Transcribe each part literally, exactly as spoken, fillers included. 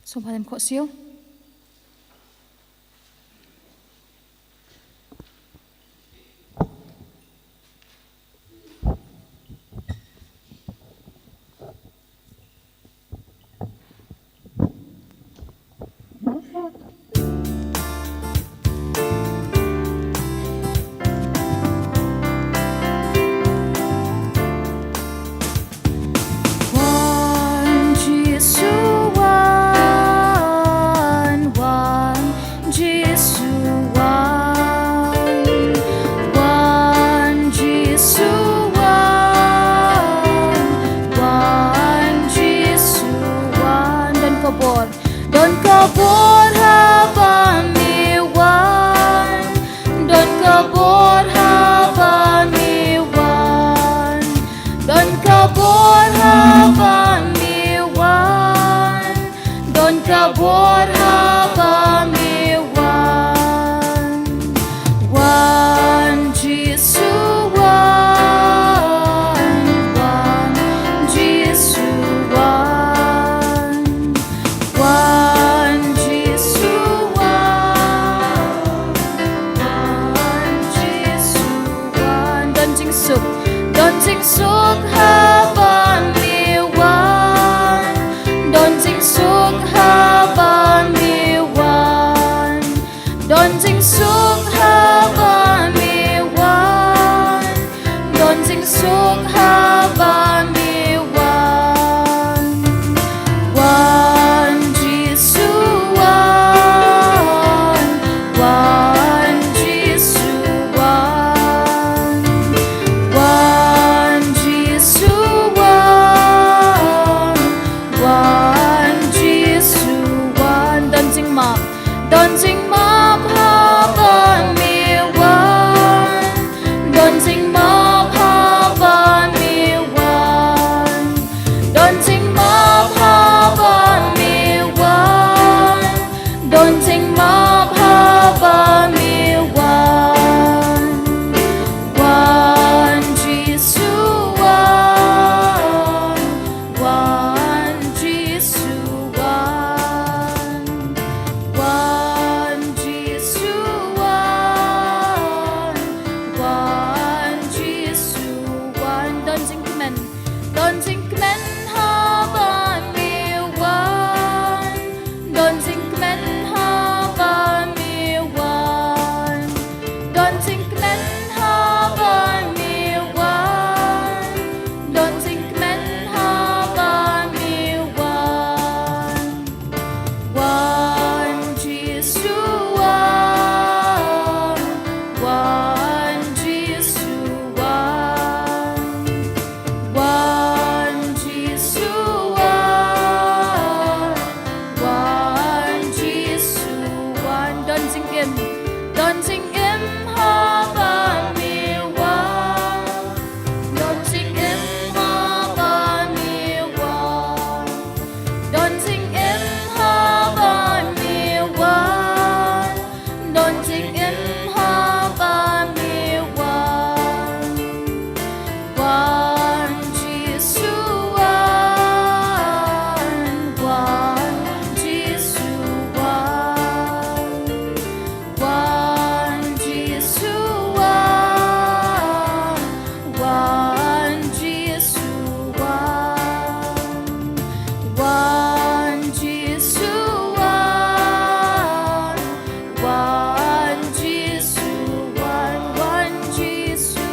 Sngewbha lem khohsiew. Wan Jisu wan, wan Jisu wan, wan Jisu wan, wan Jisu wan. Don ka bor, don ka bor haba me wan, don ka bor haba me wan. Don ka bor haba me wan, don ka bor haba me wan. Wan Jisu wan, wan Jisu wan, wan Jisu wan, wan Jisu wan. Don jingsuk, don jingsuk haba me wan, don jingsuk haba me wan, don jingsuk haba me wan, don jingsuk haba me wan. Wan Jisu wan, wan Jisu wan, wan Jisu wan, wan Jisu wan. Don jingmap, don jingmap haba me wan, don jingmap haba me wan, don jingmap haba me wan, don jingmap haba me wan. Wan Jisu wan, wan Jisu wan, wan Jisu wan, wan Jisu wan. Don jingkmen, don jingkmen haba me wan, don jingkmen haba me wan, don jingkmen haba me wan, don jingkmen haba me wan. Wan Jisu wan, wan Jisu wan, wan Jisu wan, wan Jisu wan. Don jingim, don jingim haba me wan, don jingim haba me wan, don jingim haba me wan, don jingim haba me wan. Wan Jisu wan, wan Jisu wan, wan Jisu wan, wan Jisu wan, wan Jisu wan, wan Jisu wan, wan Jisu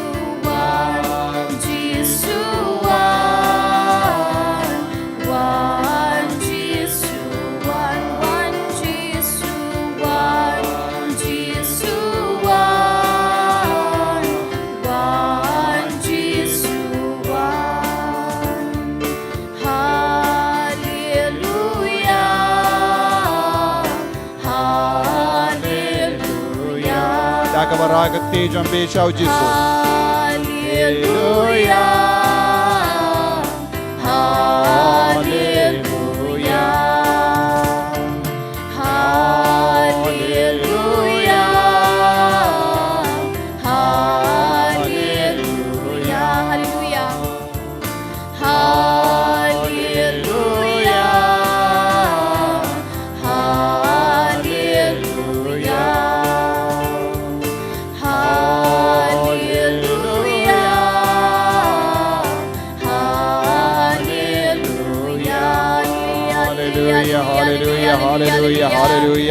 wan, Jisu wan, wan Jisu wan, wan Jisu wan, Jisu wan, wan Jisu wan. Haleluya, haleluya. Da kaba rah ka kti jong phi sha u Jisu. Haleluya, haleluya, haleluya, haleluya, haleluya. Haleluya,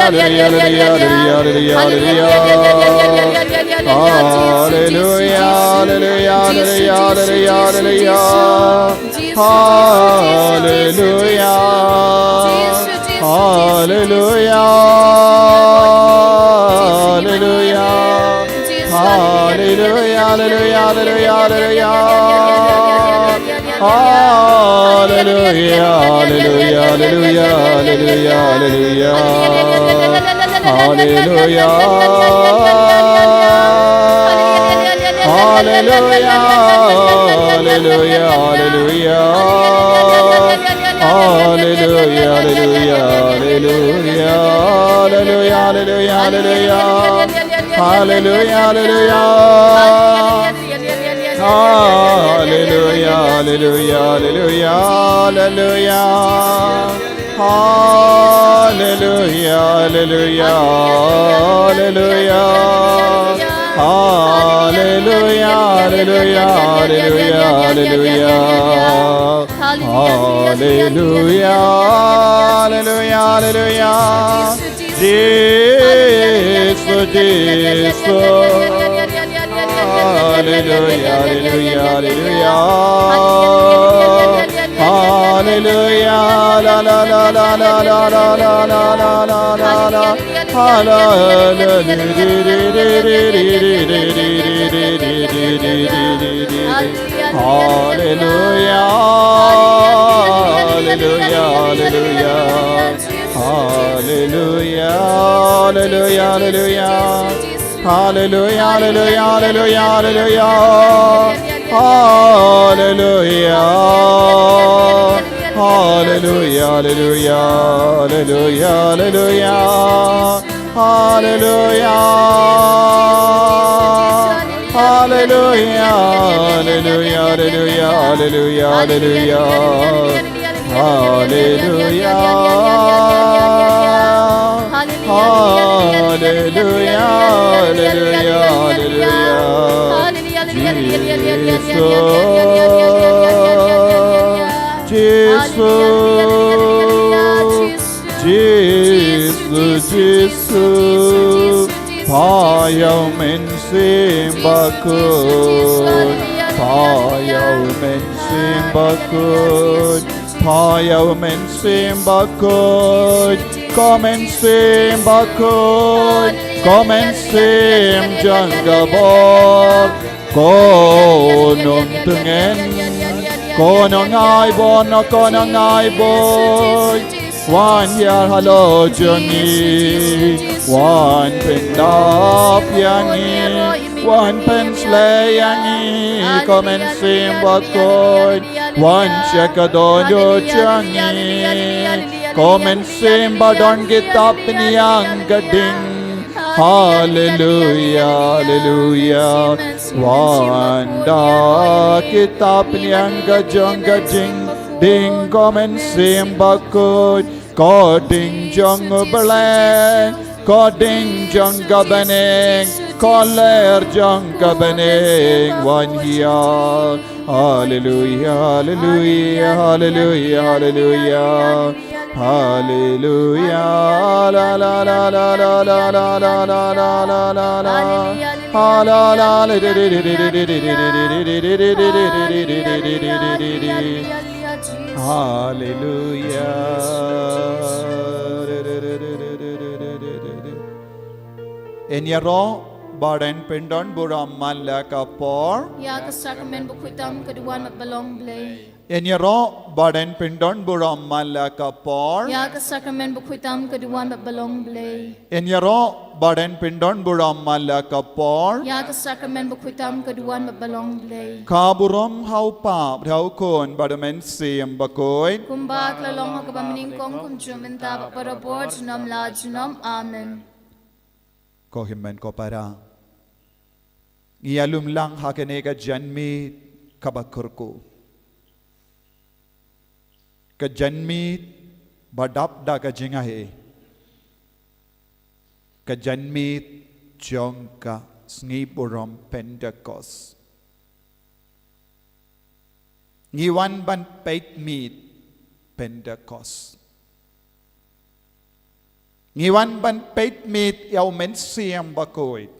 Hallelujah, hallelujah, hallelujah, hallelujah, hallelujah. Hallelujah, hallelujah, hallelujah, hallelujah, hallelujah. Hallelujah. Hallelujah. Hallelujah. Hallelujah, hallelujah, hallelujah, hallelujah. Hallelujah, hallelujah, hallelujah, hallelujah, hallelujah. Hallelujah. Hallelujah, hallelujah, hallelujah. Hallelujah, hallelujah, hallelujah, hallelujah. Hallelujah, hallelujah, hallelujah. Hallelujah, hallelujah. Hallelujah, hallelujah, hallelujah, hallelujah. Hallelujah, hallelujah, hallelujah. Hallelujah, hallelujah, hallelujah, hallelujah. Hallelujah, hallelujah, hallelujah. Jesus, Jesus. Hallelujah, hallelujah, hallelujah. Hallelujah. La, la, la, la. Hallelujah. Hallelujah, hallelujah, hallelujah. Hallelujah, hallelujah, hallelujah. Hallelujah, hallelujah, hallelujah, hallelujah. Hallelujah. Hallelujah, hallelujah, hallelujah, hallelujah. Hallelujah. Hallelujah, hallelujah, hallelujah, hallelujah, hallelujah. Hallelujah. Hallelujah, hallelujah, hallelujah, hallelujah. Jesus, Jesus, Jesus, Jesus. Pha ïa u Mynsiem Bakhuid. Pha ïa u Mynsiem Bakhuid. Pha ïa u Mynsiem Bakhuid. Ko Mynsiem Bakhuid. Ko Mynsiem jong ka bor. Ko nongtngen. Ko nongai bor, ko nongai bor. Wan hiar halor jong ngi. Wan pyndap ïa ngi. Wan pynshlei ïa ngi. Ko Mynsiem Bakhuid. Wan sha ka dohnud jong ngi. Ko Mynsiem ba don kitab pynïang ka ding. Haleluia, haleluia. Wan da kitab pynïang ka jong ka jingding, ko Mynsiem Bakhuid, ko ding jong u Blei, ko ding jong ka bneng, ko lyer jong ka bneng, wan hiar. Haleluia, haleluia, haleluia, haleluia. Haleluia. La, la, la. Haleluia. Ngin ïaroh bad ngin pyndon burom man la ka por. Ïa ka sakramen bakhuid tam ka duwan bad ba long Blei. Ngin ïaroh bad ngin pyndon burom man la ka por. Ïa ka sakramen bakhuid tam ka duwan bad ba long Blei. Ngin ïaroh bad ngin pyndon burom man la ka por. Ïa ka sakramen bakhuid tam ka duwan bad ba long Blei. Ka burom ha u Kpa, ha u Khun bad ha u Mynsiem Bakhuid. Kumba ka la long ha kaba mynnyngkong, kumjuh mynta bad barabor, junom la junom. Amen. Ko hynmen ko para, ngi ïalum lang ha kane ka janmiet kaba kyrkhu. Ka janmiet ba dap da ka jingai. Ka janmiet jong ka sngi burom Pentecost. Ngi wan ban peit miet Pentecost. Ngi wan ban peit miet ïa u Mynsiem Bakhuid.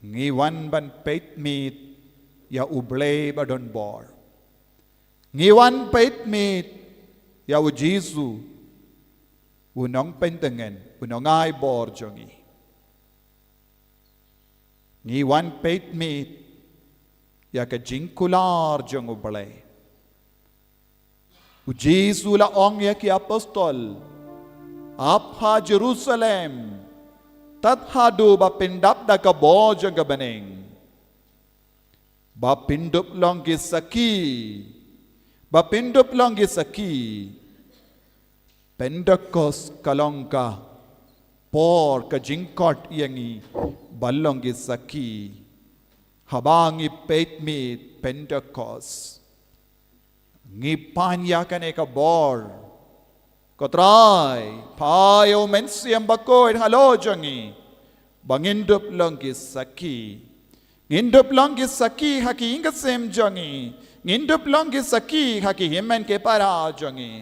Ngi wan ban peit miet ïa u Blei ba don bor. Ngi wan peit miet ïa u Jisu, u nongpyntngen, u nongai bor jong ngi. Ngi wan peit miet ïa ka jingkular jong u Blei. U Jisu la ong ïa ki apostol, ap ha Jerusalem, tad haduh ba pyndap da ka bor jong ka bneng, ba pyndup long ki sakhi, ba pyndup long ki sakhi. Pentecost ka long ka por, ka jingkhot ïa ngi ban long ki sakhi. Haba ngi peit miet Pentecost, ngi pan ïa kane ka bor. Ko Trai, phah ïa u Mynsiem Bakhuid halor jong ngi, ba ngin dup long ki sakhi. Ngin dup long ki sakhi ha ki ïing ki sem jong ngi. Ngin dup long ki sakhi ha ki hynmen ki para jong ngi.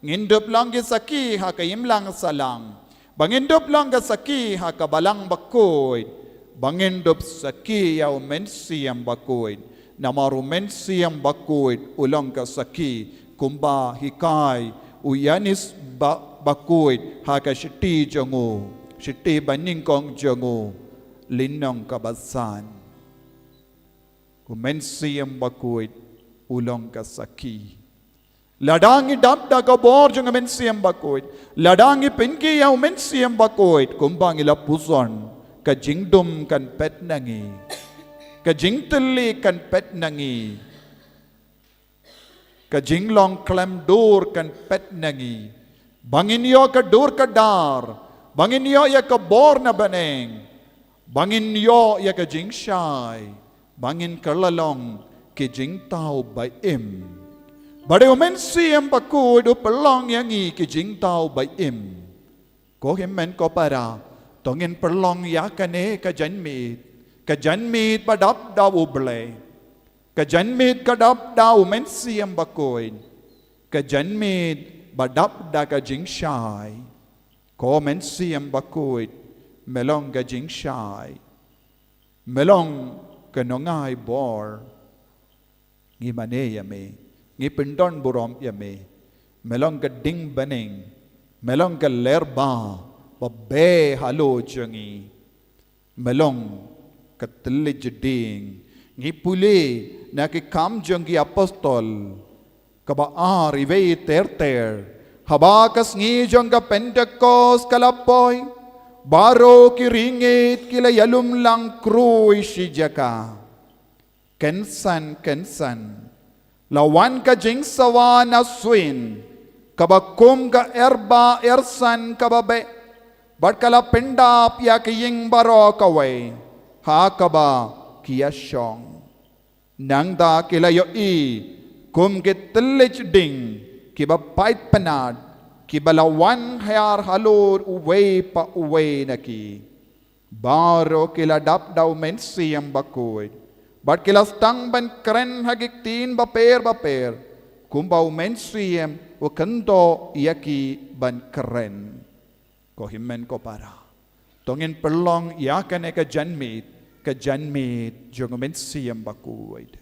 Ngin dup long ki sakhi ha ka imlang sahlang. Ba ngin dup long ki sakhi ha ka Balang Bakhuid. Ba ngin dup sakhi ïa u Mynsiem Bakhuid. Namar u Mynsiem Bakhuid u long ka sakhi, kumba hikai u Ïoannis ba, Bakhuid ha ka shithi jong u, shithi banyngkong jong u, lynnong kaba san. U Mynsiem Bakhuid u long ka sakhi. Lada ngi dap da ka bor jong u Mynsiem Bakhuid, lada ngi pynkiew ïa u Mynsiem Bakhuid, kumba ngi la pyrshang, ka jingdum kan peit na ngi, ka jingtylli kan peit na ngi, ka jinglong khlem dur kan peit na ngi. Ba ngin ïoh ka dur ka dar, ba ngin ïoh ïa ka bor na bneng, ba ngin ïoh ïa ka jingshai, ba ngin kylla long ki jingthaw ba im. Ba dei u Mynsiem Bakhuid u pynlong ïa ngi ki jingthaw ba im. Ko hynmen ko para, to ngin pynlong ïa kane ka janmiet, ka janmiet ba dap da u Blei, ka janmiet ka dap da u Mynsiem Bakhuid, ka janmiet ba dap da ka jingshai. Ko Mynsiem Bakhuid, me long ka jingshai, me long ka nongai bor. Ngi mane ïa me, ngi pyndon burom ïa me. Me long ka ding bneng, me long ka lyer ba, ba beh halor jong ngi. Me long ka thylliej ding. Ngi pule na ki Kam jong ki Apostol, kaba ar, iwei ter ter. Haba ka sngi jong ka Pentecost ka la poi, baroh ki riewngeit ki la ïalum lang khrui shi jaka. Kynsan kynsan la wan ka jingsawa na suiñ, kaba kum ka erba ersan kaba beh, bad ka la pyndap ïa ka ïing baroh kawei ha kaba ki ïashong. Nangta ki la ïohi kum ki thylliej ding kiba pait pynat, kiba la wan hiar halor uwei pa uwei na ki. Baroh ki la dap da u Mynsiem Bakhuid, bad ki la sdang ban kren ha ki ktien bapher bapher, kumba u Mynsiem u kyntu ïa ki ban kren. Ko hynmen ko para, to ngin pynlong ïa kane ka janmiet, ka janmiet jong u Mynsiem Bakhuid.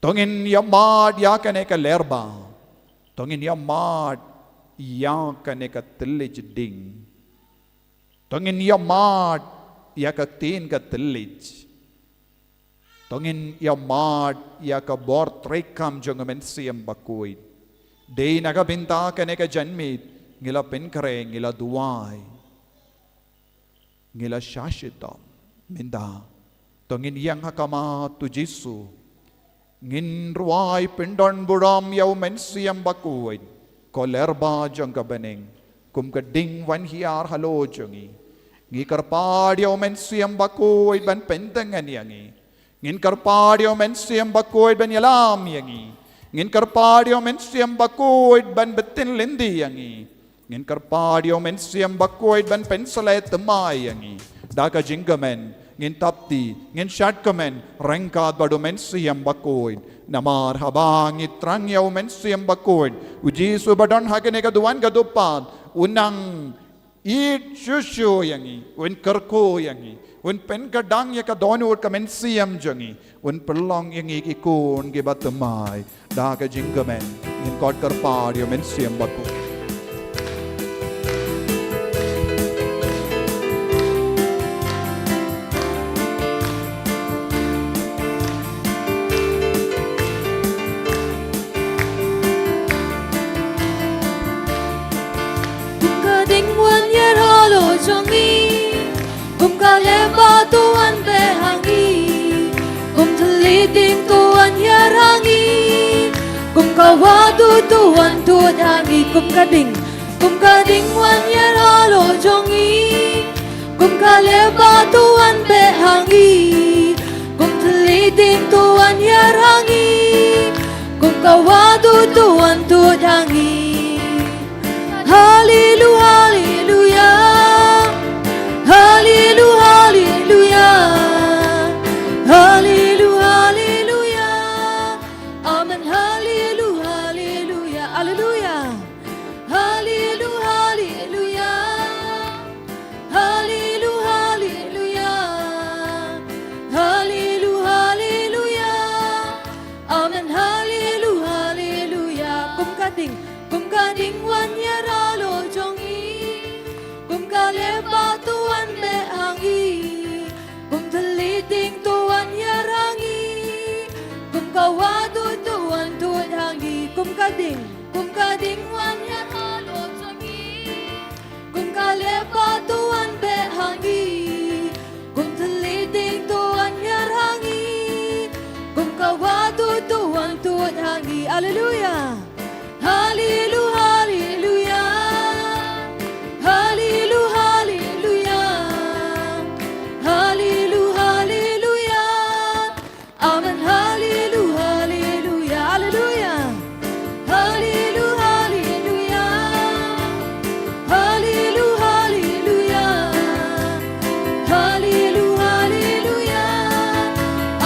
To ngin ïa mad ïa kane ka lyer ba, to ngin ïa mad ïa kane ka thylliej ding. To ngin ïa mad ïa ka ktien ka thylliej. To ngin ïa mad ïa ka bor treikam jong u Mynsiem Bakhuid. Dei na ka bynta kane ka janmiet, ngi la pynkhreh, ngi la duwai, ngi la shah shitom. Mynta to ngin ïeng ha khmat u Jisu. Ngin rwai pyndon burom ïa u Mynsiem Bakhuid, ko lyer ba jong ka bneng, kum ka ding wan hiar halor jong ngi. Ngi kyrpad ïa u Mynsiem Bakhuid ban pyntngen ïa ngi. Ngin kyrpad ïa u Mynsiem Bakhuid ban ïalam ïa ngi. Ngin kyrpad ïa u Mynsiem Bakhuid ban btin lynti ïa ngi. Ngin kyrpad ïa u Mynsiem Bakhuid ban pynshlei thymmai ïa ngi. Da ka jingkmen, ngin thapti, ngin shad kmen ryngkat bad u Mynsiem Bakhuid. Namar haba ngi thrang ïa u Mynsiem Bakhuid, u Jisu ba don ha kane ka duwan ka dewpath, un nang ïeit shuh shuh ïa ngi, un kyrkhu ïa ngi, un pynkyrdan ïa ka dohnud ka mynsiem jong ngi, un pynlong ïa ngi ki khun kiba thymmai. Da ka jingkmen, ngin khot kyrpad ïa u Mynsiem Bakhuid. Kum ka ding wan ïa halor jong ngi, kum ka lypa to wan beh ha ngi, kum thylliej ding to wan ïa ha ngi, kum ka wah to to wan tuid ha ngi, kum ka ding, kum ka ding wan ïa halor jong ngi, kum ka lypa to wan beh ha ngi, kum thylliej ding to wan ïa ha ngi, kum ka wah to to wan tuid ha ngi. Hallelu-, hallelujah. Hallelu-, hallelujah. Hallelu-, hallelujah. Amen. Hallelu-, hallelujah. Hallelujah. Hallelu-, hallelujah. Hallelu-, hallelujah. Hallelu-, hallelujah. Amen. Hallelu-, hallelujah. Kum ka ding, kum ka ding wan ïa halor jong ngi, kum ka lypa to wan beh ha ngi, kum thylliej ding to wan ïa ha ngi, kum ka wah to to wan tuid ha ngi, kum ka ding, kum ka ding wan ïa halor jong ngi, kum ka lypa to wan beh ha ngi, kum thylliej ding to wan ïa ha ngi, kum ka wah to to wan tuid ha ngi. Hallelujah. Hallelu-, hallelujah. Hallelu-, hallelujah. Hallelu-, hallelujah. Amen. Hallelu-, hallelujah. Hallelujah. Hallelu-, hallelujah. Hallelu-, hallelujah. Hallelu-, hallelujah.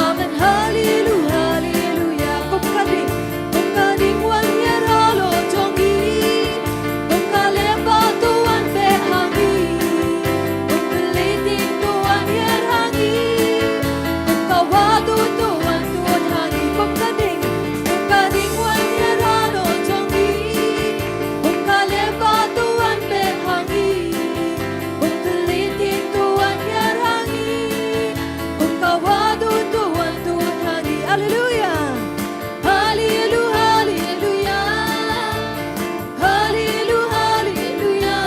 Amen. Hallelu-, hallelujah. Kum ka ding, kum ka ding wan ïa halor jong ngi, kum ka lypa to wan beh ha ngi, kum thylliej ding to wan ïa ha ngi, kum ka wah to to wan tuid ha ngi, kum ka ding, kum ka ding wan ïa halor jong ngi, kum ka lypa to wan beh ha ngi, kum thylliej ding to wan ïa ha ngi, kum ka wah to to wan tuid ha ngi. Hallelujah. Hallelu-, hallelujah. Hallelu-, hallelujah.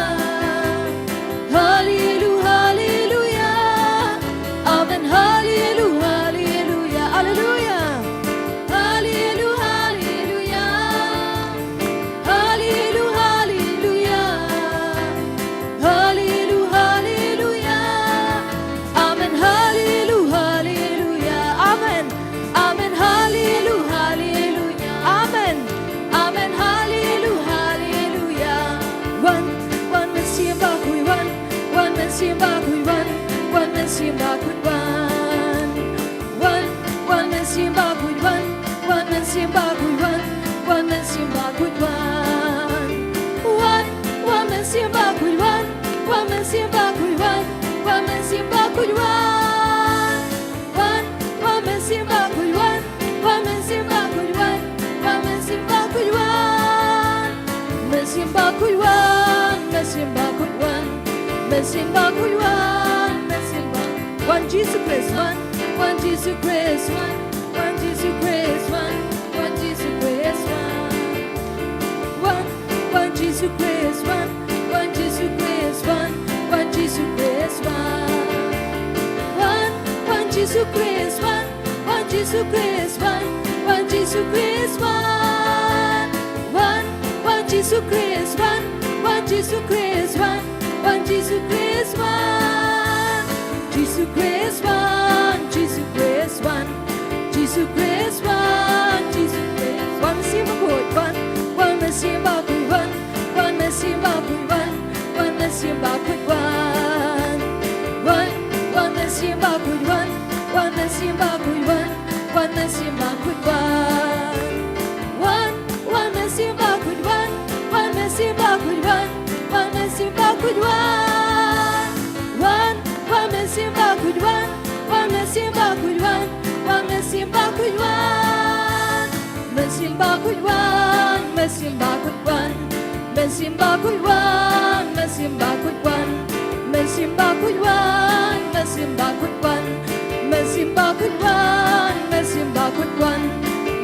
Hallelu-, hallelujah. Amen. Hallelu-, hallelujah. Hallelujah. Hallelu-, hallelujah. Hallelu-, hallelujah. Hallelu-, hallelujah. Amen. Hallelu-, hallelujah. Amen. Amen. Hallelu-, hallelujah. Amen. Amen. Hallelu-, hallelujah. Wan, wan Mynsiem Bakhuid wan, wan Mynsiem Bakhuid wan, wan Mynsiem Bakhuid wan. Wan, wan Mynsiem Bakhuid wan, wan Mynsiem Bakhuid wan, wan Mynsiem Bakhuid wan. Wan, wan Mynsiem Bakhuid wan, wan Mynsiem Bakhuid wan, wan Mynsiem Bakhuid wan. Wan, wan Mynsiem Bakhuid wan, wan Mynsiem Bakhuid wan, wan Mynsiem Bakhuid wan. Mynsiem Bakhuid wan, Mynsiem Bakhuid wan, Mynsiem Bakhuid wan, Mynsiem Bakhuid wan. Wan Jisu Khrist wan, wan Jisu Khrist wan, wan Jisu Khrist wan, wan Jisu Khrist wan. Wan, wan Jisu Khrist wan, wan Jisu Khrist wan, wan Jisu Khrist wan. Wan, wan Jisu Khrist wan, wan Jisu Khrist wan, wan Jisu Khrist wan. Wan, wan Jisu Khrist wan, wan Jisu Khrist wan, wan Jisu Khrist wan. Jisu Khrist wan, Jisu Khrist wan, Jisu Khrist wan, Jisu Khrist wan. Wan Mynsiem Mynsiem Bakhuid wan, Mynsiem Bakhuid wan, Mynsiem Bakhuid wan. Mynsiem Bakhuid wan, Mynsiem Bakhuid wan. Mynsiem Bakhuid wan, Mynsiem Bakhuid wan. Mynsiem Bakhuid wan, Mynsiem Bakhuid wan.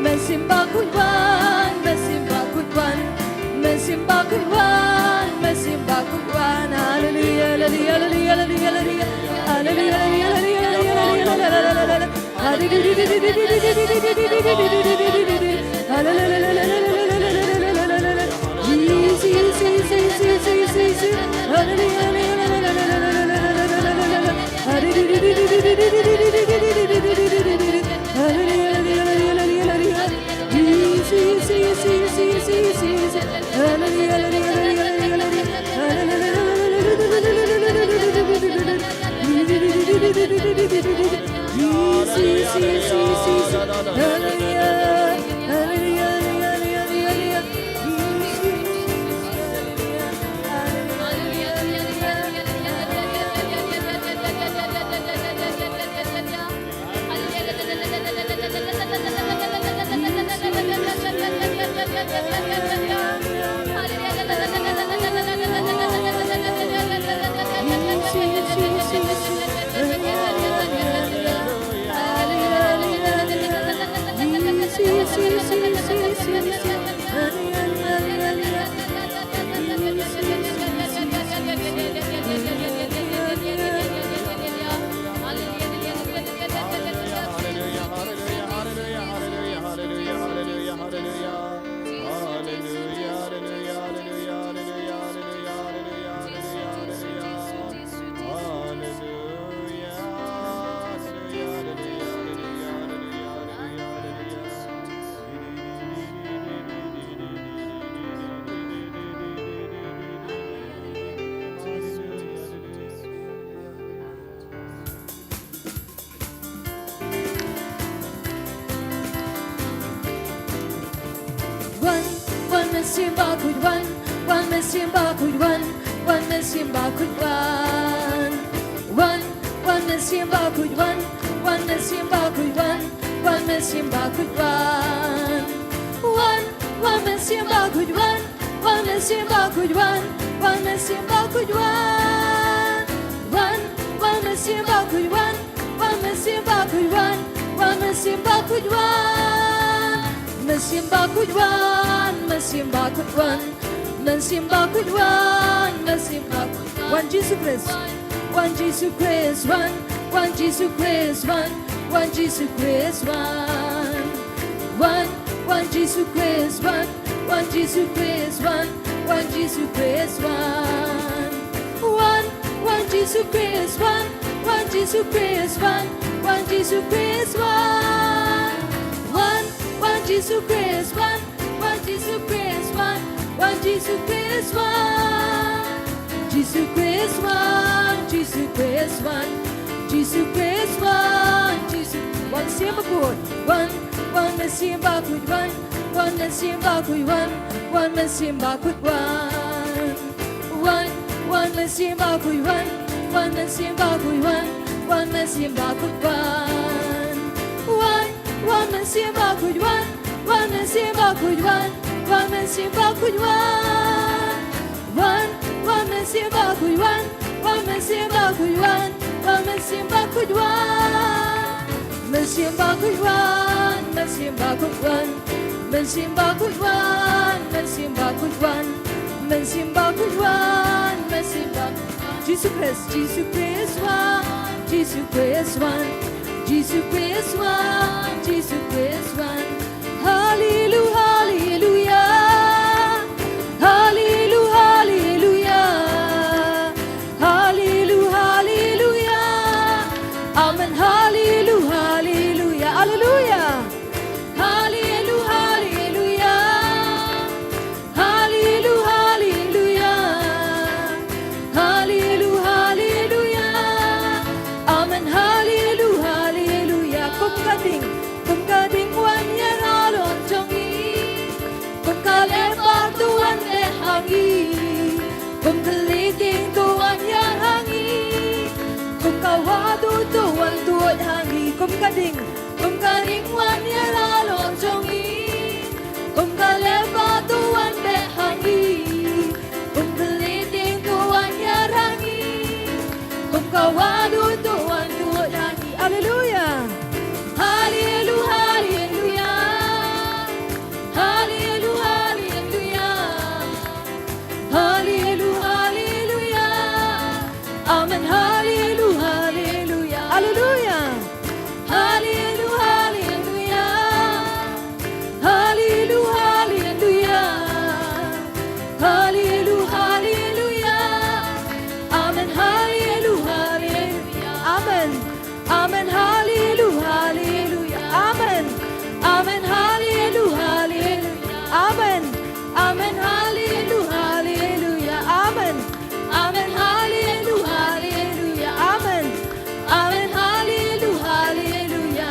Mynsiem Bakhuid wan, Mynsiem Bakhuid wan. Mynsiem Bakhuid wan, Mynsiem Bakhuid wan. Haleluya, haleluya, haleluya, haleluya, haleluya. Haleluya, haleluya, haleluya, haleluya, haleluya, haleluya. Wan, wan Mynsiem Bakhuid wan, wan Mynsiem Bakhuid wan, wan Mynsiem Bakhuid wan. Wan, wan Mynsiem Bakhuid wan, wan Mynsiem Bakhuid wan, wan Mynsiem Bakhuid wan. Wan, wan Mynsiem Bakhuid wan, wan Mynsiem Bakhuid wan, wan Mynsiem Bakhuid wan. Wan, wan Mynsiem Bakhuid wan, wan Mynsiem Bakhuid wan, wan Mynsiem Bakhuid wan. Mynsiem Bakhuid wan, Mynsiem Bakhuid wan. Mynsiem Bakhuid wan, Mynsiem Bakhuid wan. Wan Jisu Khrist. Wan Jisu Khrist wan, wan Jisu Khrist wan, wan Jisu Khrist wan. Wan, wan Jisu Khrist wan, wan Jisu Khrist wan, wan Jisu Khrist wan. Wan, wan Jisu Khrist wan, wan Jisu Khrist wan, wan Jisu Khrist wan. Wan, wan Jisu Khrist wan, wan Jisu Khrist wan, wan Jisu Khrist wan. Jisu Khrist wan, Jisu Khrist wan, Jisu Khrist wan, Jisu. Wan Mynsiem Bakhuid wan, wan Mynsiem Bakhuid wan, wan Mynsiem Bakhuid wan, wan Mynsiem Bakhuid wan. Wan, wan Mynsiem Bakhuid wan, wan Mynsiem Bakhuid wan, wan Mynsiem Bakhuid wan. Wan, wan Mynsiem Bakhuid wan, wan Mynsiem Bakhuid wan, wan Mynsiem Bakhuid wan. Wan, wan Mynsiem Bakhuid wan, wan Mynsiem Bakhuid wan, wan Mynsiem Bakhuid wan. Mynsiem Bakhuid wan, Mynsiem Bakhuid wan. Mynsiem Bakhuid wan, Mynsiem Bakhuid wan. Mynsiem Bakhuid wan, Mynsiem Bakhuid wan. Jisu Khrist, Jisu Khrist wan, Jisu Khrist wan, Jisu Khrist wan, Jisu Khrist wan. Haleluya, haleluya. Haleluya, haleluya. Haleluya, haleluya. Amen. Haleluya, haleluya. Haleluya. Haleluya, haleluya. Haleluya, haleluya. Haleluya, haleluya. Amen. Haleluya, haleluya. Kum ka ding, kum ka ding wan ïa la long jong ngi. Kum ka lephad to wan leh ha ngi. Kum ka lieng to wan ïar ha ngi. Kum ka wah to wan tuid ha ngi. Kum ka ding, kum ka ding Haleluya. Haleluya, haleluya. Haleluya, haleluya. Haleluya, haleluya. Amen, haleluya, haleluya. Haleluya. Haleluya, haleluya. Haleluya, haleluya. Haleluya, haleluya. Amen, haleluya, haleluya. Amen. Amen, haleluya, haleluya. Amen. Amen, haleluya, haleluya. Amen. Amen, haleluya, haleluya. Amen. Amen, haleluya, haleluya. Amen. Amen, haleluya, haleluya.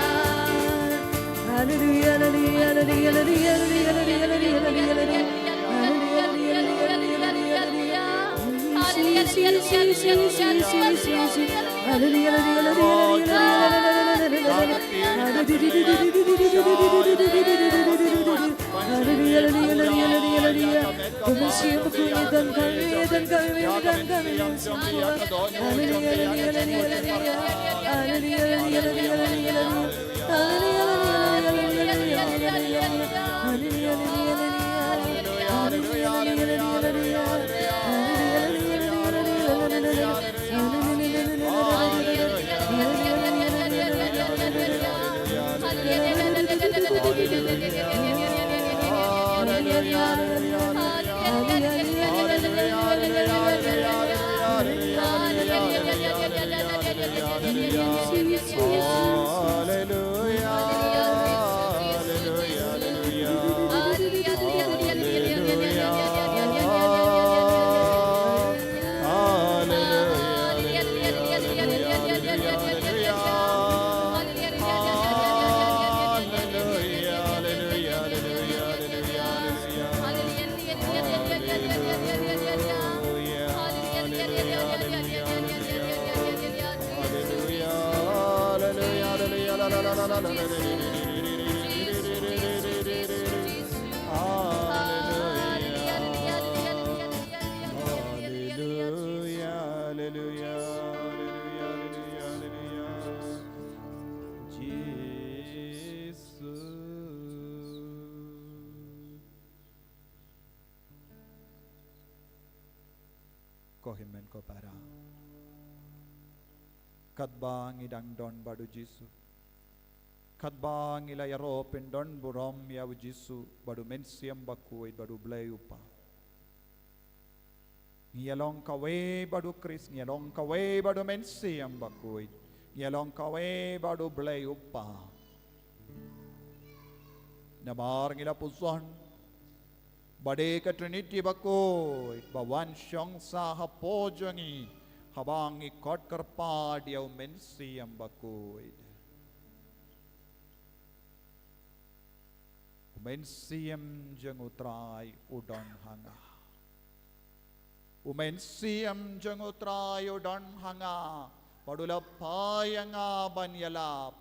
Haleluya, haleluya, haleluya. Ko hynmen ko para, katba ngi dang don bad u Jisu, katba ngi la ïaroh pyndon burom ïa u Jisu bad u Mynsiem Bakhuid bad u Blei u Kpa, ngi ïalong kawei bad u Khrist, ngi ïalong kawei bad u Mynsiem Bakhuid, ngi ïalong kawei bad u Blei u Kpa. Namar ngi la pyrshang ba dei ka Trinity bakhuid ba wan shong sah hapoh jong ngi haba ngi khot kyrpad ïa u Mynsiem Bakhuid. U Mynsiem jong u Trai u don ha nga. U Mynsiem jong u Trai u don ha nga, bad u la phai ïa nga ban ïalap,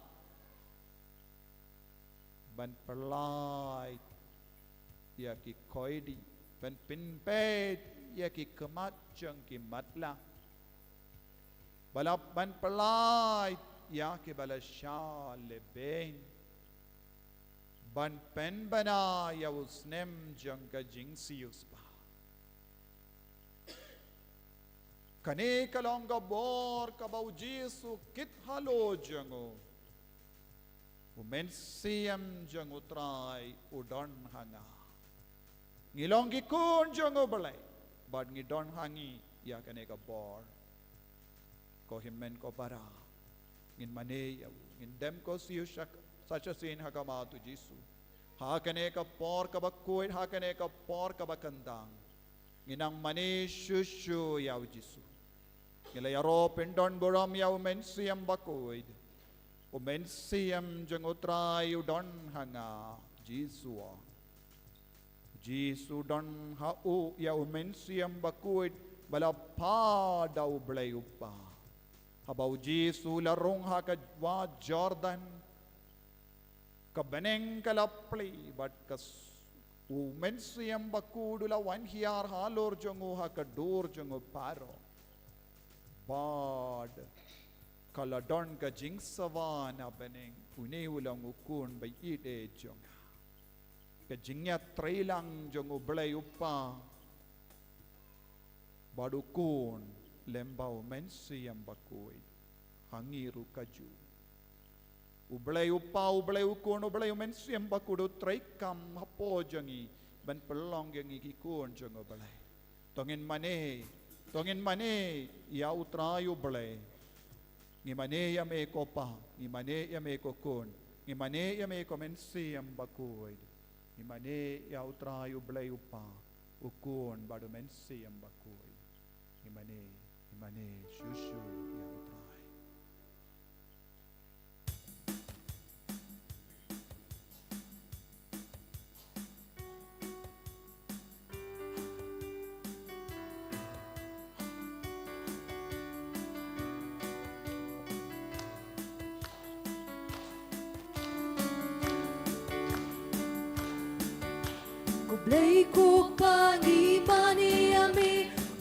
ban pyllait ïa ki koidi, ban pynpeit ïa ki khmat jong ki matlah, ba la ban pyllait ïa kiba la shah lehbeiñ, ban pynbna ïa u snem jong ka jingsiewspah. Kane ka long ka bor kaba u Jisu kit halor jong u. U Mynsiem jong u Trai u don ha nga. Ngi long ki khun jong u Blei, bad ngi don ha ngi ïa kane ka bor. Ko hynmen ko para, ngin mane ïa u, ngin dem ko siew sha, sa shisien ha khmat u Jisu. Ha kane ka por kaba khuid, ha kane ka por kaba kyndang, ngin nang mane shuh shuh ïa u Jisu. Ngi la ïaroh pyndon burom ïa u Mynsiem Bakhuid. U Mynsiem jong u Trai u don ha nga, Jisu. Jisu don ha u ïa u Mynsiem Bakhuid ba la phah da u Blei u Kpa. Haba u Jisu u la rung ha ka wah Jordan, ka bneng ka la plie bad ka s-, u Mynsiem Bakhuid u la wan hiar halor jong u ha ka dur jong u Pharaoh. Bad ka la don ka jingsawa na bneng, une u long u Khun ba ïeit jong nga. Ka jingïatreilang jong U Blei U Kpa bad U Khun lem bad U Mynsiem Bakhuid. Ha ngi ruh kajuh, U Blei U Kpa, U Blei U Khun, U Blei U Mynsiem Bakhuid u treikam hapoh jong ngi ban pynlong ïa ngi ki khun jong U Blei. To ngin mane, to ngin mane ïa U Trai U Blei. Ngi mane ïa me ko Kpa, ngi mane ïa me ko Khun, ngi mane ïa me ko Mynsiem Bakhuid. Ngi mane ïa U Trai U Blei U Kpa, U Khun bad U Mynsiem Bakhuid. Ngi mane, ngi mane shuh shuh ïa U Trai. Ko Blei ko Kpa ngi mane ïa me,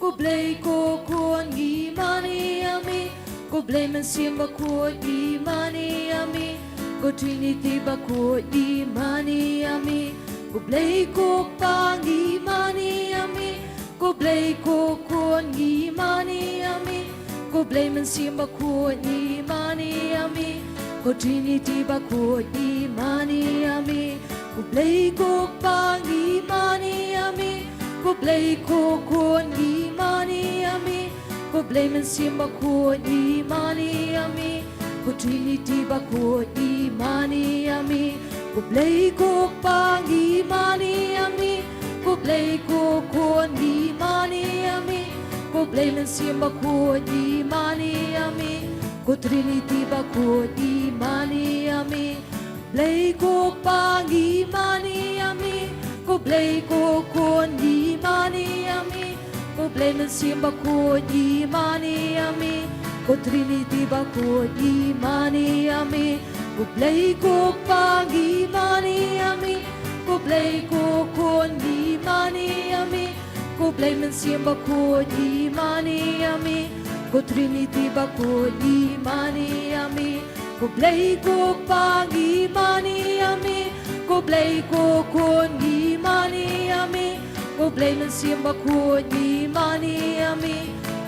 ko Blei ko Khun ngi mane ïa me, ko Blei Mynsiem Bakhuid ngi mane ïa me, ko Trinity Bakhuid ngi mane ïa me, ko Blei ko Kpa ngi mane ïa me, ko Blei ko Khun ngi mane ïa me, ko Blei Mynsiem Bakhuid ngi mane ïa me, ko Trinity Bakhuid ngi mane ïa me, ko Blei ko Kpa ngi mane ïa me, ko Blei ko Khun ngi mane ïa me, ko Blei Mynsiem Bakhuid ngi mane ïa me, ko Trinity Bakhuid ngi mane ïa me, ko Blei ko Kpa ngi mane ïa me, ko Blei ko Khun ngi mane ïa me, ko Blei Mynsiem Bakhuid ngi mane ïa me, ko Trinity Bakhuid ngi mane ïa me. Blei ko Kpa ngi mane ïa me, ko Blei ko Khun ngi mane ïa me, ko Blei Mynsiem Bakhuid ngi mane ïa me, ko Trinity Bakhuid ngi mane ïa me, ko Blei ko Kpa ngi mane ïa me, ko Blei ko Khun ngi mane ïa me, ko Blei Mynsiem Bakhuid ngi mane ïa me, ko Trinity Bakhuid ngi mane ïa me, ko Blei ko Kpa ngi mane ïa me, ko Blei ko Khun ngi mane ïa me, ko Blei Mynsiem Bakhuid ngi mane ïa me,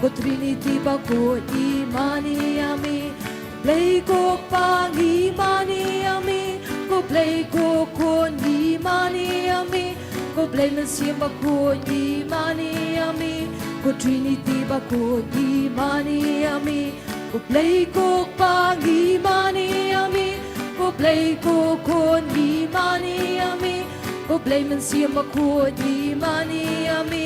ko Trinity Bakhuid ngi mane ïa me. Blei ko Kpa ngi mane ïa me, ko Blei ko Khun ngi mane ïa me, ko Blei Mynsiem Bakhuid ngi mane ïa me, ko Trinity Bakhuid ngi mane ïa me. Ko Blei ko Kpa ngi mane ïa me, ko Blei ko Khun ngi mane ïa me, ko Blei Mynsiem Bakhuid ngi mane ïa me,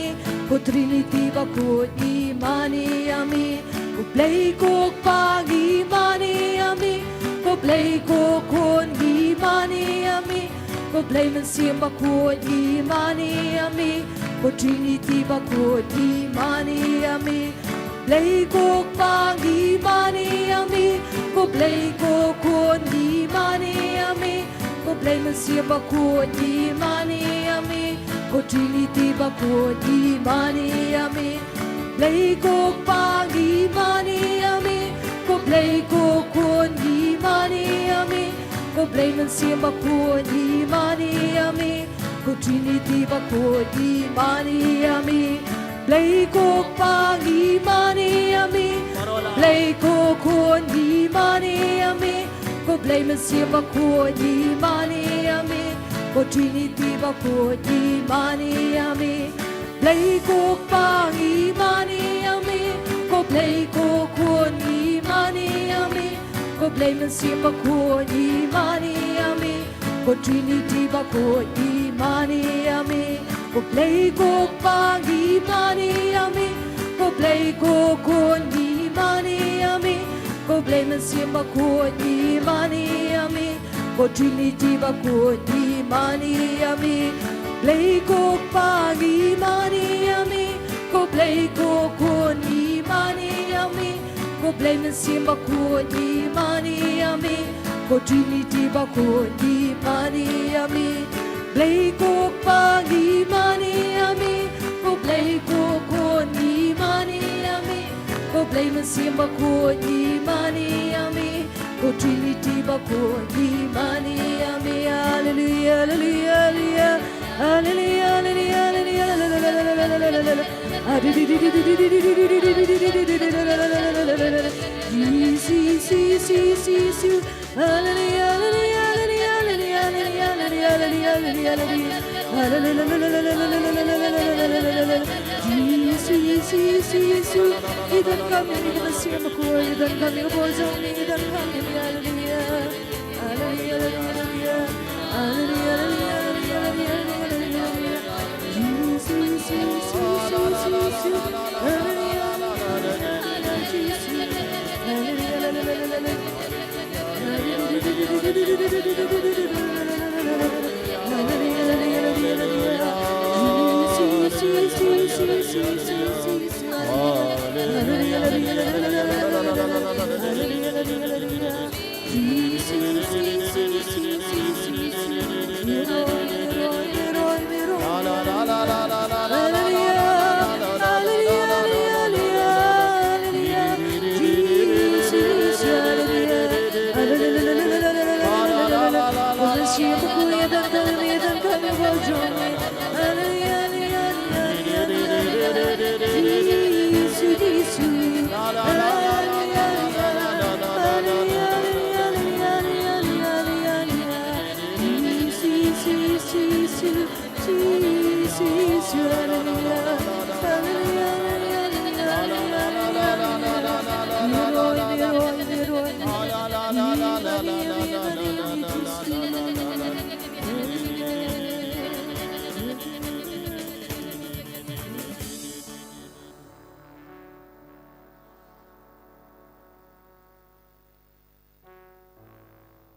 ko Trinity Bakhuid ngi mane ïa me. Ko Blei ko Kpa ngi mane ïa me, ko Blei ko Khun ngi mane ïa me, ko Blei Mynsiem Bakhuid ngi mane ïa me, ko Trinity Bakhuid ngi mane ïa me. Blei ko Kpa ngi mane ïa me, ko Blei ko Khun ngi mane ïa me, ko Blei Mynsiem Bakhuid ngi mane ïa me, ko Trinity Bakhuid ngi mane ïa me. Blei ko Kpa ngi mane ïa me, ko Blei ko Khun ngi mane ïa me, ko Blei Mynsiem Bakhuid ngi mane ïa me, ko Trinity Bakhuid ngi mane ïa me. Blei ko Kpa ngi mane ïa me, Blei ko Khun ngi mane ïa me, ko Blei Mynsiem Bakhuid ngi mane ïa me, ko Trinity Bakhuid ngi mane ïa me. Blei ko Kpa ngi mane ïa me, ko Blei ko Khun ngi mane ïa me, ko Blei Mynsiem Bakhuid ngi mane ïa me, ko Trinity Bakhuid ngi mane ïa me. Ko Blei ko Kpa ngi mane ïa me, ko Blei ko Khun ngi mane ïa me, ko Blei Mynsiem Bakhuid ngi mane ïa me, ko Trinity Bakhuid ngi mane ïa me. Blei ko Kpa ngi mane ïa me, ko Blei ko Khun ngi mane ïa me, ko Blei Mynsiem Bakhuid ngi mane ïa me, ko Trinity Bakhuid ngi mane ïa me. Blei ko Kpa ngi mane ïa me, ko Blei ko Khun ngi mane ïa me, ko Blei Mynsiem Bakhuid, ngi mane ïa me. Ko Trinity Bakhuid, ngi mane ïa me. Haleluya, haleluya, haleluya. Haleluya, haleluya, haleluya. Jisu, Jisu, Jisu, Jisu. Haleluya, haleluya, haleluya. Jisu, Jisu, Jisu, Jisu. Ngi donkam ïa me, Mynsiem Bakhuid, ngi donkam ïa ka bor jong me, ngi donkam ïa me, haleluya. Haleluya, haleluya, haleluya. Haleluya, haleluya, haleluya, haleluya. Jisu, Jisu, Jisu, Jisu, Jisu. Haleluya, haleluya, haleluya, Jisu. Haleluya, haleluya, haleluya.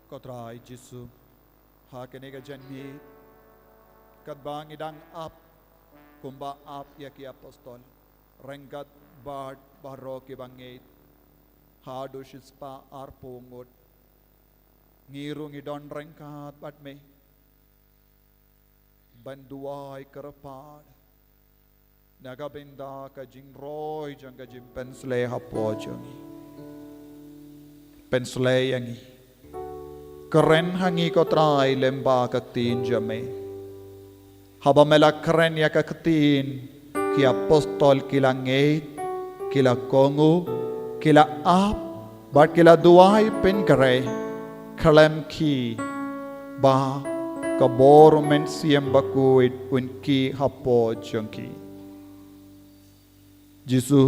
Ko Trai Jisu, ha kane ka janmiet, katba ngi dang ap kumba ap ïa ki apostol, ryngkat bad baroh kiba ngeit, haduh shispah arphew ngut, ngi ruh ngi don ryngkat bad me ban duwai kyrpad na ka bynta ka jingroi jong ka jingpynsleh hapoh jong ngi. Pynsleh ïa ngi. Kren ha ngi, ko Trai, lyngba ka ktien jong me. Haba me la kren ïa ka ktien, ki apostol ki la ngeit, ki la kohnguh, ki la ap, bad ki la duwai pynkhreh khlem khih ba ka bor u Mynsiem Bakhuid un khih hapoh jong ki. Jisu,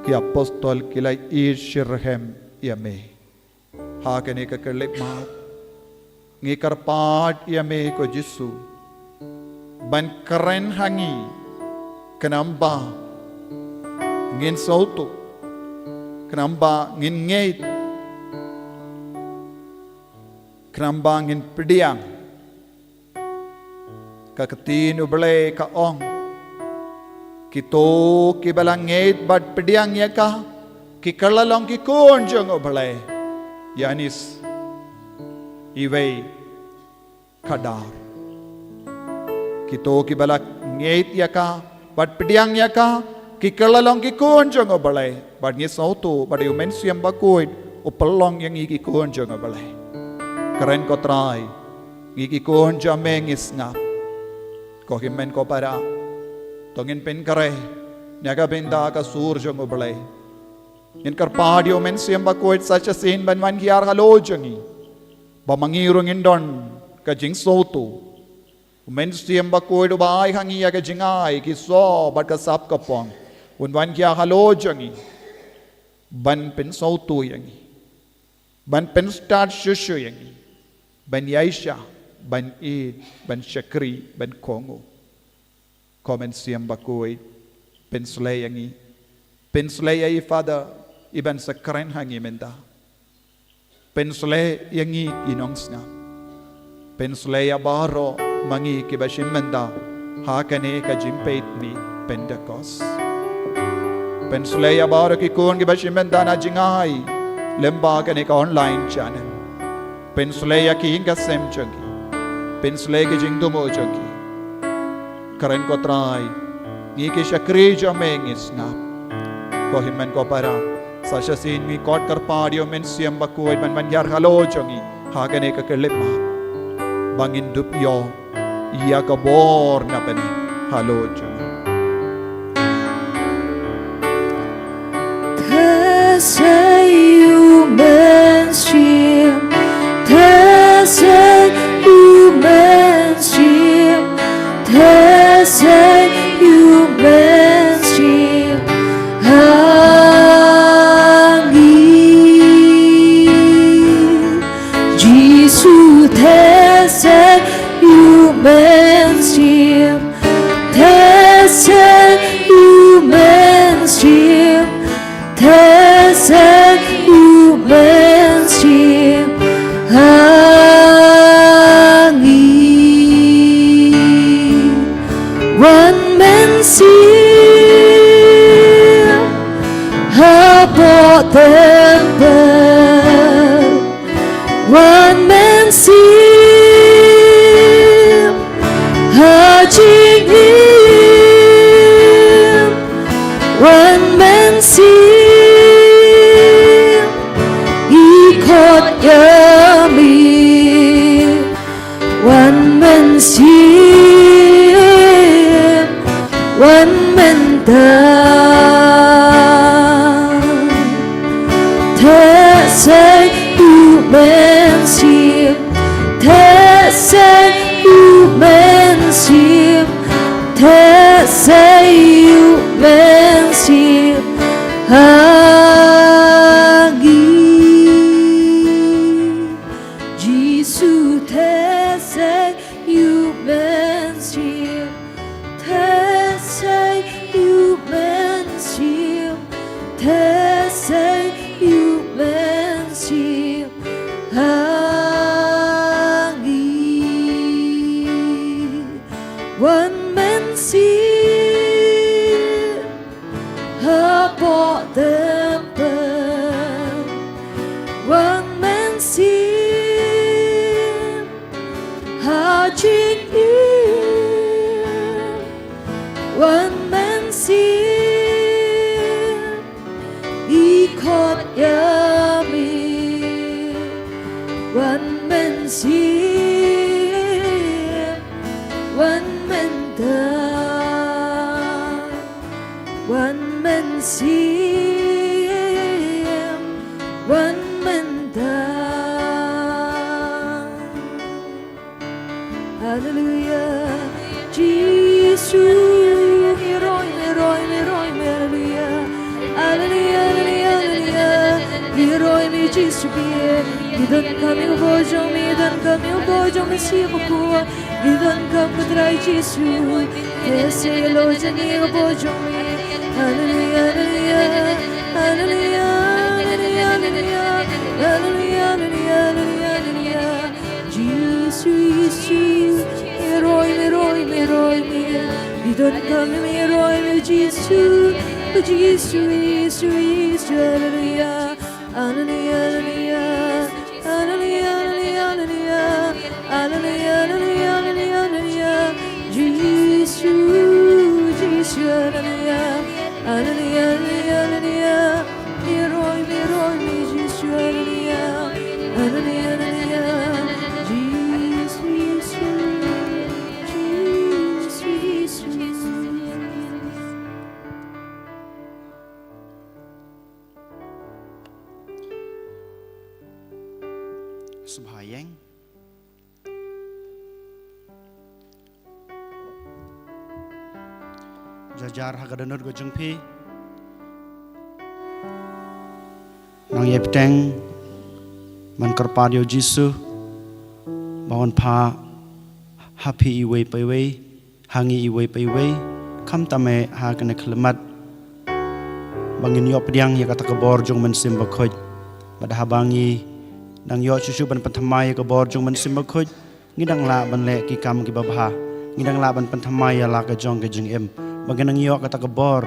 ki apostol ki la ïeit shitrhem ïa me. Ha kane ka khyllipmat, ngi kyrpad ïa me, ko Jisu, ban kren ha ngi, khnang ba ngin sngewthuh, khnang ba ngin ngeit, khnang ba ngin pdiang. Ka ktien U Blei ka ong, kito kiba la ngeit bad pdiang ïa ka, ki kylla long ki khun jong U Blei. Ïanis, iwei ka dar. Kito kiba la ngeit ïa ka bad pdiang ïa ka, ki kylla long ki khun jong U Blei. Bad ngi sngewthuh ba dei u Mynsiem Bakhuid u pynlong ïa ngi ki khun jong U Blei. Kren, ko Trai, ngi ki khun jong me ngi sngap. Ko hynmen ko para, to ngin pynkhreh na ka bynta ka sur jong U Blei. Ngin kyrpad ïa u Mynsiem Bakhuid sa shisien ban wan hiar halor jong ngi, ba ma ngi ruh ngin don ka jingsngewthuh. U Mynsiem Bakhuid uba ai ha ngi ïa ka jingai, ki soh bad ka sap ka phong, un wan hiar halor jong ngi, ban pynsngewthuh ïa ngi, ban pynstad shuh shuh ïa ngi, ban ïaishah, ban ïeit, ban shakri, ban kohnguh. Ko Mynsiem Bakhuid, pynsleh ïa ngi. Pynsleh ïa i Father iban sa kren ha ngi mynta. Pynsleh ïa ngi ki nongsngap. Pynsleh ïa baroh ma ngi kiba shim bynta ha kane ka jingpeit miet Pentecost. Pynsleh ïa baroh ki khun kiba shim bynta na jingai lyngba kane ka online channel. Pynsleh ïa ki ïing ki sem jong ki. Pynsleh ki jingdum jong ki. Kren, ko Trai, ngi ki shakri jong me ngi sngap. Ko hynmen ko para, sa shisien ngi khot kyrpad ïa u Mynsiem Bakhuid ban ban hiar halor jong ngi ha kane ka khyllipmat, ba ngin dup ïoh ïa ka bor na bneng halor jong ngi. Te sei u Mynsiem, te sei u Mynsiem, te sei u Mynsiem ha ngi. Jisu, te sei u Mynsiem, te sei u Mynsiem, te sei u Mynsiem ha ngi. Wan Mynsiem hapoh templ, Wan Mynsiem ha jingim, Wan Mynsiem, ngi khot ïa me. Wan Mynsiem, wan mynta. Te sei u Mynsiem, te sei u Mynsiem, te sei u Mynsiem ha ngi. Jisu, te sei u Mynsiem, te sei u Mynsiem, te sei u Mynsiem ha ngi. Wan Mynsiem hapoh templ, Wan Mynsiem ha jingim, Wan Mynsiem, ngi khot ïa me. Wan Mynsiem, wan mynta. Wan Mynsiem, wan mynta. Haleluya. Jisu, ngi roi me, roi me, roi me, haleluya. Haleluya, haleluya, haleluya. Ngi roi me Jisu phi. Ngi donkam ïa ka bor jong me, ngi donkam ïa ka bor jong me, Mynsiem Bakhuid. Ngi donkam ko Trai Jisu. Te sei halor jong ngi ka bor jong me. Haleluya, haleluya. Haleluya, haleluya, haleluya. Haleluya, haleluya, haleluya, haleluya. Jisu, Jisu, roi me, roi me, roi me. Ngi donkam ïa me, roi me, Jisu. Jisu, Jisu, Jisu, haleluya. Haleluya, haleluya. Haleluya, haleluya, haleluya. Haleluya, haleluya, haleluya, haleluya. Jisu, Jisu, haleluya. Haleluya, haleluya, haleluya. Ngi roi me, ngi roi me, Jisu, haleluya. Haleluya, haleluya. Jisu, Jisu, Jisu, Jisu. Sngewbha ïeng. Jar jar ha ka dohnud ka jong phi. Nang ïai bteng ban kyrpad ïa u Jisu ba un phah ha phi iwei pa iwei, ha ngi iwei pa iwei, khamtam eh ha kane ka khyllipmat, ba ngin ïoh pdiang ïa kata ka bor jong u Mynsiem Bakhuid. Bad haba ngi dang ïoh shuh shuh ban pynthymmai ïa ka bor jong u Mynsiem Bakhuid, ngi dang lah ban leh ki kam kiba bha, ngi dang lah ban pynthymmai ïa la ka jong ka jingim, ba ngin nang ïoh kata ka bor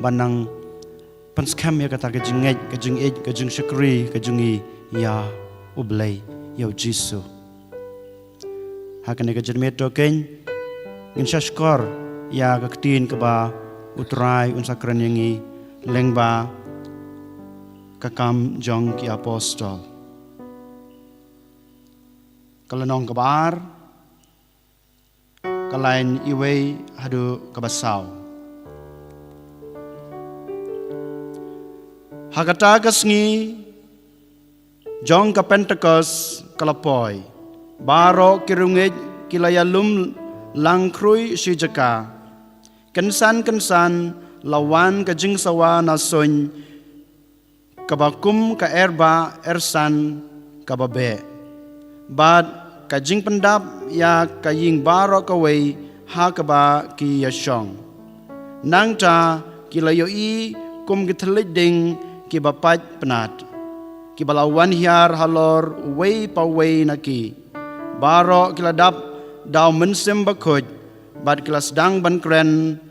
ban nang pynskhem ïa kata ka jingngeit, ka jingïeit, ka jingshakri ka jong ngi ïa U Blei, ïa u Jisu. Ha kane ka janmiet to keiñ, ngin sa shkor ïa ka ktien kaba u Trai un sa kren ïa ngi Lyngba ka Kam jong ki Apostol, ka lynnong kaba ar, ka lain iwei haduh kaba saw. Ha kata ka sngi jong ka Pentekost ka la poi, baroh ki riewngeit ki la ïalum lang khrui shi jaka. Kynsan kynsan la wan ka jingsawa na suiñ, kaba kum ka erbah ersan kaba beh, bad ka jingpyndap ïa ka ïing baroh kawei ha kaba ki ïashong. Nangta ki la ïohi kum ki thylliej ding kiba pait pnat, kiba la wan hiar halor uwei pa uwei na ki. Baroh ki la dap da u Mynsiem Bakhuid, bad ki la sdang ban kren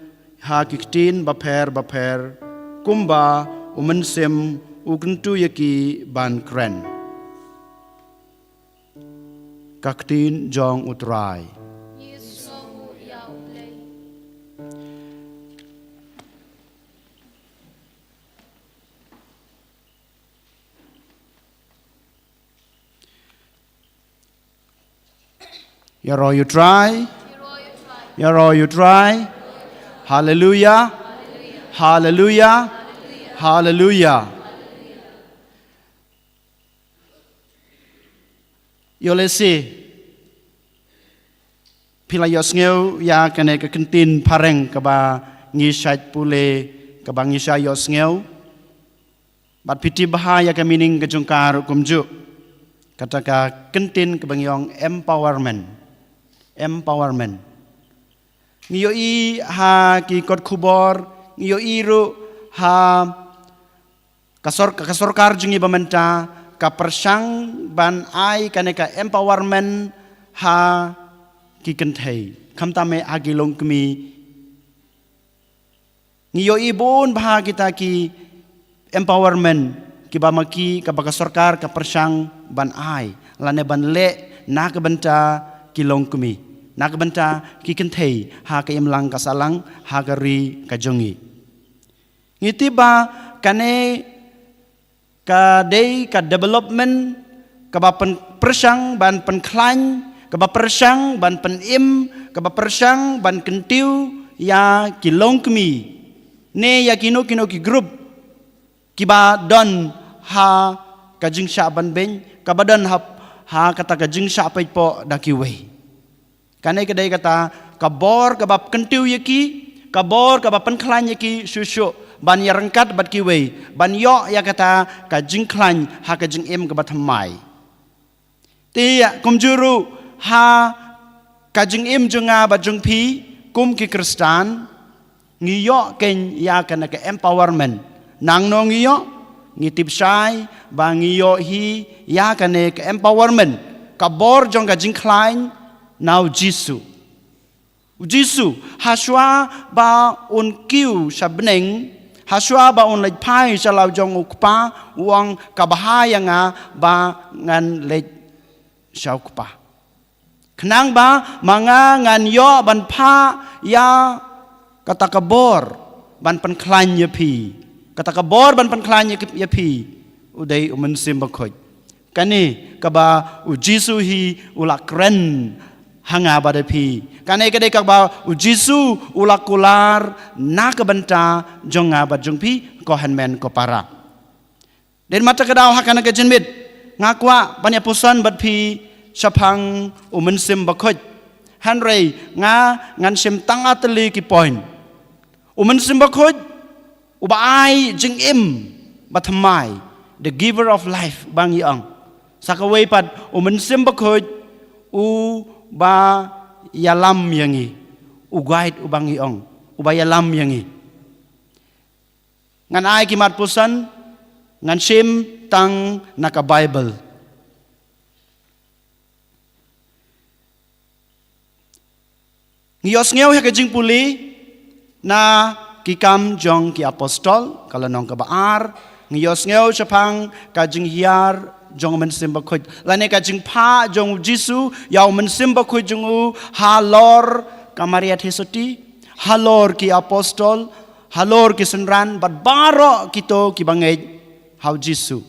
ha ki ktien bapher bapher, kumba u Mynsiem u kyntu ïa ki ban kren. Ka ktien jong U Trai. Ïaroh ïa U Trai. Ïaroh ïa U Trai. Haleluia. Haleluia. Haleluia. Ïoh lehse phi la ïohsngew ïa kane ka kyntien phareng kaba ngi shait pule, kaba ngi shait ïohsngew. Bad phi tip bha ïa ka meaning ka jong ka ruh kumjuh. Kata ka kyntien kaba ngi ong empowerment. Empowerment. Ngi ïohi ha ki kot khubor, ngi ïohi ruh ha ka sor-, ka sorkar jong ngi ba mynta ka pyrshang ban ai kane ka empowerment ha ki kynthei. Khamtam eh ha ki longkmie. Ngi ïohi bun bha kita ki empowerment kiba ma ki, kaba ka sorkar ka pyrshang ban ai lane ban leh na ka bynta ki longkmie, na ka bynta ki kynthei ha ka imlang ka sahlang, ha ka ri ka jong ngi. Ngi tip ba kane ka dei ka development kaba pyn-, pyrshang ban pynkhlaiñ, kaba pyrshang ban pynim, kaba pyrshang ban kyntiew ïa ki longkmie ne ïa kino kino ki group kiba don ha ka jingshah ban beiñ, kaba don ha, ha kata ka jingshah peit poh da kiwei. Kane ka dei kata ka bor kaba kyntiew ïa ki, ka bor kaba pynkhlaiñ ïa ki shuh shuh ban ïaryngkat bad kiwei, ban ïoh ïa kata ka jingkhlaiñ ha ka jingim kaba thymmai. Te kumjuh ruh ha ka jingim jong nga bad jong phi kum ki Khristan, ngi ïoh kein ïa kane ka empowerment. Nangno ngi ïoh? Ngi tip shai ba ngi ïoh hi ïa kane ka empowerment, ka bor jong ka jingkhlaiñ na U Jisu. U Jisu, hashwa ba un kiew sha bneng, hashwa ba un leit phai sha la u jong U Kpa, u ong, ka bha ïa nga ba ngan leit sha U Kpa. Khnang ba ma nga ngan ïoh ban phah ïa kata ka bor ban pynkhlaiñ ïa phi. Kata ka bor ban pynkhlaiñ ïa, ïa phi, u dei U Mynsiem Bakhuid. Kane kaba U Jisu hi u la kren ha nga bad ha phi. Kane ka dei kaba U Jisu u la kular na ka bynta jong nga bad jong phi, ko hynmen ko para. Dei ma kata ka daw ha kane ka jingmut nga kwah ban ïa puson bad phi shaphang U Mynsiem Bakhuid. Hynrei nga ngan shim tang artylli ki point. U Mynsiem Bakhuid uba ai jingim ba thymmai, the giver of life ba ngi ong. Sa kawei pat, U Mynsiem Bakhuid uba ïalam ïa ngi, u guide uba ngi ong, uba ïalam ïa ngi. Ngan ai ki mat puson, ngan shim tang na ka Baibl. Ngi ïohsngew ha ka jingpule na Ki Kam jong ki Apostol, ka lynnong kaba ar, ngi ïohsngew shaphang ka jinghiar jong U Mynsiem Bakhuid lane ka jingphah jong U Jisu ïa U Mynsiem Bakhuid jong u halor ka Maria Theisotti, halor ki apostol, halor ki synran bad baroh kito kiba ngeit ha u Jisu.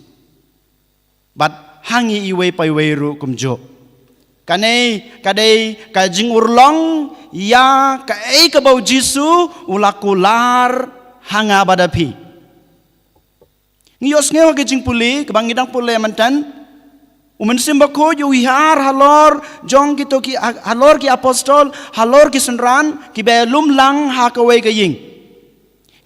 Bad ha ngi iwei pa iwei ruh kumjuh. Kane ka dei ka jingurlong ïa kaei kaba u Jisu u la kular ha nga bad ha phi. Ngi ïohsngew ha ka jingpule kaba ngi dang pule mynta. U Mynsiem Bakhuid u hiar halor jong kito ki, halor ki apostol, halor ki synran kiba lum lang ha kawei ka ïing.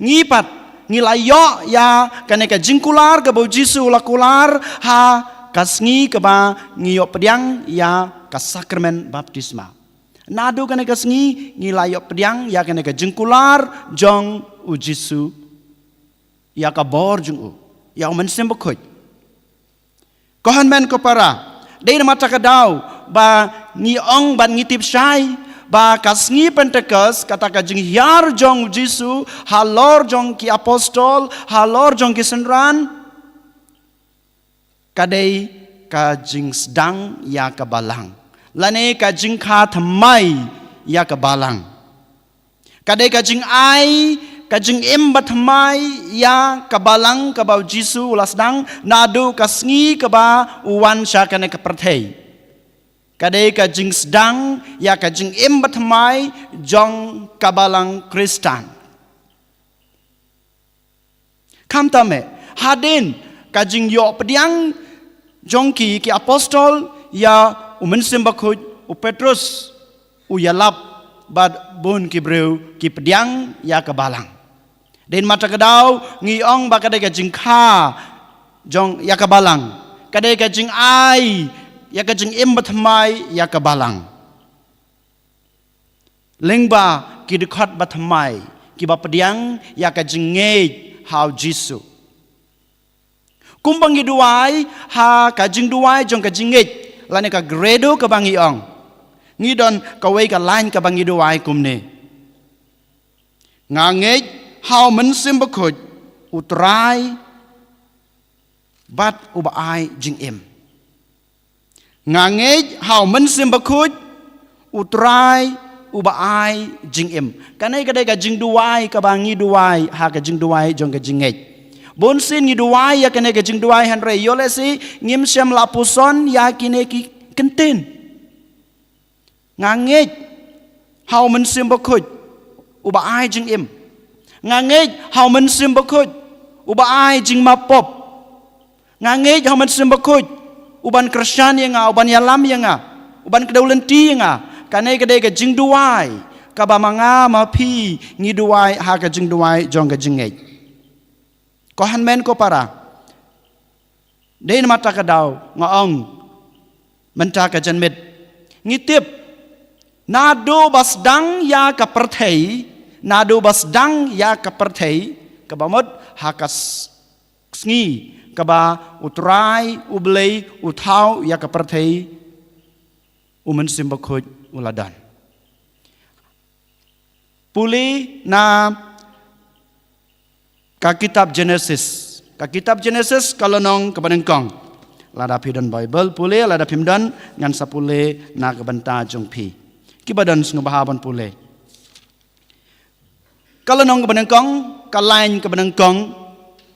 Ngi pat ngi la ïoh ïa kane ka jingkular kaba u Jisu u la kular ha ka sngi kaba ngi ïoh pdiang ïa ka sakramen baptisma. Naduh kane ka sngi ngi la ïoh pdiang ïa kane ka jingkular jong u Jisu, ïa ka bor jong u, ïa u Mynsiem Bakhuid. Ko hynmen ko para, dei namar kata ka daw ba ngi ong bad ngi tip shai ba ka sngi Pentekost, kata ka jinghiar jong u Jisu halor jong ki apostol, halor jong ki synran, ka dei ka jingsdang ïa ka balang, lane ka jingkha thymmai ïa ka balang. Ka dei ka jingai, ka jingim bathymmai ïa ka balang kaba u Jisu u la sdang naduh ka sngi kaba u wan sha kane ka pyrthei. Ka dei ka jingsdang ïa ka jingim bathymmai jong ka balang Khristan. Khamtam eh, hadien ka jingïoh pdiang jong ki, ki apostol ïa u Mynsiem Bakhuid, u Petrus u ïalap bad bun ki briew ki pdiang ïa ka balang. Dei namar kata ka daw ngi ong ba ka dei ka jingkha jong ïa ka balang, ka dei ka jingai ïa ka jingim bathymmai ïa ka balang. Lyngba ki dkhot bathymmai kiba pdiang ïa ka jingngeit ha u Jisu. Kumba ngi duwai ha ka jingduwai jong ka jingngeit, lane ka credo kaba ngi ong, ngi don kawei ka lain kaba ngi duwai kumne: Nga ngeit ha u Mynsiem Bakhuid, u Trai bad uba ai jingim. Nga ngeit ha u Mynsiem Bakhuid, u Trai uba ai jingim. Kane ka dei ka jingduwai kaba ngi duwai ha ka jingduwai jong ka jingngeit. Bunsien ngi duwai ïa kane ka jingduwai, hynrei ïoh lehse ngim shym la puson ïa kine ki kyntien. Nga ngeit ha u Mynsiem Bakhuid uba ai jingim. Nga ngeit ha u Mynsiem Bakhuid uba ai jingmap pop. Nga ngeit ha u Mynsiem Bakhuid uban kyrshan ïa nga, uban ïalam ïa nga, uban kdew lynti ïa nga. Kane ka dei ka jingduwai kaba ma nga ma phi ngi duwai ha ka jingduwai jong ka jingngeit. Ko hynmen ko para, dei namar kata ka daw nga ong mynta ka janmiet, ngi tip, naduh ba sdang ïa ka pyrthei, naduh ba sdang ïa ka pyrthei, kaba mut ha ka s-, sngi kaba u Trai u Blei u thaw ïa ka pyrthei, u Mynsiem Bakhuid u la don. Pule na ka kitab Genesis. Ka kitab Genesis ka lynnong kaba nyngkong. Lada phi don Baibl pule, lada phim don ngan sa pule na ka bynta jong phi. Kiba don sngewbha ban pule. Ka lynnong kaba nyngkong, ka lain kaba nyngkong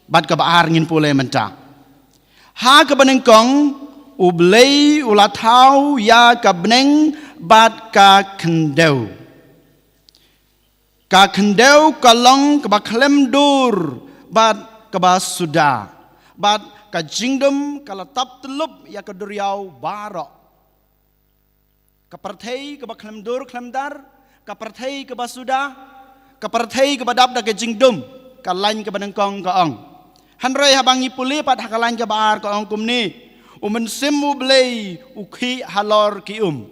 bad kaba ar ngin pule mynta. Ha kaba nyngkong, u Blei u la thaw ïa ka bneng bad ka khyndew. Ka khyndew ka long kaba khlem dur bad kaba suda, bad ka jingdum ka la tap tyllup ïa ka duriaw baroh. Ka pyrthei kaba khlem dur khlem dar, ka pyrthei kaba suda, ka pyrthei kaba dap da ka jingdum, ka lain kaba nyngkong ka ong. Hynrei haba ngi pule pat ha ka lain kaba ar ka ong kumne: U Mynsiem U Blei u khih halor ki um.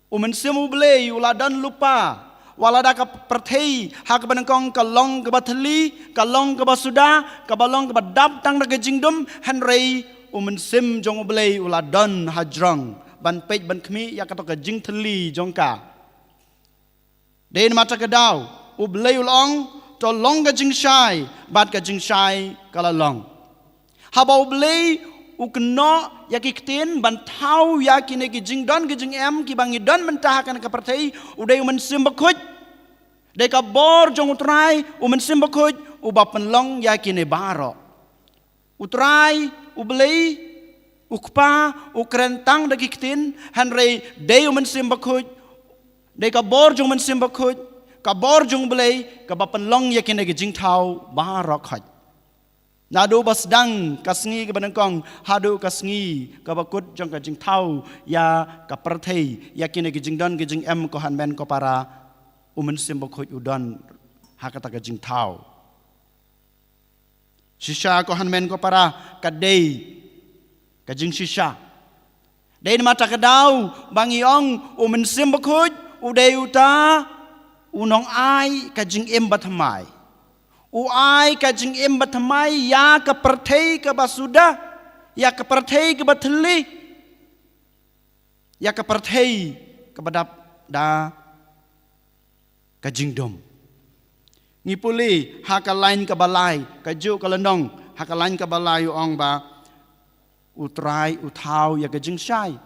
U Mynsiem U Blei u la don lypa. Wat lada ka pyrthei ha kaba nyngkong ka long kaba thylli, ka long kaba suda, kaba long kaba dap tang da ka jingdum, hynrei U Mynsiem jong U Blei u la don hajrong ban peit ban khmih ïa kato ka jingthylli jong ka. Dei namar kata ka daw U Blei u la ong, to long ka jingshai, bad ka jingshai ka la long. Haba U Blei u kynnoh ïa ki ktien ban thaw ïa kine ki jingdon ki jingem kiba ngi don mynta ha kane ka pyrthei, u dei U Mynsiem Bakhuid. Dei ka bor jong U Trai, U Mynsiem Bakhuid, uba pynlong ïa kine baroh. U Trai, U Blei, U Kpa, u kren tang da ki ktien, hynrei dei U Mynsiem Bakhuid, dei ka bor jong U Mynsiem Bakhuid, ka bor jong U Blei, kaba pynlong ïa kine ki jingthaw baroh khoit. Naduh ba sdang ka sngi kaba nyngkong, haduh ka sngi kaba kut jong ka jingthaw ïa ka pyrthei, ïa kine ki jingdon ki jingem ko hynmen ko para, U Mynsiem Bakhuid u don ha kata ka jingthaw. Shisha ko hynmen ko para, ka dei ka jingshisha. Dei namar kata ka daw ba ngi ong U Mynsiem Bakhuid u dei uta u nongai ka jingim bathymmai. U ai ka jingim bathymmai ïa ka pyrthei kaba suda, ïa ka pyrthei kaba thylli, ïa ka pyrthei kaba dap da ka jingdum. Ngi pule ha ka lain kaba lai, kajuh ka lynnong, ha ka lain kaba lai u ong ba U Trai u thaw ïa ka jingshai.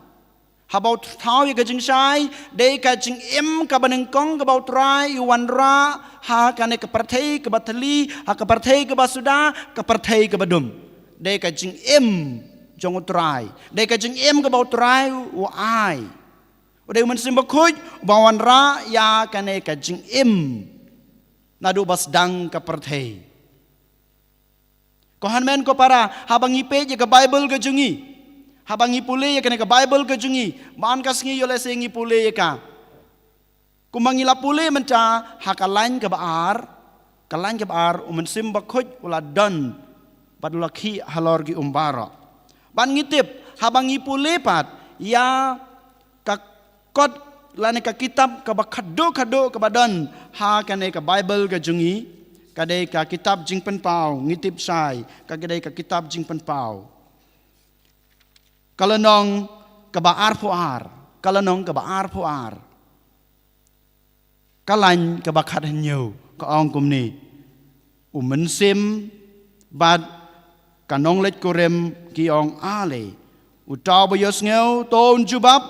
Haba u thaw ïa ka jingshai, dei ka jingim kaba nyngkong kaba U Trai u wanrah ha kane ka pyrthei kaba thylli, ha ka pyrthei kaba suda, ka pyrthei kaba dum. Dei ka jingim jong U Trai, dei ka jingim kaba U Trai u ai. U dei U Mynsiem Bakhuid uba wanrah ïa kane ka jingim naduh ba sdang ka pyrthei. Ko hynmen ko para, haba ngi peit ïa ka Baibl ka jong ngi, haba ngi pule ïa kane ka Baibl ka jong ngi, man ka sngi ïoh lehse ngi pule ïa ka. Kumba ngi la pule mynta ha ka lain kaba ar, ka lain kaba ar U Mynsiem Bakhuid u la don bad u la khih halor ki um baroh. Bad ngi tip, haba ngi pule pat ïa ka kot lane ka kitab kaba khadduh khadduh kaba don ha kane ka Baibl ka jong ngi, ka dei ka kitab Jingpynpaw, ngi tip shai, ka dei ka kitab Jingpynpaw. Ka lynnong kaba arphew ar, ka lynnong kaba arphew ar, ka lain kaba khathynñiew, ka ong kumne: U Mynsiem bad ka nongleit kurim ki ong ale. Uta uba ïohsngew to un jubab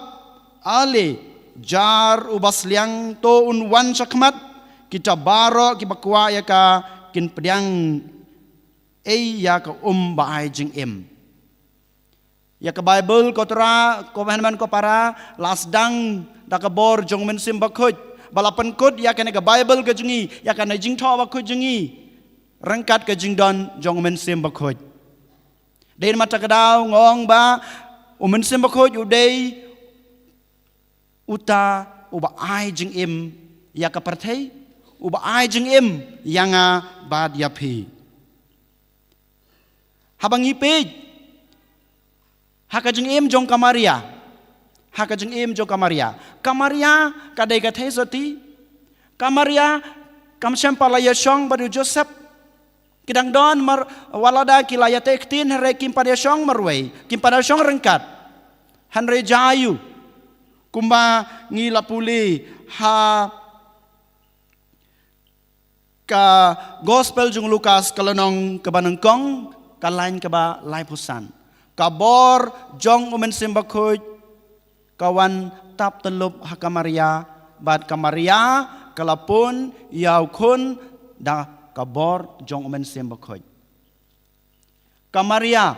ale. Jar uba sliang to un wan shakhmat. Kita baroh kiba kwah ïa ka kin pdiang ei ïa ka um ba ai jingim. Ïa ka Baibl ko Trai, ko hynmen ko para, la sdang da ka bor jong U Mynsiem Bakhuid, ba la pynkut ïa kane ka Baibl ka jong ngi, ïa kane ka Jingthoh Bakhuid jong ngi, ryngkat ka jingdon jong U Mynsiem Bakhuid. Dei namar kata ka daw nga ong ba U Mynsiem Bakhuid u dei uta uba ai jingim ïa ka pyrthei, uba ai jingim ïa nga bad ïa phi. Haba ngi peit ha ka jingim jong ka Maria, ha ka jingim jong ka Maria, ka Maria ka dei ka theisotti. Ka Maria kam shym pat la ïashong bad u Joseph. Ki dang don mar, wat lada ki la ïateh ktien hynrei kim pat ïashong marwei, kim pat ïashong ryngkat. Hynrei jia aiu, kumba ngi la pule ha ka Gospel jong u Lukas, ka lynnong kaba nyngkong, ka lain kaba laiphew san, ka bor jong U Mynsiem Bakhuid ka wan tap tyllup ha ka Maria, bad ka Maria ka la pun ïa u khun da ka bor jong U Mynsiem Bakhuid. Ka Maria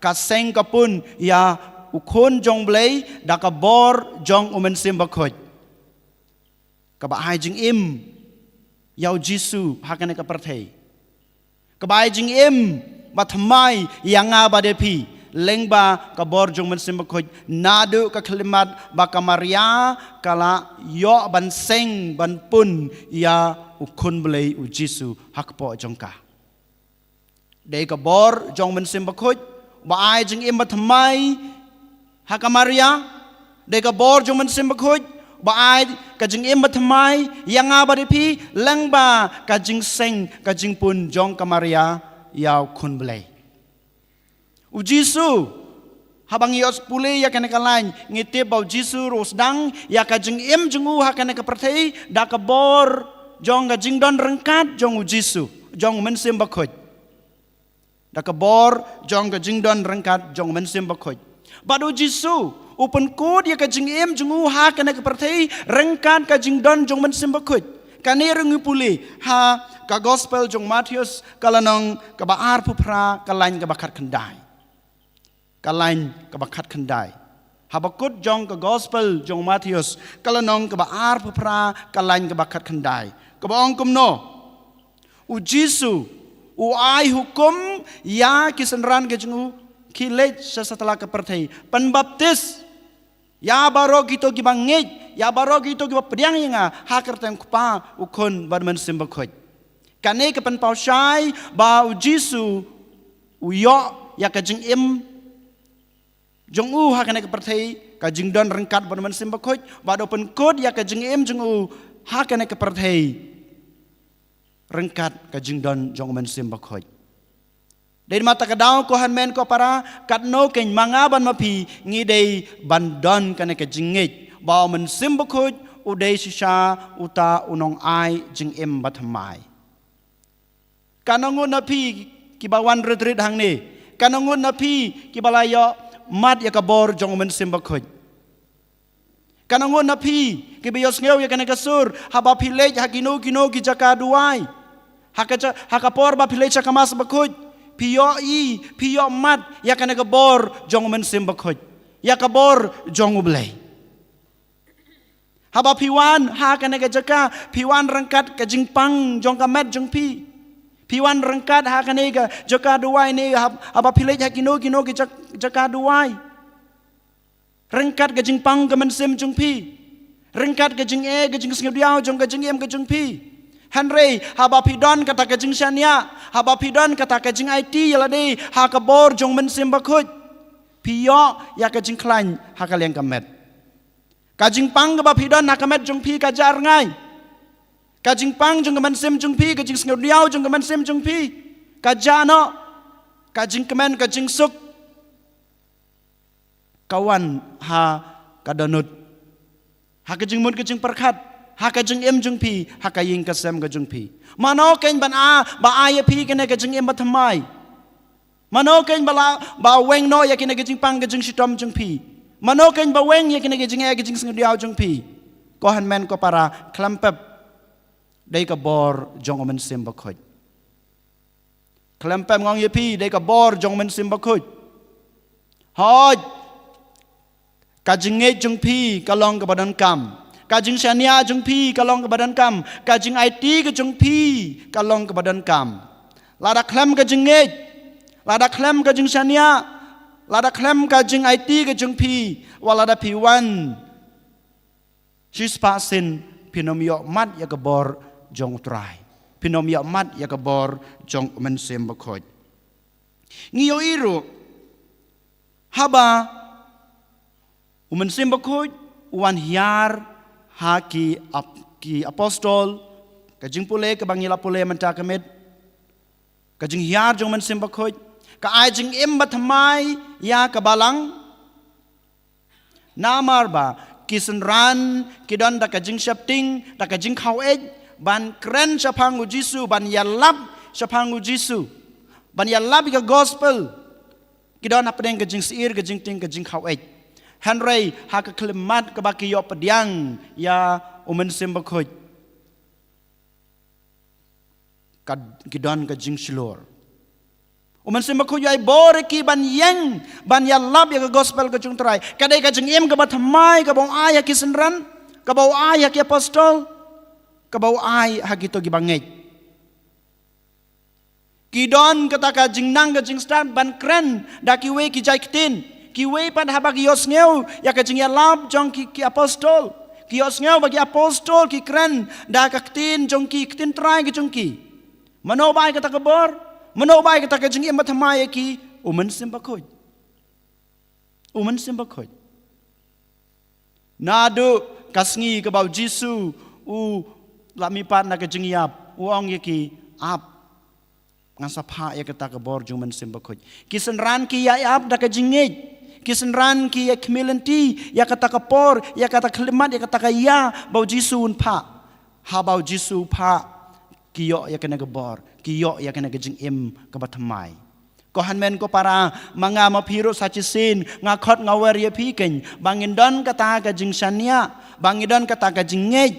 ka seng ka pun ïa u Khun jong U Blei da ka bor jong U Mynsiem Bakhuid, kaba ai jingim ïa u Jisu ha kane ka pyrthei, kaba ai jingim bathymmai ïa nga bad ïa phi, lyngba ka bor jong U Mynsiem Bakhuid. Naduh ka khyllipmat ba ka Maria ka la ïoh ban seng ban pun ïa u Khun Blei u Jisu ha kpoh jong ka. Dei ka bor jong U Mynsiem Bakhuid ba ai jingim bathymmai ha ka Maria. Dei ka bor jong U Mynsiem Bakhuid ba ai ka jingim bathymmai ïa nga bad ïa phi, lyngba ka jingseng, ka jingpun jong ka Maria ïa u Khun Blei. U Jisu, haba ngi ïoh pule ïa kane ka lain, ngi tip ba u Jisu ruh u sdang ïa ka jingim jong u ha kane ka pyrthei da ka bor jong ka jingdon ryngkat jong u Jisu, jong U Mynsiem Bakhuid. Da ka bor jong ka jingdon ryngkat jong U Mynsiem Bakhuid. Bad u Jisu u pynkut ïa ka jingim jong u ha kane ka pyrthei ryngkat ka jingdon jong U Mynsiem Bakhuid. Kane ruh ngi pule ha ka gospel jong Mathaios ka lynnong kaba arphew phra ka lain kaba khatkhyndai. Ka lain kaba khatkhyndai. Haba kut jong ka gospel jong Mathaios ka lynnong kaba arphew phra ka lain kaba khatkhyndai. Kaba ong kumno. U Jisu, u ai hukum, ïa ki synran ki jong u, khie leit sha satlak ka pyrthei. Pynbaptis. Ïa baroh kito kiba ngeit, ïa baroh kito kiba pdiang ïa nga, ha ka kyrteng u Kpa, u Khun, bad u Mynsiem Bakhuid. Kane ka pynpaw shai, ba u Jisu, u ïoh, ïa ka jingim, jong u ha kane ka pyrthei, ka jingdon ryngkat bad u Mynsiem Bakhuid, bad u pynkut ïa ka jingim jong u, ha kane ka pyrthei. Ryngkat ka jingdon jong u Mynsiem Bakhuid. Dei ma kata ka daw ko hynmen ko para, katno kein ma nga bad ma phi, ngi dei ban don kane ka jingngeit. Ba u Mynsiem Bakhuid, u dei shisha, uta u nongai jingim bathymmai. Katno ngut na phi kiba wan rit rit hangne. Katno ngut na phi kiba la ïoh mad ïa ka bor jong u Mynsiem Bakhuid. Katno ngut na phi kiba ïohsngew ïa kane ka sur, haba phi leit ha kino kino ki jaka duwai. Ha ka ja-, ha ka por ba phi leit sha ka Mass Bakhuid. Phi ïohi, phi ïoh mad, ïa kane ka bor jong u Mynsiem Bakhuid. Ïa ka bor jong u Blei. Haba phi wan, ha kane ka jaka, phi wan ryngkat ka jingpang jong ka met jong phi. Phi wan ryngkat ha kane ka jaka duwai ne, hab-, haba phi leit ha kino kino ki jak-, jaka duwai. Ryngkat ka jingpang ka mynsiem jong phi. Ryngkat ka jingeh, ka jingsngewdiaw jong ka jingim ka jong phi. Hynrei, haba phi don kata ka jingshaniah, haba phi don kata ka jingaiti ïa lade, ha ka bor jong u Mynsiem Bakhuid. Phi ïoh, ïa ka jingkhlaiñ, ha ka liang ka met. Ka jingpang kaba phi don ha ka met jong phi ka jah rngai. Ka jingpang jong ka mynsiem jong phi, ka jingsngewdiaw jong ka mynsiem jong phi. Ka jah noh, ka jingkmen, ka jingsuk. Ka wan ha ka dohnud. Ha ka jingmut ka jingpyrkhat. Ha ka jingim jong phi, ha ka ïing ka sem ka jong phi. Mano kein ban ai, ba ai ïa phi kane ka jingim bathymmai. Mano kein ba la, ba weng noh ïa kine ki jingpang ki jingshitom jong phi. Mano kein ba weng ïa kine ki jingeh ki jingsngewdiaw jong phi. Ko hynmen ko para khlem pep. Dei ka bor jong u Mynsiem Bakhuid. Khlem pep nga ong ïa phi dei ka bor jong u Mynsiem Bakhuid. Hooid. Ka jingngeit jong phi ka long kaba donkam. Ka jingshaniah jong phi ka long kaba donkam. Ka jingaiti ka jong phi ka long kaba donkam. Lada khlem ka jingngeit, lada khlem ka jingshaniah, lada khlem ka jingaiti ka jong phi, wat lada phi wan shispah sien phin ym ïoh mad ïa ka bor jong u Trai. Phin ym ïoh mad ïa ka bor jong u Mynsiem Bakhuid. Ngi ïohi ruh haba u Mynsiem Bakhuid u wan hiar ha ki ap-, ki apostol, ka jingpule kaba ngi la pule mynta ka miet, ka jinghiar jong u Mynsiem Bakhuid, ka ai jingim bathymmai ïa ka balang. Namar ba ki synran ki don da ka jingsheptieng, da ka jingkhawaid, ban kren shaphang u Jisu, ban ïalap shaphang u Jisu, ban ïalap ïa ka gospel. Ki don hapdeng ka jingsyier, ka jingtieng, ka jingkhawaid. Hynrei ha ka khyllipmat kaba ki ïoh pdiang ïa u Mynsiem Bakhuid, ka, ki don ka jingshlur. U Mynsiem Bakhuid u ai bor ïa ki ban ïeng, ban ïalap ïa ka gospel ka jong u Trai. Ka dei ka jingim kaba thymmai kaba u ai ha ki synran, kaba u ai ha ki apostol, kaba u ai ha kito kiba ngeit. Ki don kata ka jingnang ka jingstad ban kren da kiwei ki jait ktien. Kiwei pat haba ki ïohsngew ïa ka jingïalap jong ki, ki apostol, ki ïohsngew ba ki apostol ki kren da ka ktien jong ki, ktien Trai ka jong ki. Mano ba ai kata ka bor? Mano ba ai kata ka jingim bathymmai ïa ki? U Mynsiem Bakhuid. U Mynsiem Bakhuid. Naduh ka sngi kaba u Jisu u la mihpat na ka jingïap, u ong ïa ki, ap, ngan sa phah ïa kata ka bor jong u Mynsiem Bakhuid. Ki synran ki ïa ap da ka jingngeit. Ki synran ki ïa khmih lynti ïa kata ka por, ïa kata ka khyllipmat, ïa kata ka ïa ba u Jisu un phah. Haba u Jisu u phah, ki ïoh ïa kane ka bor, ki ïoh ïa kane ka jingim kaba thymmai. Ko hynmen ko para, ma nga ma phi ruh sa shisien, nga khot nga wer ïa phi kein, ba ngin don kata ka jingshaniah, ba ngin don kata ka jingngeit.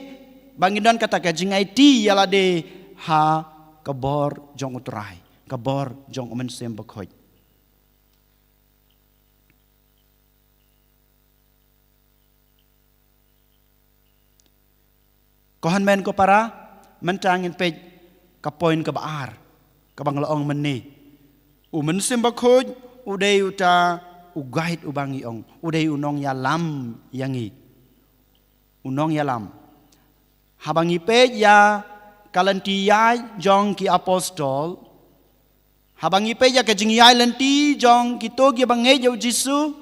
Ba ngin don kata ka jingaiti ïa lade ha ka bor jong U Trai, ka bor jong U Mynsiem Bakhuid. Ko hynmen ko para, mynta ngin peit ka point kaba ar, kaba nga la ong mynne. U Mynsiem Bakhuid u dei uta u guide uba ngi ong, u dei u nongïalam ïa ngi. U nongïalam. Haba ngi peit ïa ka lynti ïaid jong ki apostol, haba ngi peit ïa ka jingïaid lynti jong kito kiba ngeit ïa U Jisu,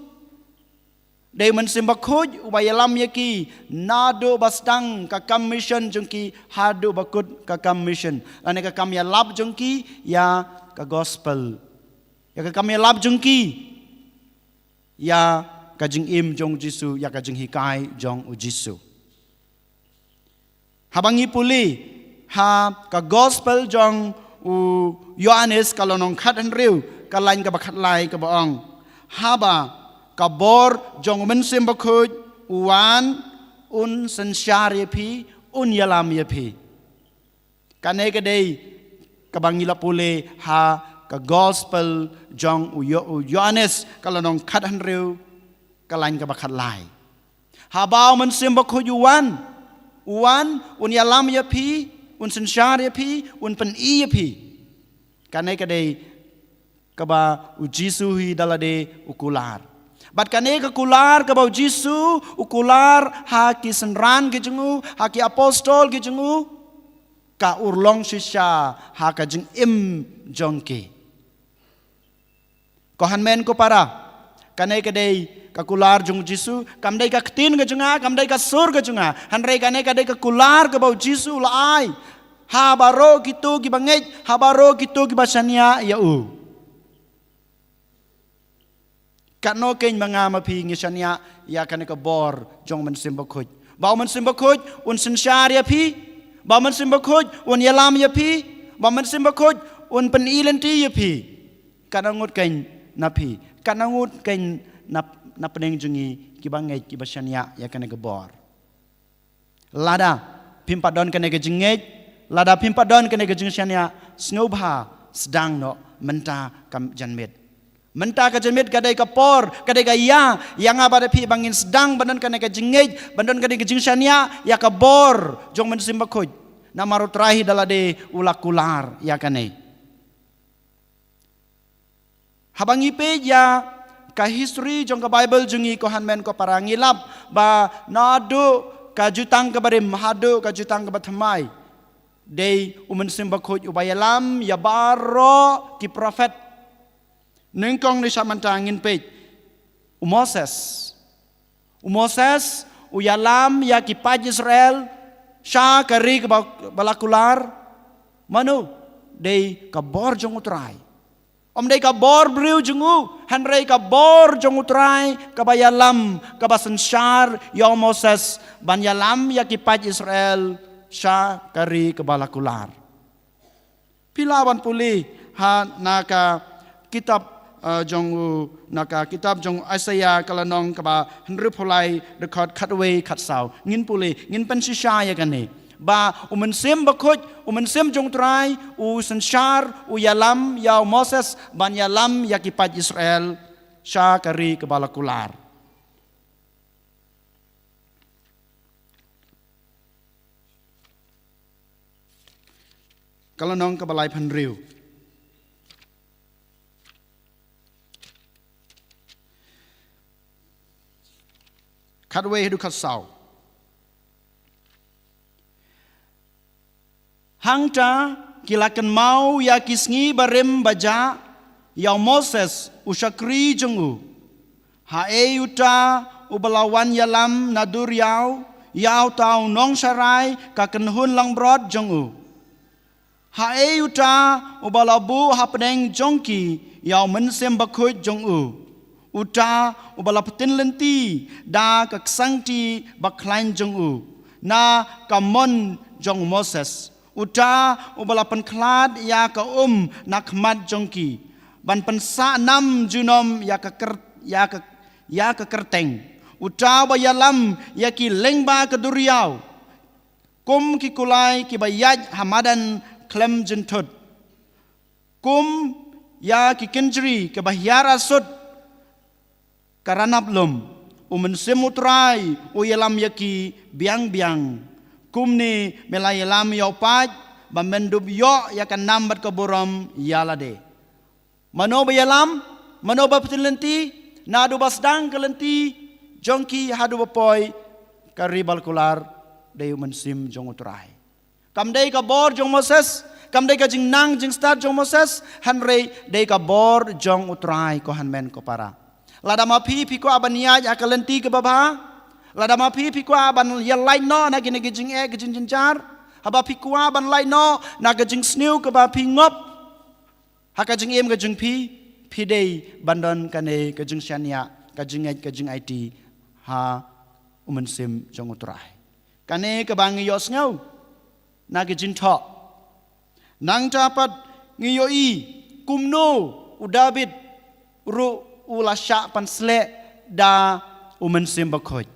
dei U Mynsiem Bakhuid uba ïalam ïa ki naduh ba sdang ka kam mission jong ki haduh ba kut ka kam mission, lane ka kam ïalap jong ki ïa ka gospel, ïa ka kam ïalap jong ki ïa ka jingim jong U Jisu, ïa ka jinghikai jong U Jisu. Haba ngi pule ha ka gospel jong u Ïoannis ka lynnong khathynriew, ka lain kaba khatlai, kaba ong: Haba ka bor jong U Mynsiem Bakhuid u wan, un synshar ïa phi, un ïalam ïa phi. Kane ka dei kaba ngi la pule ha ka gospel jong u Ïo-, u Ïoannis ka lynnong khathynriew, ka lain kaba khatlai. Haba U Mynsiem Bakhuid u wan, u wan, un ïalam ïa phi, un synshar ïa phi, un pyni ïa phi. Kane ka dei kaba U Jisu hi da lade u kular. Bad kane ka kular kaba U Jisu u kular ha ki synran ki jong u, ha ki apostol ki jong u, ka urlong shisha ha ka jingim jong ki. Ko hynmen ko para, kane ka dei ka kular jong U Jisu, kam dei ka ktien ka jong nga, kam dei ka sur ka jong nga, hynrei kane ka dei ka kular kaba U Jisu u la ai ha baroh kito kiba ngeit, ha baroh kito kiba shaniah ïa u. Katno kein ma nga ma phi ngi shaniah ïa kane ka bor jong U Mynsiem Bakhuid, ba U Mynsiem Bakhuid un synshar ïa phi, ba U Mynsiem Bakhuid un ïalam ïa phi, ba U Mynsiem Bakhuid un pyni lynti ïa phi? Katno ngut kein na phi, katno ngut kein na, na pdeng jong ngi kiba ngeit, kiba shaniah ïa kane ka bor? Lada phim pat don kane ka jingngeit, lada phim pat don kane ka jingshaniah, sngewbha sdang noh mynta ka janmiet. Mynta ka janmiet ka dei ka por, ka dei ka ïa ïa nga bad ïa phi ba ngin sdang ban don kane ka jingngeit, ban don kane ka jingshaniah ïa ka bor jong U Mynsiem Bakhuid. Namar U Trai hi da lade u la kular ïa kane. Haba ngi peit ïa ka history jong ka Baibl jong ngi, ko hynmen ko para, ngi lap ba naduh ka Jutang kaba Rim haduh ka Jutang kaba Thymmai, dei U Mynsiem Bakhuid uba ïalam ïa baroh ki prophet. Nyngkong, ngi sa mynta ngin peit u Moses. U Moses u ïalam ïa ki paid Israel sha ka ri kaba, ba la kular. Mano? Dei ka bor jong U Trai. Ym dei ka bor briew jong u, hynrei ka bor jong U Trai kaba ïalam, kaba synshar ïa u Moses ban ïalam ïa ki paid Israel sha ka ri kaba la kular. Phi lah ban pule ha na ka kitab, eh, jong u, na ka kitab jong u Isaiah ka lynnong kaba hynriewphew lai, dkhot khatwei khatsaw. Ngin pule, ngin pynshisha ïa kane. Ba U Mynsiem Bakhuid, U Mynsiem jong U Trai, u synshar, u ïalam ïa u Moses ban ïalam ïa ki paid Israel sha ka ri kaba la kular. Ka lynnong kaba laiphew hynriew, khatwei haduh khatsaw. Hangta ki la kynmaw ïa ki sngi barim bajah ïa u Moses u shakri jong u. Haei uta uba la wan ïalam na duriaw ïa uta u nongsharai ka kynhun langbrot jong u? Haei uta uba la buh hapdeng jong ki ïa u Mynsiem Bakhuid jong u, uta uba la pynlynti da ka ksangti bakhlaiñ jong u na ka mon jong u Moses, uta uba la pynkhlad ïa ka um na khmat jong ki ban pynsah nam junom ïa ka kyr-, ïa ka, ïa ka kyrteng, uta uba ïalam ïa ki lyngba ka duriaw, Kum ki kulai kiba ïaid ha madan khlem jynthut, kum ïa ki kynjri kiba hiar asut ka ranap lum, U Mynsiem U Trai u ïalam ïa ki biang biang. Kumne me la ïalam ïa u paid ba men dup ïoh ïa ka nam bad ka burom ïa lade. Mano ba ïalam, mano ba pynlynti, naduh ba sdang ka lynti jong ki haduh ba poi ka ri bakular, dei U Mynsiem jong U Trai. Kam dei ka bor jong Moses, kam dei ka jingnang jingstad jong Moses, hynrei dei ka bor jong U Trai, ko hynmen ko para. Lada ma phi phi kwah ban ïaid ha ka lynti kaba bha, lada ma phi phi kwah ban ïalait noh na kine ki jingeh ki jingjynjar, haba phi kwah ban lait noh na ka jingsniew kaba phi ngop ha ka jingim ka jong phi, phi dei ban don kane ka jingshaniah, ka jingngeit, ka jingaiti ha U Mynsiem jong U Trai. Kane kaba ngi ïohsngew na ki jingthoh. Nangta pat ngi ïohi kumno u David ruh u la shah pynsleh da U Mynsiem Bakhuid.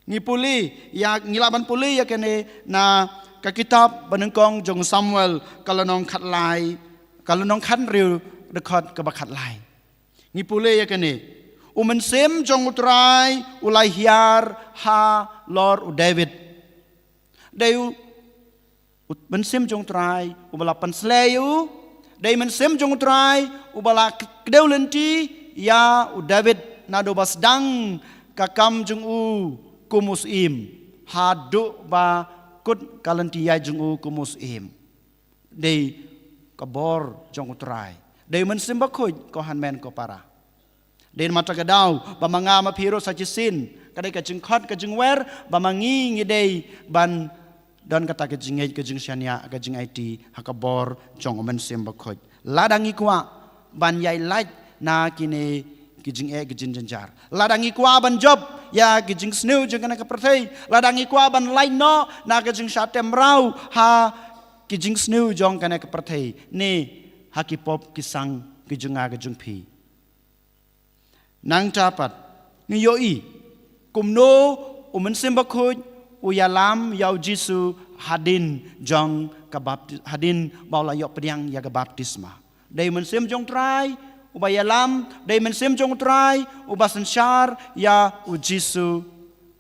Ngi pule ïa, ngi lah ban pule ïa kane na ka kitab Banyngkong jong Samuel, ka lynnong khatlai, ka lynnong khathynriew, dkhot kaba khatlai. Ngi pule ïa kane: U Mynsiem jong U Trai u la hiar halor u David. Dei u U Mynsiem jong U Trai uba la pynsleh ïa u. Dei Mynsiem jong U Trai uba la kdew lynti ïa u David naduh ba sdang ka kam jong u kum u syiem haduh ba kut ka lynti ïaid jong u kum u syiem. Dei ka bor jong U Trai, dei Mynsiem Bakhuid, ko hynmen ko para. Dei namar kata ka daw ba ma nga ma phi ruh sa shisien, ka dei ka jingkhot ka jingwer ba ma ngi ngi dei ban don kata ka jingngeit, ka jingshaniah, ka jingaiti ha ka bor jong U Mynsiem Bakhuid. Lada ngi kwah ban ïaid lait na kine ki jingeh ki jingjynjar, lada ngi kwah ban jop ïa ki jingsniew jong kane ka pyrthei, lada ngi kwah ban lait noh na ka jingshah tymraw ha ki jingsniew jong kane ka pyrthei, ne ha ki pop ki sang ki jong nga ki jong phi. Nangta pat ngi ïohi kumno U Mynsiem Bakhuid u ïalam ïa u Jisu hadien jong ka bapti-, hadien ba u la ïoh pdiang ïa ka baptisma. Dei Mynsiem jong U Trai uba ïalam, dei Mynsiem jong U Trai uba synshar ïa u Jisu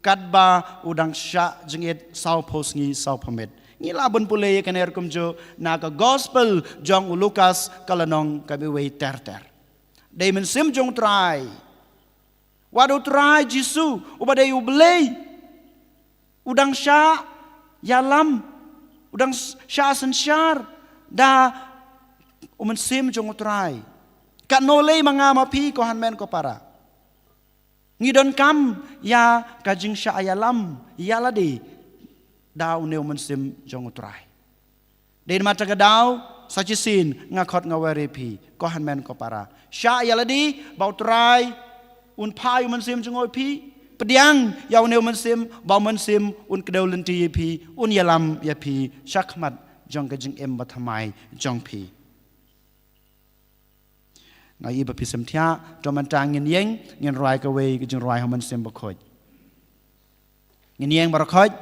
katba u dang shah jingit sawphew sngi sawphew miet. Ngi lah ban pule ïa kane ruh kumjuh na ka Gospel jong u Lukas, ka lynnong kaba wei ter ter. Dei Mynsiem jong U Trai. Wat U Trai Jisu uba dei U Blei u dang shah ïalam, u dang s-, shah synshar da U Mynsiem jong U Trai. Katno lei ma nga ma phi, ko hynmen ko para, ngi donkam ïa ka jingshah ïalam ïa lade da une U Mynsiem jong U Trai. Dei namar kata ka daw sa shisien nga khot nga wer ïa phi, ko hynmen ko para, shah ïa lade ba U Trai un phah ïa U Mynsiem jong u ïa phi. Pdiang ïa une U Mynsiem ba U Mynsiem un kdew lynti ïa phi, un ïalam ïa phi shakhmat jong ka jingim bathymmai jong phi. Nga ïohi ba phi sngewthuh, to mynta ngin ïeng, ngin rwai kawei ka jingrwai ha U Mynsiem Bakhuid. Ngin ïeng baroh khoit.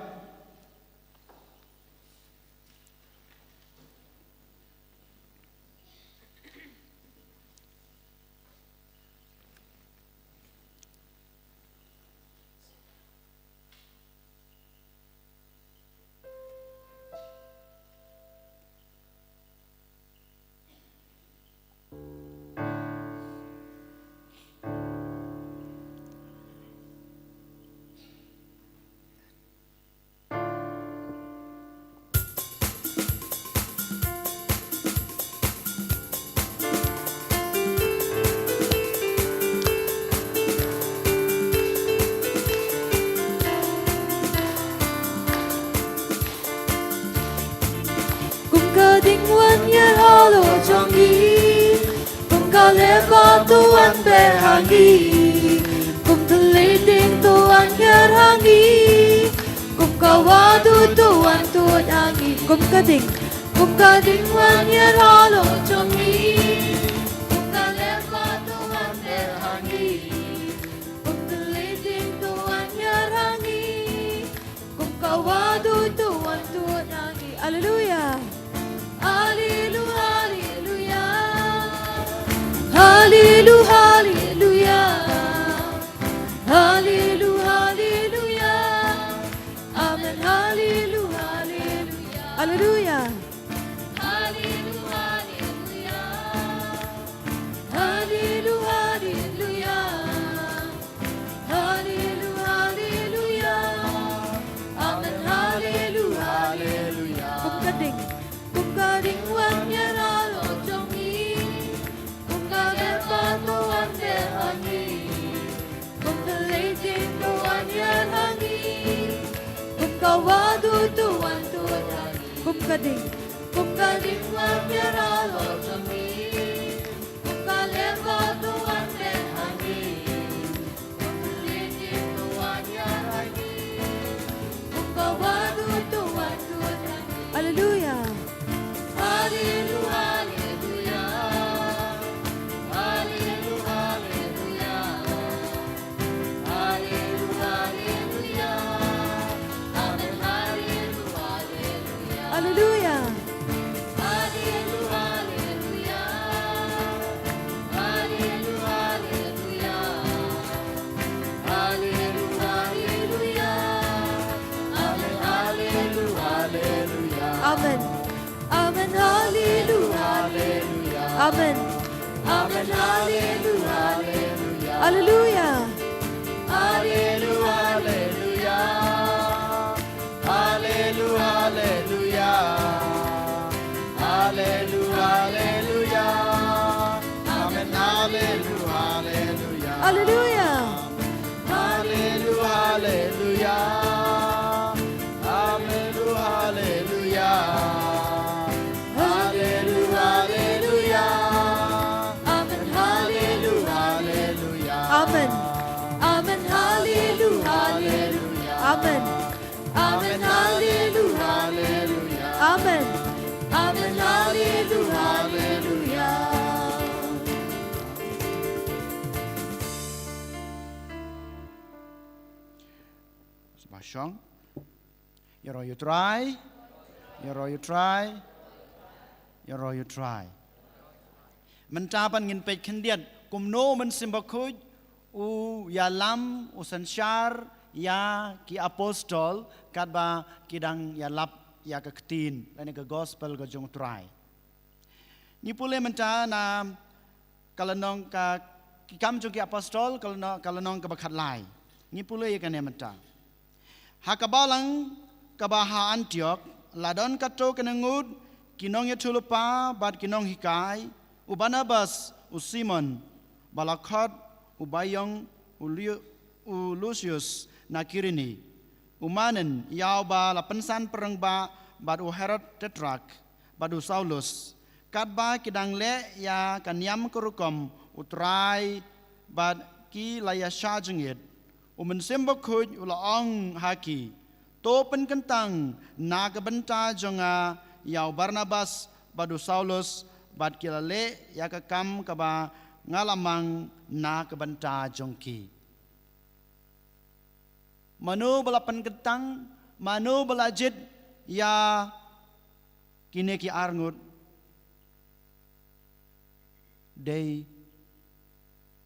Kum ka ding wan ïar halor jong ngi, kum ka leba to wan beh ha ngi, kum thylliej ding to wan ïar ha ngi, kum ka wadu to wan tuid ha ngi, kum ka ding, kum ka ding wan ïar halor jong ngi, kum ka leba to wan beh ha ngi, kum thylliej ding to wan ïar ha ngi, kum ka wadu Haleluya. Haleluya, haleluya. Haleluya, haleluya. Haleluya, haleluya. Amen, haleluya, haleluya. Kum ka ding, kum ka ding wan ïa la lok jong ngi. Kum ka dei ba to wan dei ha ngi. Kum ka lei jing to wan ïa la ngi. Kum ka wadu to wan to wan ha ngi. Kum ka ding, kum ka ding wan ïa la lok jong ngi. Kum ka lei ba to wan dei ha ngi. Haleluya. Haleluya, haleluya. Haleluya, haleluya. Haleluya, haleluya. Amen, haleluya, haleluya. Haleluya, haleluya. Haleluya, haleluya. Haleluya, haleluya. Amen, haleluya, haleluya. Amen. Amen, haleluya, haleluya. Amen. Amen, haleluya, haleluya. Haleluya. Haleluya, haleluya. Haleluya, haleluya. Haleluya, haleluya. Amen, haleluya, haleluya. Haleluya. Haleluya, haleluya. Haleluya, haleluya. Haleluya, haleluya. Amen, haleluya, haleluya. Amen. Amen, haleluya, haleluya. Amen. Amen, haleluya, haleluya. Amen. Amen, haleluya, haleluya. Sngewbha shong. Ïaroh ïa u Trai. Ïaroh ïa u Trai. Ïaroh ïa u Trai. Mynta pat ngin peit khyndiat kumno u Mynsiem Bakhuid u ïalam, u synshar ïa ki apostol katba ki dang ïalap ïa ka ktien lane ka gospel ka jong u Trai. Ngi pule mynta na ka lynnong ka, Ki Kam jong ki Apostol, ka lynnong, ka lynnong kaba khatlai. Ngi pule ïa kane mynta. Ha ka balang kaba ha Antiok, la don katto katne ngut ki nongïathuhlypa bad ki nonghikai, u Barnabas, u Simon ba la khot u Baïong, u Liu-, u Lusius na Kirene, u Manon ïa uba la pynsan pyrngbah bad u Herod Tetrak, bad u Saulus, katba ki dang leh ïa ka niam ka rukom u Trai bad ki la ïashah jingit. U Mynsiem Bakhuid u la ong ha ki, to pynkyntang na ka bynta jong nga ïa u Barnabas bad u Saulus, bad ki la leh ïa ka kam kaba nga la mang na ka bynta jong ki. Mano ba la pynkyntang, mano ba la jied ïa kine ki arngut? Dei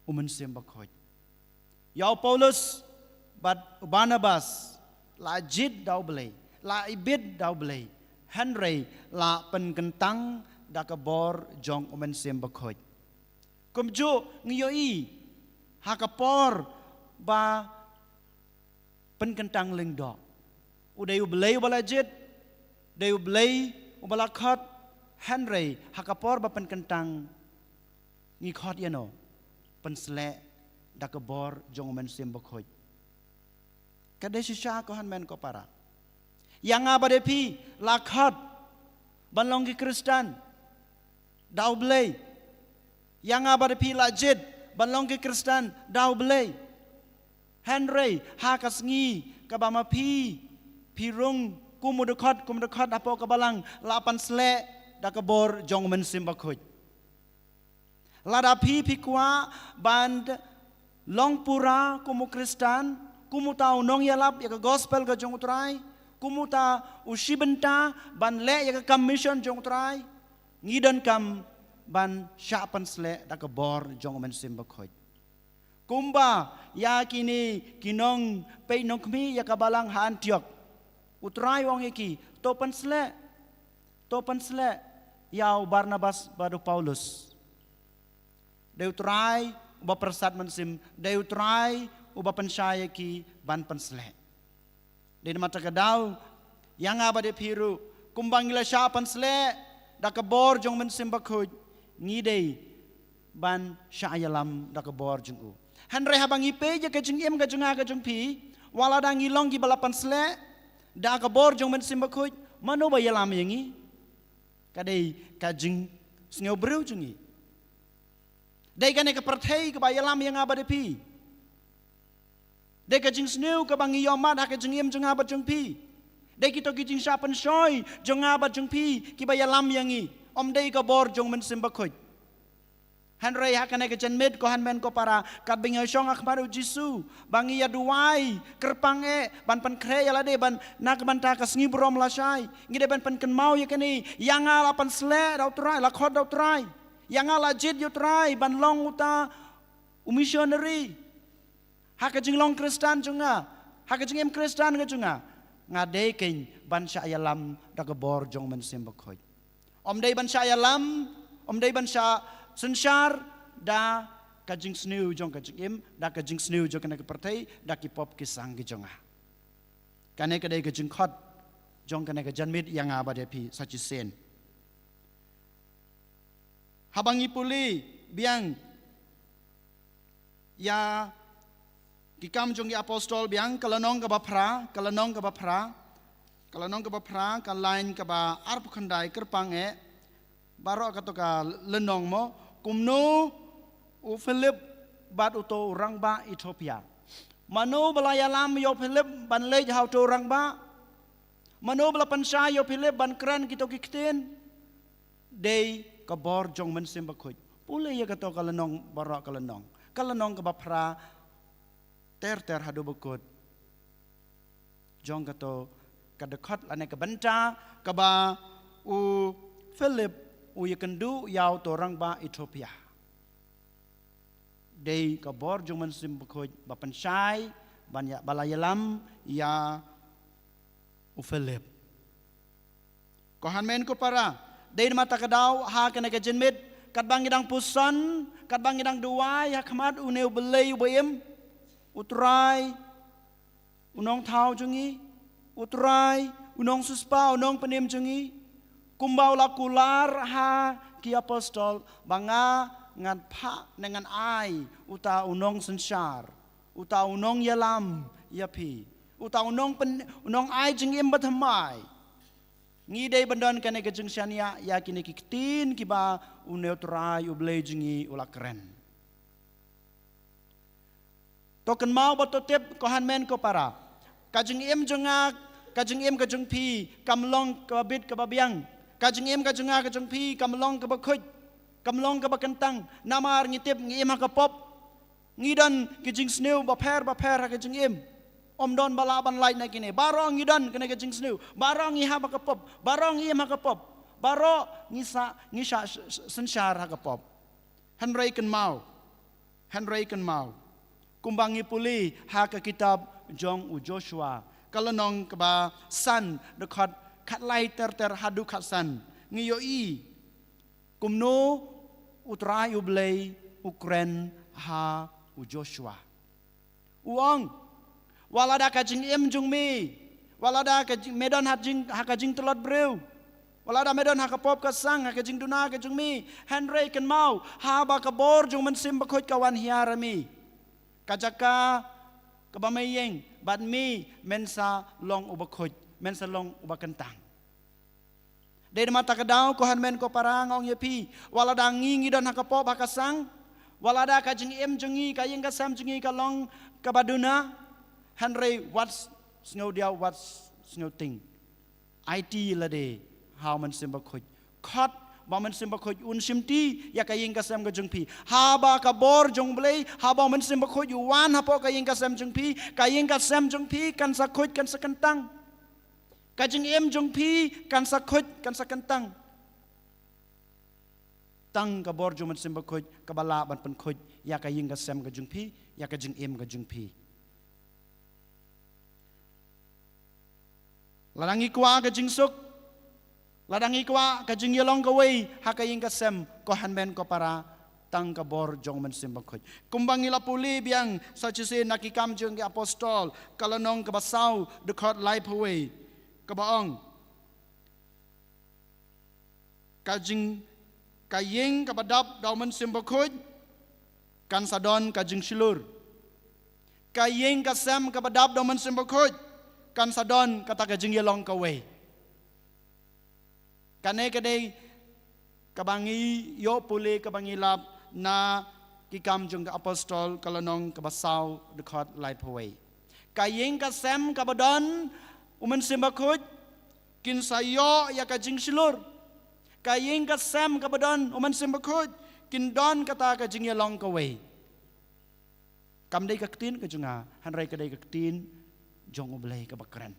u Mynsiem Bakhuid. Ïa u Paulus bad u Barnabas la jied da u Blei, la ibit da u Blei, hynrei la pynkyntang da ka bor jong u Mynsiem Bakhuid. Kumjuh ngi ïohi ha ka por ba pynkyntang lyngdoh. U dei u Blei uba la jied, dei u Blei uba la khot, hynrei ha ka por ba pynkyntang ngi khot ïano? Pynsleh da ka bor jong u Mynsiem Bakhuid. Ka dei shisha ko hynmen ko para. Ïa nga bad ïa phi la khot ban long ki Khristan da u Blei. Ïa nga bad ïa phi la jied ban long ki Khristan da u Blei. Hynrei ha ka sngi kaba ma phi phi rung kum u dkhot, kum u dkhot hapoh ka balang, la pynsleh da ka bor jong u Mynsiem Bakhuid. Lada phi phi kwah ban long pura kum u Khristan, kum uta u nongïalap ïa ka gospel ka jong u Trai, kum uta u shibynta ban leh ïa ka kam mission jong u Trai, ngi donkam ban shah pynsleh da ka bor jong u Mynsiem Bakhuid. Kumba ïa kine ki nongpeit nongkhmih ïa ka balang ha Antiok, u Trai u ong ïa ki, to pynsleh. To pynsleh ïa u Barnabas bad u Paulus. Dei u Trai uba pyrsad mynsiem, dei u Trai uba pynshai ïa ki ban pynsleh. Dei namar kata ka daw, ïa nga bad ïa phi ruh, kumba ngi la shah pynsleh da ka bor jong u Mynsiem Bakhuid, ngi dei ban shah ïalam da ka bor jong u. Hynrei haba ngi peit ïa ka jingim ka jong nga ka jong phi, wat lada ngi long kiba la pynsleh da ka bor jong u Mynsiem Bakhuid, mano ba ïalam ïa ngi? Ka dei ka jingsngew briew jong ngi. Dei kane ka pyrthei kaba ïalam ïa nga bad ïa phi. Dei ka jingsniew kaba ngi ïohmad ha ka jingim jong nga bad jong phi. Dei kito ki jingshah pynshoi jong nga bad jong phi kiba ïalam ïa ngi. Ym dei ka bor jong u Mynsiem Bakhuid. Hynrei ha kane ka janmiet, ko hynmen ko para, katba ngi ïashong ha khmat u Jisu, ba ngi ïa duwai kyrpang eh ban pynkhreh ïa lade, ban na ka bynta ka sngi burom lashai, ngi dei ban pynkynmaw ïa kane: ïa nga la pynsleh da u Trai, la khot da u Trai. Ïa nga la jied ïa u Trai ban long uta u missionary. Ha ka jinglong Khristan jong nga, ha ka jingim Khristan ka jong nga, nga dei keiñ ban shah ïalam da ka bor jong u Mynsiem Bakhuid. Ym dei ban shah ïalam, ym dei ban shah synshar da ka jingsniew jong ka jingim, da ka jingsniew jong kane ka pyrthei, da ki pop ki sang ki jong nga. Kane ka dei ka jingkhot jong kane ka janmiet ïa nga bad ïa phi sa shisien. Haba ngi pule biang ïa Ki Kam jong ki Apostol biang, ka lynnong kaba phra, ka lynnong kaba phra, ka lynnong kaba phra, ka lain kaba arphew khyndai, kyrpang eh baroh kato ka lynnong mo: Kumno u Philip bad uto u rangbah Ethiopia? Mano ba la ïalam ïa u Philip ban leit ha uto u rangbah? Mano ba la pynshai ïa u Philip ban kren kito ki ktien? Dei ka bor jong u Mynsiem Bakhuid. Pule ïa kato ka lynnong baroh ka lynnong. Ka lynnong kaba phra ter ter haduh ba kut jong kato ka dkhot lane ka bynta kaba u Philip u ïakynduh ïa uto u rangbah Ethiopia. Dei ka bor jong u Mynsiem Bakhuid ba pynshai, ban ïa, ba la ïalam ïa u Philip. Ko hynmen ko para, dei namar kata ka daw ha kane ka janmiet, katba ngi dang puson, katba ngi dang duwai ha khmat une U Blei uba im, U Trai u Nongthaw jong ngi, U Trai u Nongsiewspah, u Nongpynim jong ngi, kumba u la kular ha ki Apostol, ba nga ngan phah ne ngan ai uta u nongsynshar, uta u nongïalam ïa phi, uta u nongpyn-, u nongai jingim bathymmai. Ngi dei ban don kane ka jingshaniah ïa kine ki ktien kiba une U Trai U Blei jong ngi u la kren. To kynmaw bad to tip, ko hynmen ko para, ka jingim jong nga, ka jingim ka jong phi kam long kaba bit kaba biang. Ka jingim ka jong nga ka jong phi kam long kaba khuid, kam long kaba kyntang. Namar ngi tip ngi im ha ka pop. Ngi don ki jingsniew bapher bapher ha ka jingim. Ym don ba lah ban lait na kine. Baroh ngi don kane ka jingsniew. Baroh ngi hap ha ka pop. Baroh ngi im ha ka pop. Baroh ngi sa, ngi sa, s-, s-, synshar ha ka pop. Hynrei kynmaw. Hynrei kynmaw. Kumba ngi pule ha ka kitab jong u Joshua, ka lynnong kaba san, dkhot khatlai ter ter haduh khatsan, ngi ïohi kumno U Trai U Blei u kren ha u Joshua. U ong, wat lada ka jingim jong me, wat lada ka jing-, me don ha jing, ha ka jingtlot briew, wat lada me don ha ka pop ka sang, ha ka jingduna ka jong me, hynrei kynmaw, haba ka bor jong u Mynsiem Bakhuid ka wan hiar ha me, ka jaka kaba me ïeng, bad me, men sa long uba khuid, men sa long uba kyntang. Dei namar kata ka daw, ko hynmen ko para, nga ong ïa phi, wat lada ngi ngi don ha ka pop ha ka sang, wat lada ka jingim jong ngi, ka ïing ka sem jong ngi ka long kaba duna, hynrei wat s-, sngewdiaw, wat s-, sngewtieng. Aiti lade ha u Mynsiem Bakhuid. Khot ba u Mynsiem Bakhuid un shimti ïa ka ïing ka sem ka jong phi. Haba ka bor jong U Blei, haba u Mynsiem Bakhuid u wan hapoh ka ïing ka sem jong phi, ka ïing ka sem jong phi kan sa khuid, kan sa kyntang. Ka jingim jong phi kan sa khuid, kan sa kyntang. Tang ka bor jong u Mynsiem Bakhuid kaba lah ban pynkhuid ïa ka ïing ka sem ka jong phi, ïa ka jingim ka jong phi. Lada ngi kwah ka jingsuk, Lada ngi kwah ka jingïalong kawei ha ka ïing ka sem, ko hynmen ko para, tang ka bor jong u Mynsiem Bakhuid. Kumba ngi la pule biang sa shisien na Ki Kam jong ki Apostol, ka lynnong kaba saw, dkhot laiphew wei, kaba ong: Ka jing, ka ïing kaba dap da u Mynsiem Bakhuid kan sa don ka jingshlur. Ka ïing ka sem kaba dap da u Mynsiem Bakhuid kan sa don kata ka jingïalong kawei. Kane ka dei kaba ngi ïoh pule, kaba ngi lap na Ki Kam jong ki Apostol, ka lynnong kaba saw, dkhot laiphew wei. Ka ïing ka sem kaba don u Mynsiem Bakhuid kin sa ïoh ïa ka jingshlur. Ka ïing ka sem kaba don u Mynsiem Bakhuid kin don kata ka jingïalong kawei. Kam dei ka ktien ka jong nga, hynrei ka dei ka ktien jong U Blei kaba kren.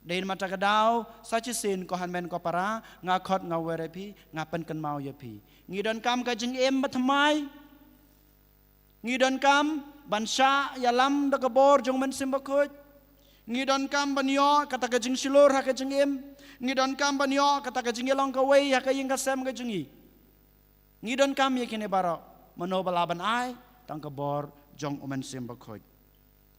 Dei namar kata ka daw, sa shisien ko hynmen ko para, nga khot nga wer ïa phi, nga pynkynmaw ïa phi. Ngi donkam ka jingim bathymmai. Ngi donkam ban shah ïalam da ka bor jong u Mynsiem Bakhuid. Ngi donkam ban ïoh kata ka jingshlur ha ka jingim. Ngi donkam ban ïoh kata ka jingïalong kawei ha ka ïing ka sem ka jong ngi. Ngi donkam ïa kine baroh. Mano ba lah ban ai? Tang ka bor jong u Mynsiem Bakhuid.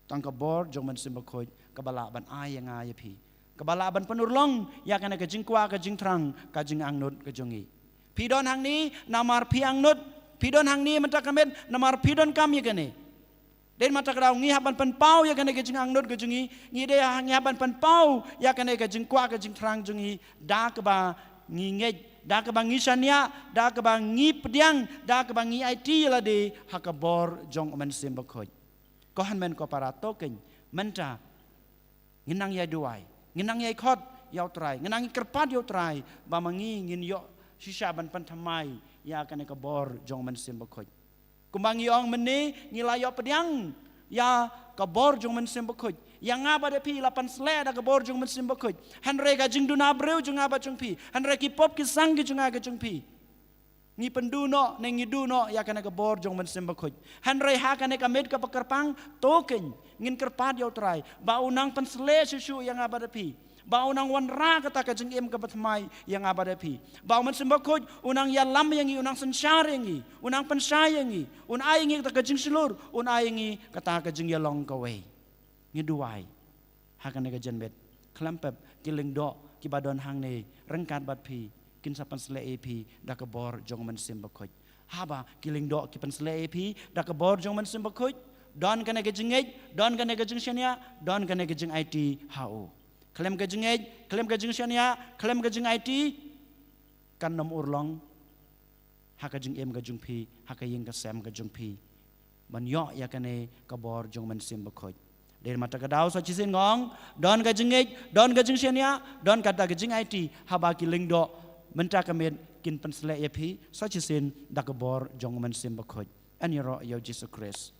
Tang ka bor jong u Mynsiem Bakhuid kaba lah ban ai ïa nga ïa phi, kaba lah ban pynurlong ïa kane ka jingkwah ka jingthrang, ka jingangnud ka jong ngi. Phi don hangne namar phi angnud. Phi don hangne mynta ka miet namar phi donkam ïa kane. Dei namar kata ka daw ngi hap ban pynpaw ïa kane ka jingangnud ka jong ngi. Ngi dei ha, ngi hap ban pynpaw ïa kane ka jingkwah ka jingthrang jong ngi da kaba ngi ngeit, da kaba ngi shaniah, da kaba ngi pdiang, da kaba ngi aiti ïa lade ha ka bor jong u Mynsiem Bakhuid. Ko hynmen ko para, to keiñ mynta ngin nang ïai duwai, ngin nang ïai khot ïa U Trai, ngin nang ïai kyrpad ïa U Trai ba ma ngi ngin ïoh shisha ban pynthymmai ïa kane ka bor jong u Mynsiem Bakhuid. Kumba ngi ong mynne, ngi la ïoh pdiang ïa ka bor jong u Mynsiem Bakhuid. Ïa nga bad ïa phi la pynsleh da ka bor jong u Mynsiem Bakhuid. Hynrei ka jingduna briew jong nga bad jong phi, hynrei ki pop ki sang ki jong nga ki jong phi, ngi pynduh noh ne ngi duh noh ïa kane ka bor jong u Mynsiem Bakhuid. Hynrei ha kane ka miet kaba kyrpang, to keiñ ngin kyrpad ïa U Trai ba u nang pynsleh shuh shuh ïa nga bad ïa phi, ba u nang wanrah kata ka jingim kaba thymmai ïa nga bad ïa phi, ba u Mynsiem Bakhuid u nang ïalam ïa ngi, u nang synshar ïa ngi, u nang pynshai ïa ngi, un ai ïa ngi kata ka jingshlur, un ai ïa ngi kata ka jingïalong kawei. Ngi duwai ha kane ka janmiet. Khlem pep, ki lyngdoh kiba don hangne ryngkat bad phi kin sa pynsleh ïa phi da ka bor jong u Mynsiem Bakhuid. Haba ki lyngdoh ki pynsleh ïa phi da ka bor jong u Mynsiem Bakhuid, don kane ka jingngeit, don kane ka jingshaniah, don kane ka jingaiti ha u. Khlem ka jingngeit, khlem ka jingshaniah, khlem ka jingaiti, kan ym urlong ha ka jingim ka jong phi, ha ka ïing ka sem ka jong phi ban ïoh ïa kane ka bor jong u Mynsiem Bakhuid. Dei namar kata ka daw sa shisien nga ong, don ka jingngeit, don ka jingshaniah, don kata ka jingaiti, haba ki lyngdoh mynta ka miet kin pynsleh ïa phi sa shisien da ka bor jong u Mynsiem Bakhuid. Yn ïaroh ïa U Jisu Khrist.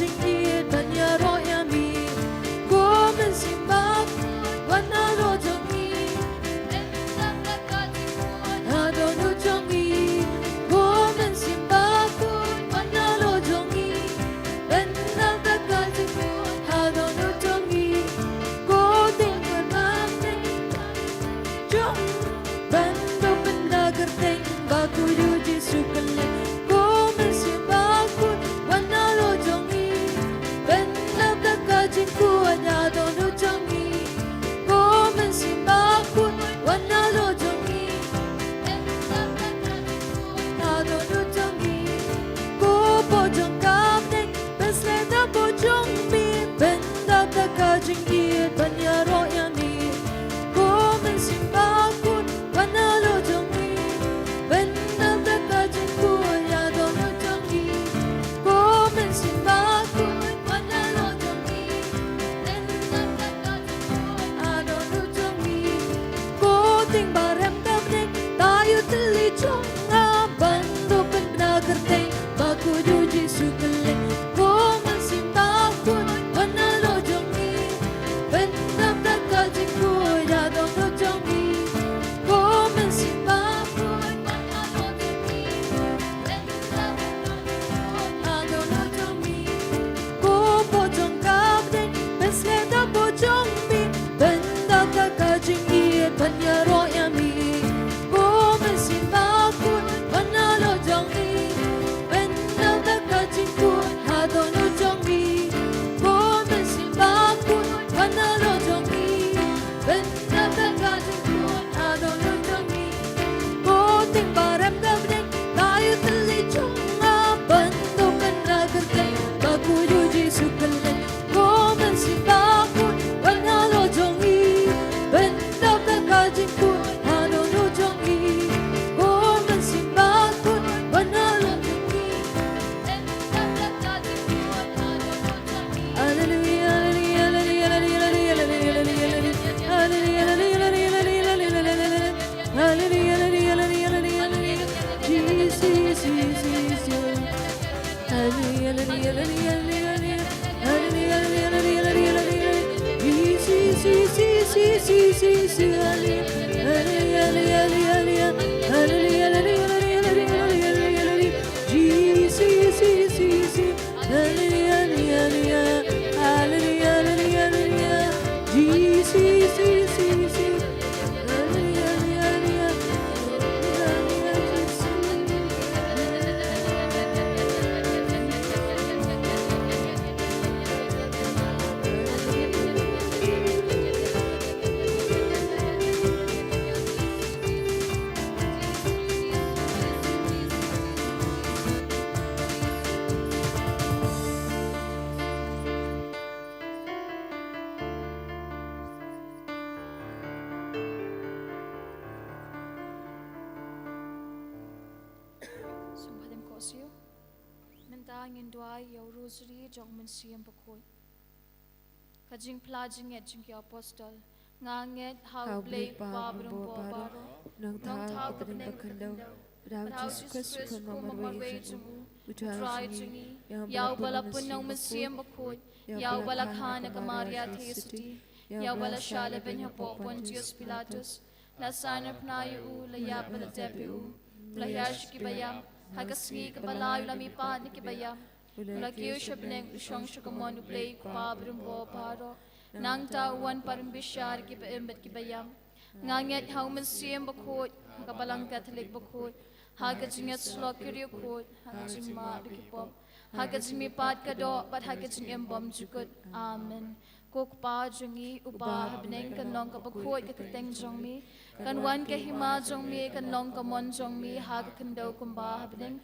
jingïeit ban ïaroh ïa me. Ko Mynsiem Bakhuid, wan halor jong ngi. Pynlong da ka jingkhuid ha dohnud jong ngi. Ko Mynsiem Bakhuid, wan halor jong ngi. Pynlong da ka jingkhuid ha dohnud jong ngi. Ko Trai Kynrad, jong ban da pynda kyrteng bakhuid U Jisu kylleng. Ko Mynsiem Bakhuid, wan halor jong ngi. Pynlong da ka jingkhuid ha dohnud jong ngi. Ko Mynsiem Bakhuid, wan halor jong ngi. Pynlong da ka jingkhuid ha dohnud jong ngi. Ko Poh jong ka bneng, pynshlur da poh jong me. Pynlong da ka jingïeit ban ïaroh ïa me. Ko Mynsiem Bakhuid, wan halor jong ngi. Pynlong da ka jingkhuid ha dohnud jong ngi. Ko Mynsiem Bakhuid, wan halor jong ngi. Pynlong da ka jingkhuid ha dohnud jong ngi. Ko Trai Kynrad, ka bneng, tai ïa u thylliej jong nga ban da pynda kyrteng bakhuid U Jisu kylleng. Ko Mynsiem Bakhuid, wan halor jong ngi. Pynlong da ka jingkhuid ha dohnud jong ngi. Ko Mynsiem Bakhuid, wan halor jong ngi. Pynlong da ka jingkhuid ha dohnud jong ngi. Ko Poh jong ka bneng, pynshlur da poh jong me. Pynlong da ka jingïeit ban ïaroh ïa me. Ko Mynsiem Bakhuid, wan halor jong ngi. Pynlong da ka jingkhuid ha dohnud jong ngi. Ko Mynsiem Bakhuid, wan halor jong ngi. Pynlong da ka jingkhuid ha dohnud jong ngi. Ko Trai Kynrad, ka bneng, tai ïa u thylliej jong nga ban da pynda kyrteng bakhuid U Jisu kylleng. Ko Mynsiem Bakhuid, wan halor jong ngi. Pynlong da ka jingkhuid ha dohnud jong ngi. Ko Mynsiem Bakhuid, wan halor jong ngi. Pynlong da ka jingkhuid ha dohnud jong ngi. Hallelujah, hallelujah, hallelujah. Hallelujah, hallelujah, hallelujah. Jesus, Jesus, Jesus. Hallelujah, hallelujah, hallelujah. Hallelujah, hallelujah, hallelujah, hallelujah. Jesus, Jesus, Jesus, Jesus, hallelujah. Hallelujah, hallelujah, hallelujah. Hallelujah, hallelujah, hallelujah, hallelujah. Jesus, Jesus, Jesus, Jesus. Hallelujah, hallelujah, hallelujah. Hallelujah, hallelujah, hallelujah, hallelujah. Jesus, Jesus, Jesus, Jesus. Hallelujah, hallelujah, hallelujah. Hallelujah, Jesus. Sngewbha ym kohnguh shuh. Mynta ngin duwai ïa u Rosary jong u Mynsiem Bakhuid. Ka jingphla jingngeit jong ki Apostol. Nga ngeit ha U Blei Kpa Barim Bor baroh, nongthaw ha ka bneng ba khyndew, bad ha U Jisu Khrist uba kum u marwei jong u, u Trai jong ngi, ïa uba la pynlong u Mynsiem Bakhuid, ïa uba la kha na ka Maria Theisotti, ïa uba la shah lehbeiñ hapoh Pontius Pilatus, la saiñraphna ïa u, la ïap bad la tep ïa u, u la hiar sha ki baïap, ha ka sngi kaba lai u la mihpat na ki baïap, u la kiew sha bneng, u shong sha ka mon U Blei Kpa Barim Bor baroh. Nangta u wan pat un bishar ïa ki ba im bad ki ba ïap. Nga ngeit ha U Mynsiem Bakhuid, ha ka Balang Katholik bakhuid, ha ka jingïasyllok ki riewkhuid, ha ka jingmap ïa ki pop, ha ka jingmihpat ka doh bad ha ka jingim bymjukut. Amen. Ko Kpa jong ngi uba ha bneng, kan long kaba khuid ka kyrteng jong me, kan wan ka hima jong me, kan long ka mon jong me ha ka khyndew kumba ha bneng.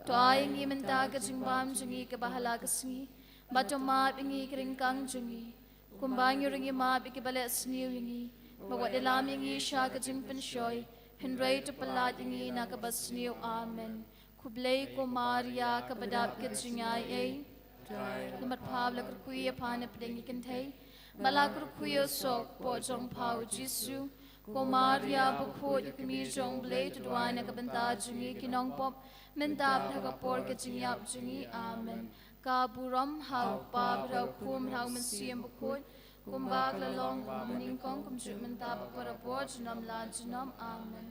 To ai ïa ngi mynta ka jingbam jong ngi kaba ha la ka sngi, bad to map ïa ngi ki ryngkang jong ngi, kumba ngi ruh ngi map ïa kiba leh sniew ïa ngi, bad wat ïalam ïa ngi sha ka jingpynshoi, hynrei to pyllait ïa ngi na kaba sniew. Amen. Khublei ko Maria kaba dap ka jingaiei, la mat pha bad la kyrkhu ïa pha na pdeng ki kynthei, bad la kyrkhu ïa u soh hapoh jong pha U Jisu. Ko Maria bakhuid, kmie jong U Blei, to duwai na ka bynta jong ngi ki nongpop, mynta bad ha ka por ka jingïap jong ngi. Amen. Ka burom ha u Kpa, bad ha u Khun, bad ha u Mynsiem Bakhuid, kumba ka la long ha kaba mynnyngkong, kumjuh mynta, bad barabor junom la junom. Amen.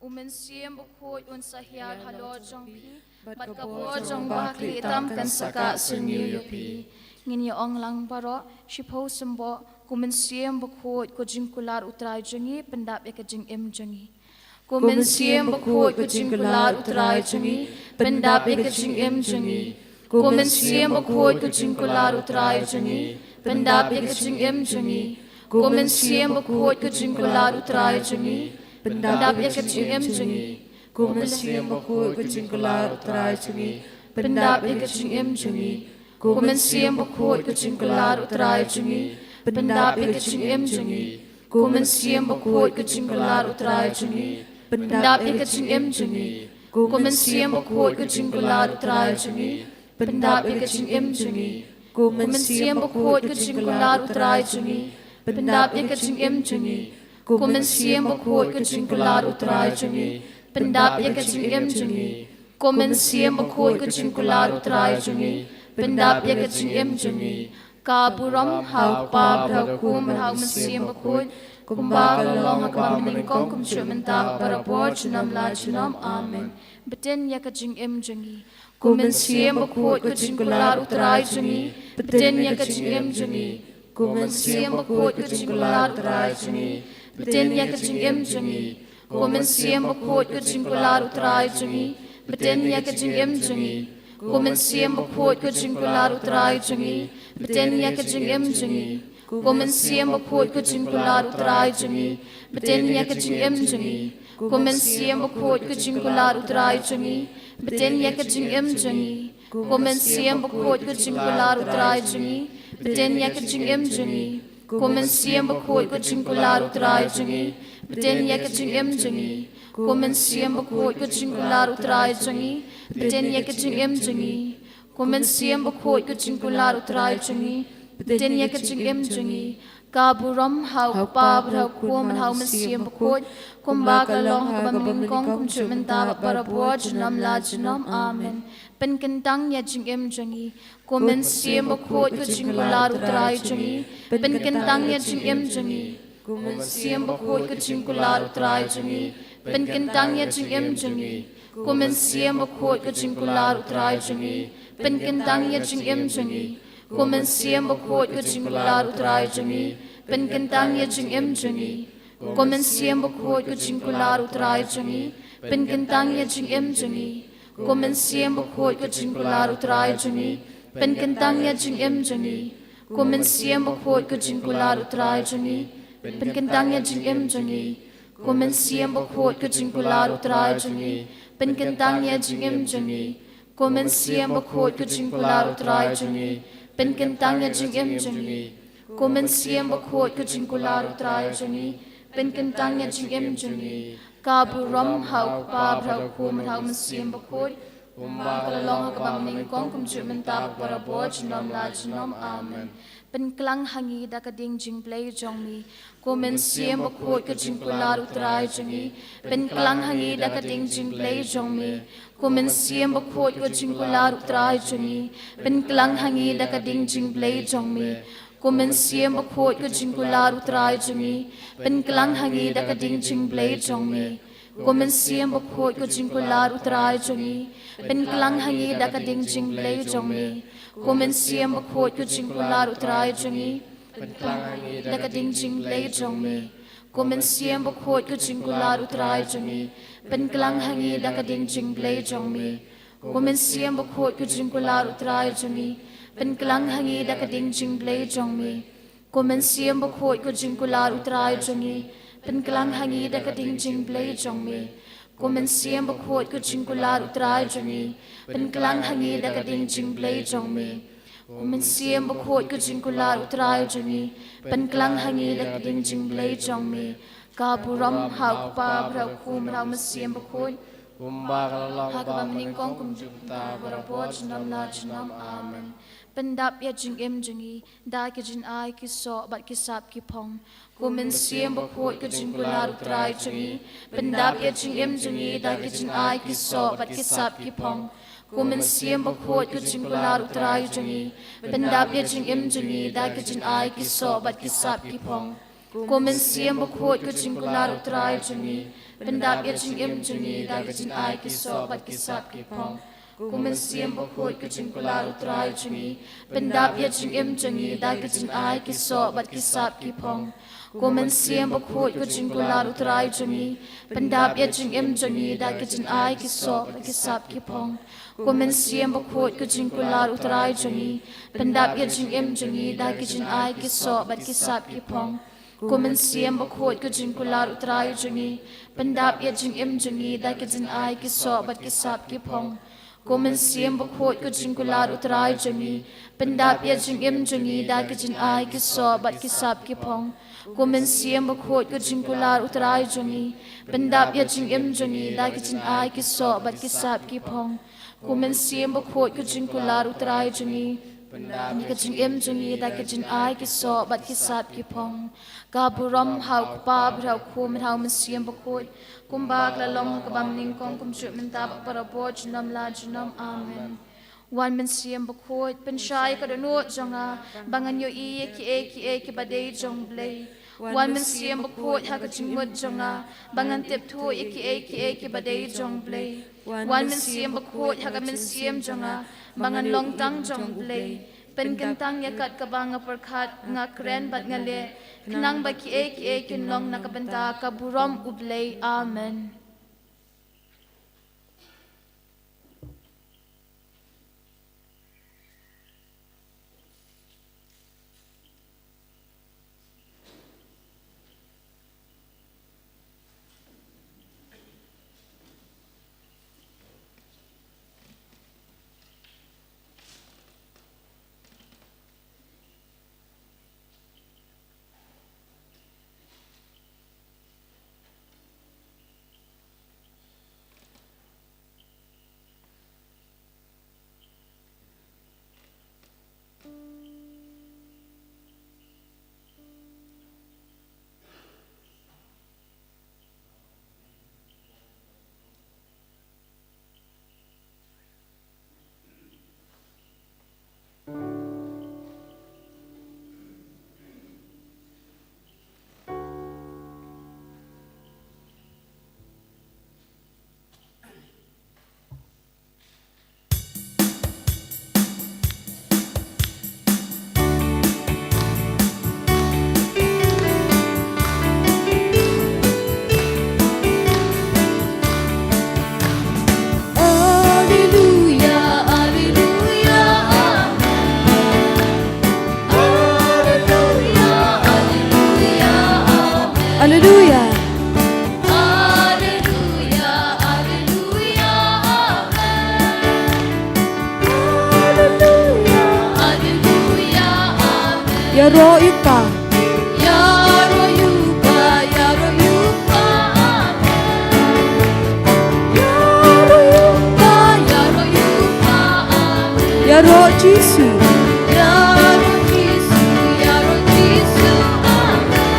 U Mynsiem Bakhuid un sa hiar halor jong phi, bad ka bor jong u Bakhlieh tam kan sa kah syrngiew ïa phi. Ngin ïa ong lang baroh shiphew symboh: Ko Mynsiem Bakhuid, ko jingkular U Trai jong ngi, pyndap ïa ka jingim jong ngi. Ko Mynsiem Bakhuid, ko jingkular U Trai jong ngi, pyndap ïa ka jingim jong ngi. Ko Mynsiem Bakhuid, ko jingkular U Trai jong ngi, pyndap ïa ka jingim jong ngi. Ko Mynsiem Bakhuid, ko jingkular U Trai jong ngi, pyndap ïa ka jingim jong ngi. Ko Mynsiem Bakhuid, ko jingkular U Trai jong ngi, pyndap ïa ka jingim jong ngi. Ko Mynsiem Bakhuid, ko jingkular U Trai jong ngi, pyndap ïa ka jingim jong ngi. Ko Mynsiem Bakhuid, ko jingkular U Trai jong ngi, pyndap ïa ka jingim jong ngi. Ko Mynsiem Bakhuid, ko jingkular U Trai jong ngi, pyndap ïa ka jingim jong ngi. Ko Mynsiem Bakhuid, ko jingkular U Trai jong ngi, pyndap ïa ka jingim jong ngi. Ko Mynsiem Bakhuid, ko jingkular U Trai jong ngi, pyndap ïa ka jingim jong ngi. Ko Mynsiem Bakhuid, ko jingkular U Trai jong ngi, pyndap ïa ka jingim jong ngi. Ka burom ha u Kpa, bad ha u Khun, bad ha u Mynsiem Bakhuid, kumba ka la long ha kaba mynnyngkong, kumjuh mynta, barabor junom la junom. Amen. Btin ïa ka jingim jong ngi. Ko Mynsiem Bakhuid, ko jingkular U Trai jong ngi, btin ïa ka jingim jong ngi. Ko Mynsiem Bakhuid, ko jingkular U Trai jong ngi, btin ïa ka jingim jong ngi. Ko Mynsiem Bakhuid, ko jingkular U Trai jong ngi, btin ïa ka jingim jong ngi. Ko Mynsiem Bakhuid, ko jingkular U Trai jong ngi, btin ïa ka jingim jong ngi. Ko Mynsiem Bakhuid, ko jingkular U Trai jong ngi, btin ïa ka jingim jong ngi. Ko Mynsiem Bakhuid, ko jingkular U Trai jong ngi, btin ïa ka jingim jong ngi. Ko Mynsiem Bakhuid, ko jingkular U Trai jong ngi, btin ïa ka jingim jong ngi. Ko Mynsiem Bakhuid, ko jingkular U Trai jong ngi, btin ïa ka jingim jong ngi. Ko Mynsiem Bakhuid, ko jingkular U Trai jong ngi, btin ïa ka jingim jong ngi. Ko Mynsiem Bakhuid, ko jingkular U Trai jong ngi, btin ïa ka jingim jong ngi. Ka burom ha u Kpa, bad ha u Khun, bad ha u Mynsiem Bakhuid, kumba ka la long ha kaba mynnyngkong, kumjuh mynta, bad barabor junom la junom. Amen. Pynkyntang ïa jingim jong ngi. Ko Mynsiem Bakhuid, ko jingkular U Trai jong ngi, pynkyntang ïa jingim jong ngi. Ko Mynsiem Bakhuid, ko jingkular U Trai jong ngi, pynkyntang ïa jingim jong ngi. Ko Mynsiem Bakhuid, ko jingkular U Trai jong ngi, pynkyntang ïa jingim jong ngi. Ko Mynsiem Bakhuid, ko jingkular U Trai jong ngi, pynkyntang ïa jingim jong ngi. Ko Mynsiem Bakhuid, ko jingkular U Trai jong ngi, pynkyntang ïa jingim jong ngi. Ko Mynsiem Bakhuid, ko jingkular U Trai jong ngi, pynkyntang ïa jingim jong ngi. Ko Mynsiem Bakhuid, ko jingkular U Trai jong ngi, pynkyntang ïa jingim jong ngi. Ko Mynsiem Bakhuid, ko jingkular U Trai jong ngi, pynkyntang ïa jingim jong ngi. Ko Mynsiem Bakhuid, ko jingkular U Trai jong ngi, pynkyntang ïa jingim jong ngi. Ko Mynsiem Bakhuid, ko jingkular U Trai jong ngi, pynkyntang ïa jingim jong ngi. Ka burom ha u Kpa, bad ha u Khun, bad ha u Mynsiem Bakhuid, kumba ka la long ha kaba mynnyngkong, kumjuh mynta, bad barabor junom la junom. Amen. Pynklang ha ngi da ka ding jingblei jong me. Ko Mynsiem Bakhuid, ko jingkular U Trai jong ngi, pynklang ha ngi da ka ding jingblei jong me. Ko Mynsiem Bakhuid, ko jingkular U Trai jong ngi, pynklang ha ngi da ka ding jingblei jong me. Ko Mynsiem Bakhuid, ko jingkular U Trai jong ngi, pynklang ha ngi da ka ding jingblei jong me. Ko Mynsiem Bakhuid, ko jingkular U Trai jong ngi, pynklang ha ngi da ka ding jingblei jong me. Ko Mynsiem Bakhuid, ko jingkular U Trai jong ngi, pynklang ha ngi da ka ding jingblei jong me. Ko Mynsiem Bakhuid, ko jingkular U Trai jong ngi, pynklang ha ngi da ka ding jingblei jong me. Ko Mynsiem Bakhuid, ko jingkular U Trai jong ngi, pynklang ha ngi da ka ding jingblei jong me. Ko Mynsiem Bakhuid, ko jingkular U Trai jong ngi, pynklang ha ngi da ka ding jingblei jong me. Ko Mynsiem Bakhuid, ko jingkular U Trai jong ngi, pynklang ha ngi da ka ding jingblei jong me. Ko Mynsiem Bakhuid, ko jingkular U Trai jong ngi, pynklang ha ngi da ka ding jingblei jong me. Ka burom ha u Kpa, bad ha u Khun, bad ha u Mynsiem Bakhuid, kumba ka la long ha kaba mynnyngkong, kumjuh mynta, barabor junom la junom. Amen. Pyndap ïa jingim jong ngi da ki jingai, ki soh bad ki sap ki phong. Ko Mynsiem Bakhuid, ko jingkular U Trai jong ngi, pyndap ïa jingim jong ngi da ki jingai, ki soh bad ki sap ki phong. Ko Mynsiem Bakhuid, ko jingkular U Trai jong ngi, pyndap ïa jingim jong ngi da ki jingai, ki soh bad ki sap ki phong. Ko Mynsiem Bakhuid, ko jingkular U Trai jong ngi, pyndap ïa jingim jong ngi da ki jingai, ki soh bad ki sap ki phong. Ko Mynsiem Bakhuid, ko jingkular U Trai jong ngi, pyndap ïa jingim jong ngi da ki jingai, ki soh bad ki sap ki phong. Ko Mynsiem Bakhuid, ko jingkular U Trai jong ngi, pyndap ïa jingim jong ngi da ki jingai, ki soh bad ki sap ki phong. Ko Mynsiem Bakhuid, ko jingkular U Trai jong ngi, pyndap ïa jingim jong ngi da ki jingai, ki soh bad ki sap ki phong. Ko Mynsiem Bakhuid, ko jingkular U Trai jong ngi, pyndap ïa jingim jong ngi da ki jingai, ki soh bad ki sap ki phong. Ko Mynsiem Bakhuid, ko jingkular U Trai jong ngi, pyndap ïa jingim jong ngi da ki jingai, ki soh bad ki sap ki phong. Ko Mynsiem Bakhuid, ko jingkular U Trai jong ngi, pyndap ïa jingim jong ngi da ki jingai, ki soh bad ki sap ki phong. Ko Mynsiem Bakhuid, ko jingkular U Trai jong ngi, pyndap ïa ka jingim jong ngi da ki jingai, ki soh bad ki sap ki phong. Ka burom ha U Kpa, bad ha U Khun, bad ha U Mynsiem Bakhuid, kumba ka la long ha kaba nyngkong, kumjuh mynta bad barabor, junom la junom. Amen. Wan Mynsiem Bakhuid, pynshai ïa ka dohnud jong nga ba ngan ïohi ïa kiei kiei kiba dei jong U Blei. Wan Mynsiem Bakhuid, ha ka jingmut jong nga ba ngan tip thuh ïa kiei kiei kiba dei jong U Blei. Wan Mynsiem Bakhuid, ha ka mynsiem jong nga ba ngan long tang jong U Blei. Pynkyntang ïa kat kaba nga pyrkhat, nga kren bad nga leh, khnang ba kiei kiei kin long na ka bynta ka burom U Blei. Amen. Alleluia, alleluia, alleluia, alleluia. Alleluia. Alleluia, alleluia, amen. Alleluia. Alleluia, amen. Ïaroh ïa U Kpa. Ïaroh ïa U Kpa, ïaroh ïa U Kpa, amen. Ïaroh ïa U Kpa, ïaroh ïa U Kpa, amen. Ïaroh Jisu. Ïaroh Jisu, ïaroh Jisu, amen.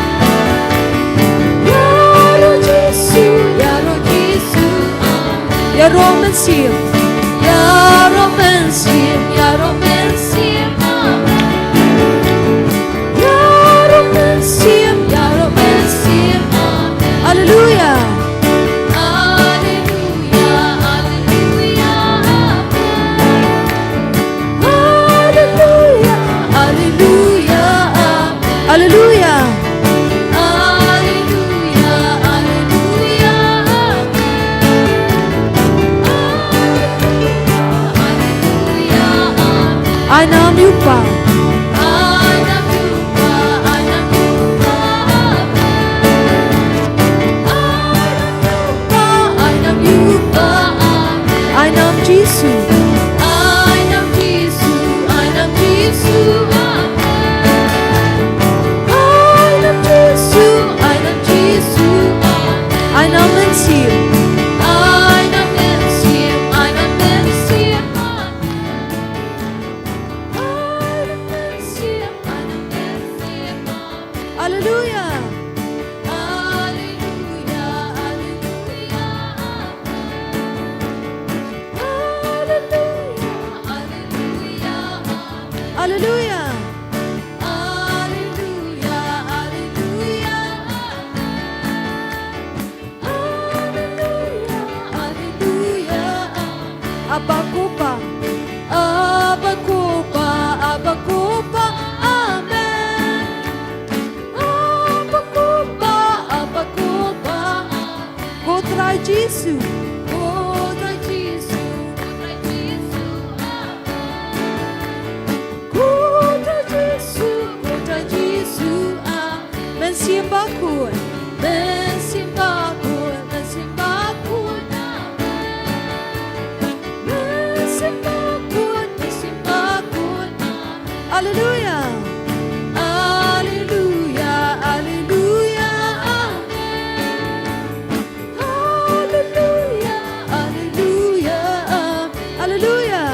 Ïaroh Jisu, ïaroh Jisu, amen. Ïaroh Mynsiem. Ïaroh Mynsiem, ïaroh Mynsiem, amen. Ïaroh Mynsiem, ïaroh Mynsiem, amen. Alleluia. Alleluia, alleluia, amen. Alleluia, alleluia, amen. Alleluia. Alleluia, alleluia, amen. Alleluia, alleluia, amen. Ainam ïa U Kpa. Ainam ïa U Kpa, ainam ïa U Kpa, amen. Ainam ïa U Kpa, amen. Ainam Jisu. Ainam Jisu, ainam Jisu, amen. Ainam Jisu, ainam Jisu, amen. Ainam Mynsiem. Ainam Mynsiem, ainam Mynsiem, amen. Ainam Hallelujah. Hallelujah, hallelujah, amen. Hallelujah, hallelujah, amen. Abba Kuba, Abba Kuba, Abba Kuba, amen. Abba Kuba, Abba Kuba, amen. Ko Trai Jisu, ko Trai Jisu, ko Trai Jisu, amen. Ko Trai Jisu, ko Trai Jisu, amen. Mynsiem Bakhuid, Mynsiem Bakhuid, Mynsiem Bakhuid, amen. Mynsiem Bakhuid, Mynsiem Bakhuid, amen. Hallelujah. Hallelujah, hallelujah, amen. Hallelujah, hallelujah, hallelujah.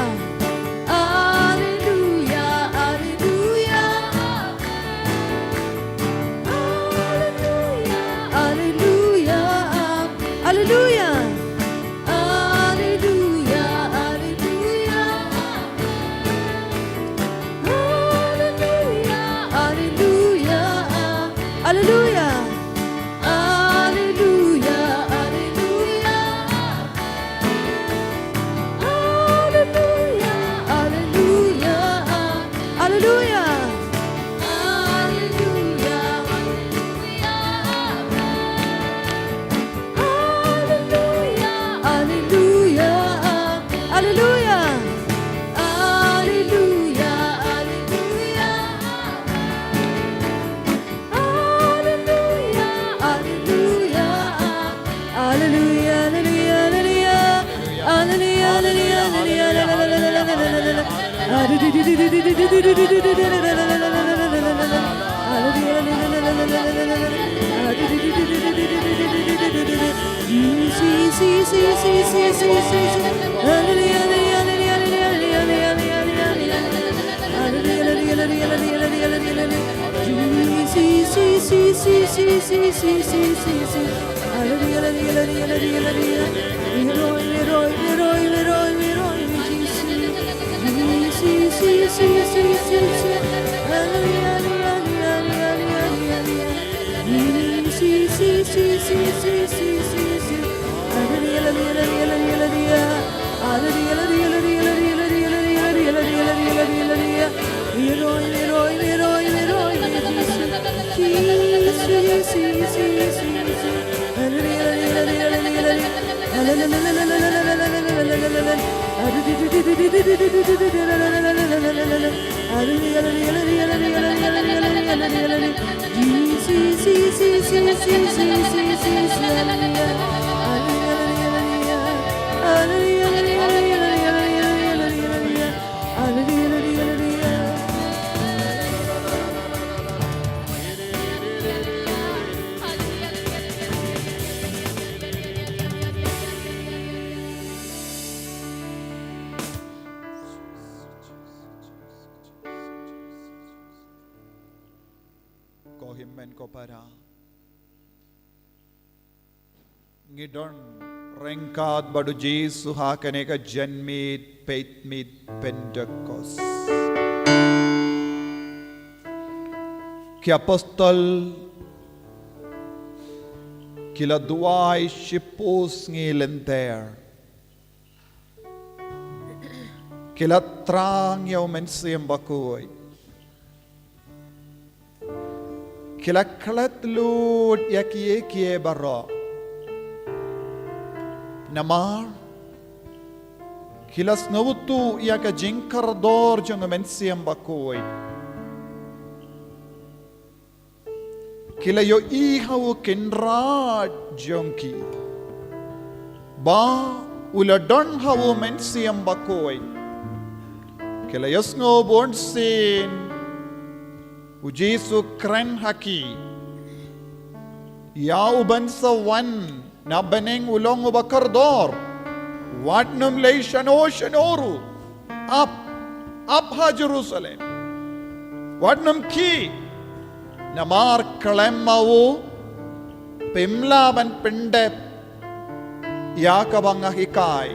Hallelujah, hallelujah, hallelujah. Hallelujah, hallelujah, hallelujah. Hallelujah, hallelujah, hallelujah. Hallelujah. Hallelujah, hallelujah. Hallelujah, hallelujah. Hallelujah. Hallelujah, hallelujah. Hallelujah, hallelujah. Hallelujah. Hallelujah, hallelujah. Hallelujah, hallelujah. Hallelujah, hallelujah, hallelujah. Hallelujah, hallelujah, hallelujah, hallelujah. Ko hynmen ko para, ngi don ryngkat bad u Jisu ha kane ka janmiet peitmiet Pentekost. Ki apostol ki la duwai shiphew sngi lynter. Ki la thrang ïa u Mynsiem Bakhuid. Ki la klet lut ïa kiei kiei baroh. Namar ki la sngewthuh ïa ka jingkordor jong u Mynsiem Bakhuid. Ki la ïohi ha u Kynrad jong ki ba u la don ha u Mynsiem Bakhuid. Ki la ïohsngew bunsien u Jisu kren ha ki ïa u ban sa wan na bneng u long uba kordor. Wat nym leit shano shano ruh. Ap, ap ha Jerusalem. Wat nym khih. Namar khlem ma u phim lah ban pyndep ïa kaba nga hikai.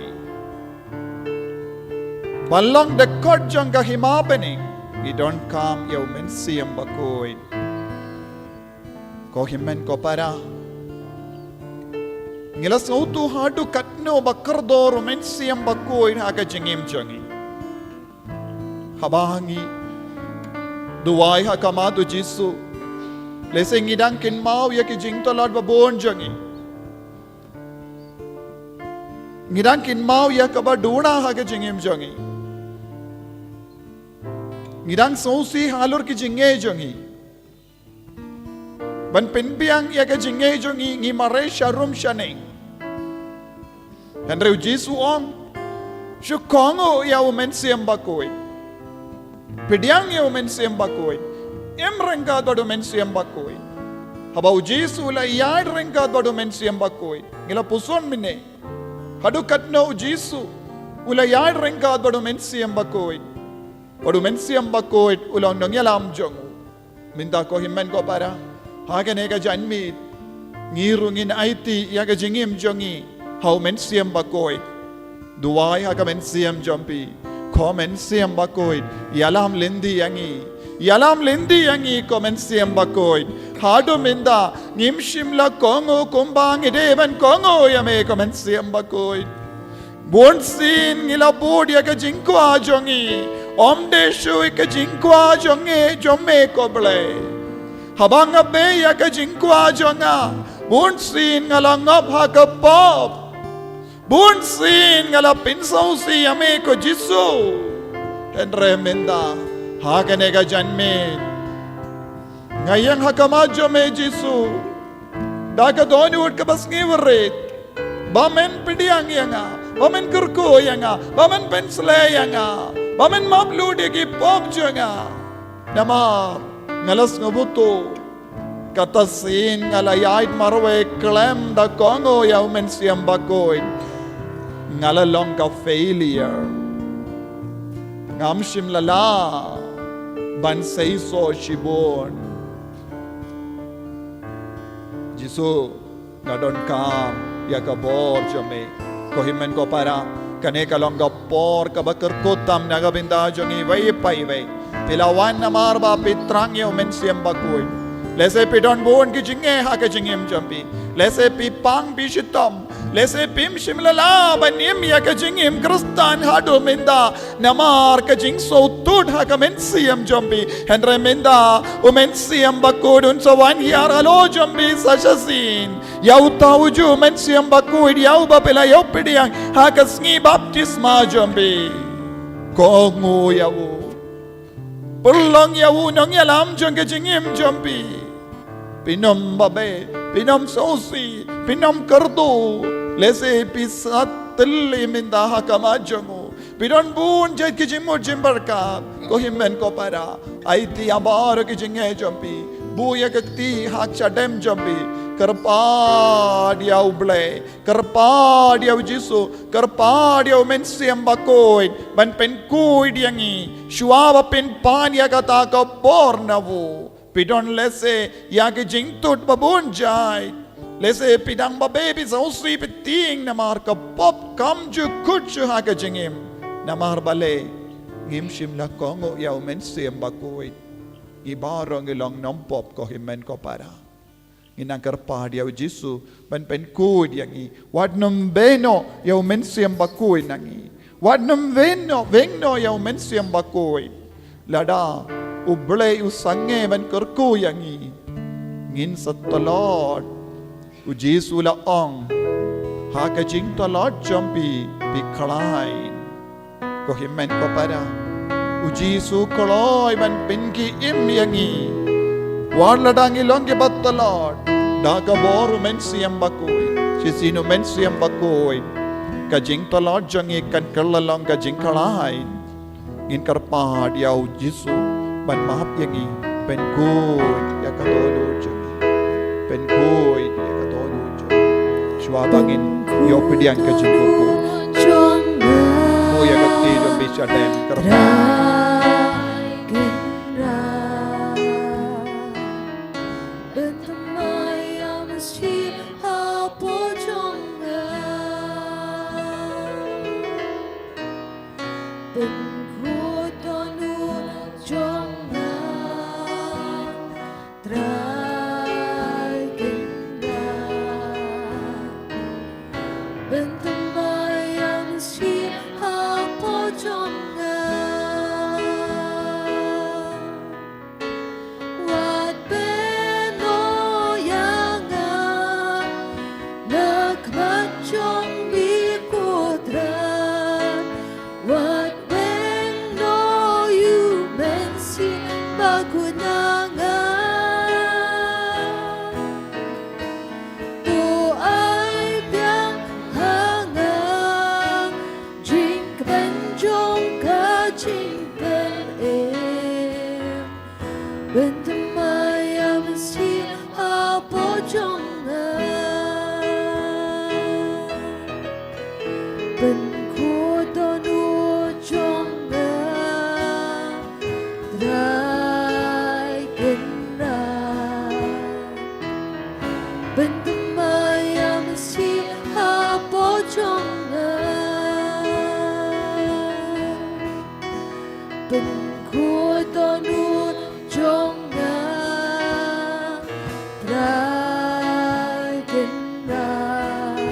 Ba long dkhot jong ka hima bneng. ngi donkam ïa u Mynsiem Bakhuid. Ko hynmen ko para, ngi la sngewthuh haduh katno ba kordor u Mynsiem Bakhuid ha ka jingim jong ngi. Haba ngi duwai ha khmat u Jisu, lehse ngi dang kynmaw ïa ki jingtlot ba bun jong ngi. Ngi dang kynmaw ïa kaba duna ha ka jingim jong ngi. Ngi dang sngewsih halor ki jingngeit jong ngi. Ban pynbiang ïa ka jingngeit jong ngi, ngi mareh sharum shaneng. Hynrei u Jisu u ong, shu kohnguh ïa u Mynsiem Bakhuid. Pdiang ïa u Mynsiem Bakhuid. Im ryngkat bad u Mynsiem Bakhuid. Haba u Jisu u la ïaid ryngkat bad u Mynsiem Bakhuid, ngi la puson mynne. Haduh katno u Jisu u la ïaid ryngkat bad u Mynsiem Bakhuid. Bad u Mynsiem Bakhuid u long nongïalam jong u. Mynta ko hynmen ko para, ha kane ka janmiet, ngi ruh ngin aiti ïa ka jingim jong ngi ha u Mynsiem Bakhuid. Duwai ha ka Mynsiem jong phi. Ko Mynsiem Bakhuid, ïalam lynti ïa ngi. Ïalam lynti ïa ngi ko Mynsiem Bakhuid. Haduh mynta ngim shym la kohnguh kumba ngi dei ban kohnguh ïa me ko Mynsiem Bakhuid. Bunsien ngi la bud ïa ka jingkwah jong ngi. Ym dei shuh ïa ka jingkwah jong ngi, jong me ko Blei. Haba nga bei ïa ka jingkwah jong nga, bunsien nga la ngop ha ka pop. Bunsien nga la pynsngewsih ïa me ko Jisu. Hynrei mynta, ha kane ka janmiet, nga ïeng ha khmat jong me Jisu. Da ka dohnud kaba sngewrit. Ba men pdiang ïa nga, ba men kyrkhu ïa nga, ba men pynsleh ïa nga, ba men map lut ïa ki pop jong nga. Namar nga la sngewbha to. Kata sien nga la ïaid marwei khlem da kohnguh ïa u Mynsiem Bakhuid. Nga la long ka failure. Ngam shym la lah ban seisoh shibun. Jisu, nga donkam ïa ka bor jong me. Ko hynmen ko para, kane ka long ka por kaba kyrkhu tam na ka bynta jong ngi iwei pa iwei. Phi la wan namar ba phi thrang ïa u Mynsiem Bakhuid. Lehse phi don bun ki jingeh ha ka jingim jong phi. Lehse phi pang phi shitom. Lehse phim shym la lah ban im ïa ka jingim Khristan haduh mynta. Namar ka jingsngewthuh ha ka mynsiem jong phi. Hynrei mynta u Mynsiem Bakhuid un sa wan hiar halor jong phi sa shisien. Ïa uta ujuh u Mynsiem Bakhuid ïa uba phi la ïoh pdiang ha ka sngi baptisma jong phi. Kohnguh ïa u. Pynlong ïa u nongïalam jong ka jingim jong phi. Phin ym babe, phin ym sngewsih, phin ym kyrduh. Lehse phi sa tylli mynta ha khmat jong u. Phi don bun jait ki jingmut jingpyrkhat. Ko hynmen ko para, aiti ïa baroh ki jingeh jong phi. Buh ïa ka kti ha ka shadem jong phi. Kyrpad ïa u Blei. Kyrpad ïa u Jisu, kyrpad ïa u Mynsiem Bakhuid ban pynkhuid ïa ngi. Shuwa ba phin pan ïa kata ka bor na u. Phi don lehse ïa ki jingtut ba bun jait. Lehse phi dang babe, phi sngewsih, phi tieng namar ka pop kam ju kut shuh ha ka jingim. Namar balei? Ngim shym la kohnguh ïa u Mynsiem Bakhuid. Ngi baroh ngi long nongpop ko hynmen ko para. Ngin nang kyrpad ïa u Jisu ban pynkhuid ïa ngi. Wat nym weng noh ïa u Mynsiem Bakhuid na ngi. Wat nym weng noh, weng noh ïa u Mynsiem Bakhuid. Lada u Blei u sangeh ban kyrkhu ïa ngi, ngin sa tlot. U Jisu u la ong, ha ka jingtlot jong phi, phi khlaiñ. Ko hynmen ko para, u Jisu u kloi ban pynkhie im ïa ngi. Wat lada ngi long kiba tlot, da ka bor u Mynsiem Bakhuid. Shisien u Mynsiem Bakhuid, ka jingtlot jong ngi kan kylla long ka jingkhlaiñ. Ngin kyrpad ïa u Jisu ban map ïa ngi, pynkhuid ïa ka dohnud jong ngi. Pynkhuid ïa ka dohnud jong ngi. Shuwa ba ngin ïoh pdiang ka jingkyrkhu, buh ïa ka kti jong phi shadem, kyrpad. jingpynim. Pynthymmai ïa u Mynsiem hapoh jong nga. Pynkhuid don u jong nga, Trai Kynrad. Pynthymmai ïa u Mynsiem hapoh jong nga. Pynkhuid don u jong nga, Trai Kynrad.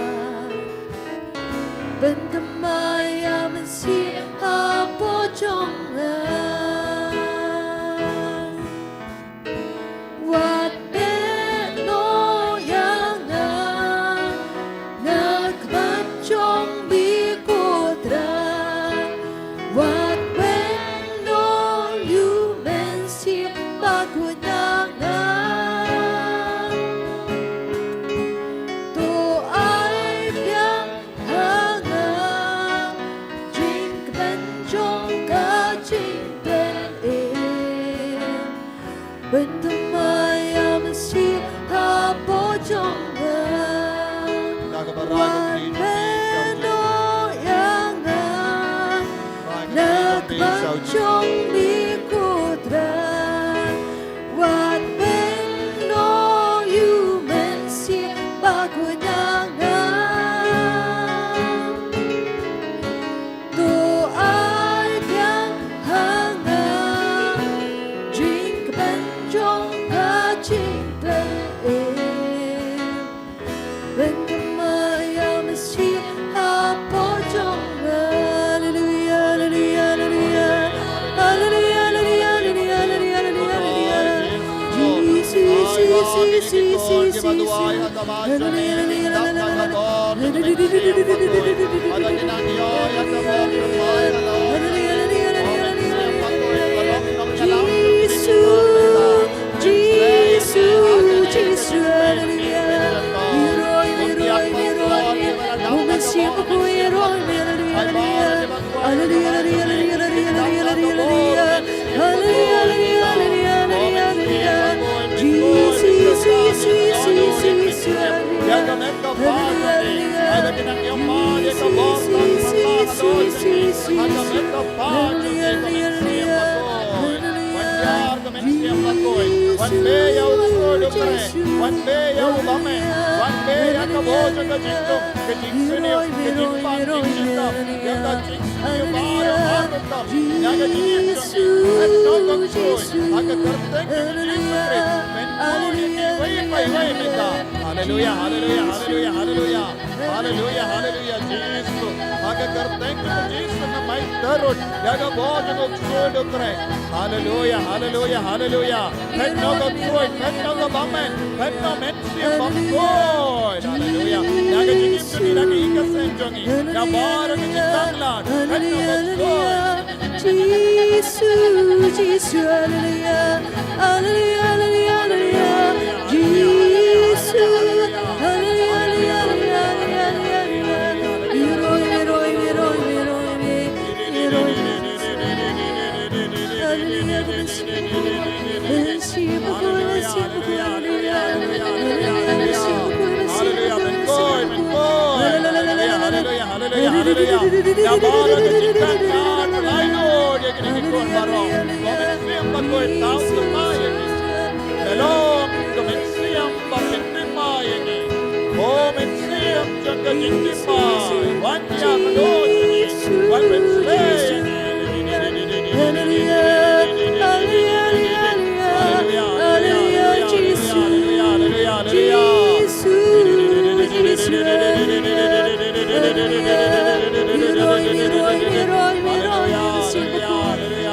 Pynthymmai ïa u Mynsiem hapoh jong nga. Wat pynlong ïa nga na khmat jong me ko Trai. Wat pynlong ïa u Mynsiem Bakhuid na nga. To ai biang ha nga jingkmen jong ka jingpynim. Pynthymmai ïa u Mynsiem hapoh jong nga. Wat pynlong ïa nga na khmat jong me ko Trai. Wat pynlong ïa u Mynsiem Bakhuid na nga. To ai biang ha nga jingkmen jong ka jingpynim. Pynthymmai ïa u Mynsiem hapoh jong nga. Haleluia, haleluia, haleluia. Haleluia, haleluia, haleluia. Jesus, Jesus, Jesus, Jesus, Jesus. Haleluia, haleluia, haleluia, haleluia. Haleluia, haleluia, haleluia. Jesus, Jesus, Jesus, haleluia. Haleluia, haleluia, haleluia. Haleluia, haleluia, haleluia, haleluia. Haleluia, haleluia, haleluia, haleluia, haleluia. Jesus, Jesus, Jesus, Jesus, haleluia. Haleluia, haleluia. Jesus, Jesus, Jesus, Jesus. Haleluia, haleluia, haleluia. Wan pynïaid ïa u Trai, wan pynïaid ïa u Bamon, wan pynïaid ïa ka bor jong ka jingdum, ka jingsniew, ka jingpang, ka jingshitom, ïa ka jingsniew baroh, baroh tam, ïa ka jingim jong ngi, pyndonkam khuid ha ka kyrteng jong u Jisu Khrist, pynbun ïa ngi iwei pa iwei mynta. Haleluia, haleluia, haleluia, haleluia. Haleluia, haleluia, Jisu. Ha ka kyrteng jong u Jisu nga mut tyrut ïa ka bor jong u ksuid u Trai. Haleluia, haleluia, haleluia. Pyndonkam khuid, pyndonkam Bamon, pyndonkam Mynsiem Bakhuid. Haleluia. Ïa ka jingim jong ngi, ïa ka ïing ka sem jong ngi, ïa baroh ka jingtang lad, pyndonkam khuid. Jisu, Jisu, haleluia. Haleluia, haleluia, haleluia. Jisu, haleluia, haleluia, haleluia, haleluia. Haleluia, haleluia, haleluia. Haleluia, haleluia, haleluia. Haleluia, haleluia, haleluia. Haleluia, haleluia, haleluia. Haleluia, haleluia. Ïa baroh ka jingkyrkhu ka la ïoh ïa kine ki khun baroh. Ko Mynsiem Bakhuid, thaw thymmai ïa ki. Ka long ko Mynsiem ba pynthymmai ïa ngi. Ko Mynsiem jong ka jingthymmai, wan ïa kano jong ngi, wan pynsleh ïa ngi. Haleluia, haleluia, haleluia. Haleluia, haleluia, haleluia, haleluia. Jisu, Jisu, haleluia. Haleluia, haleluia, haleluia. Haleluia.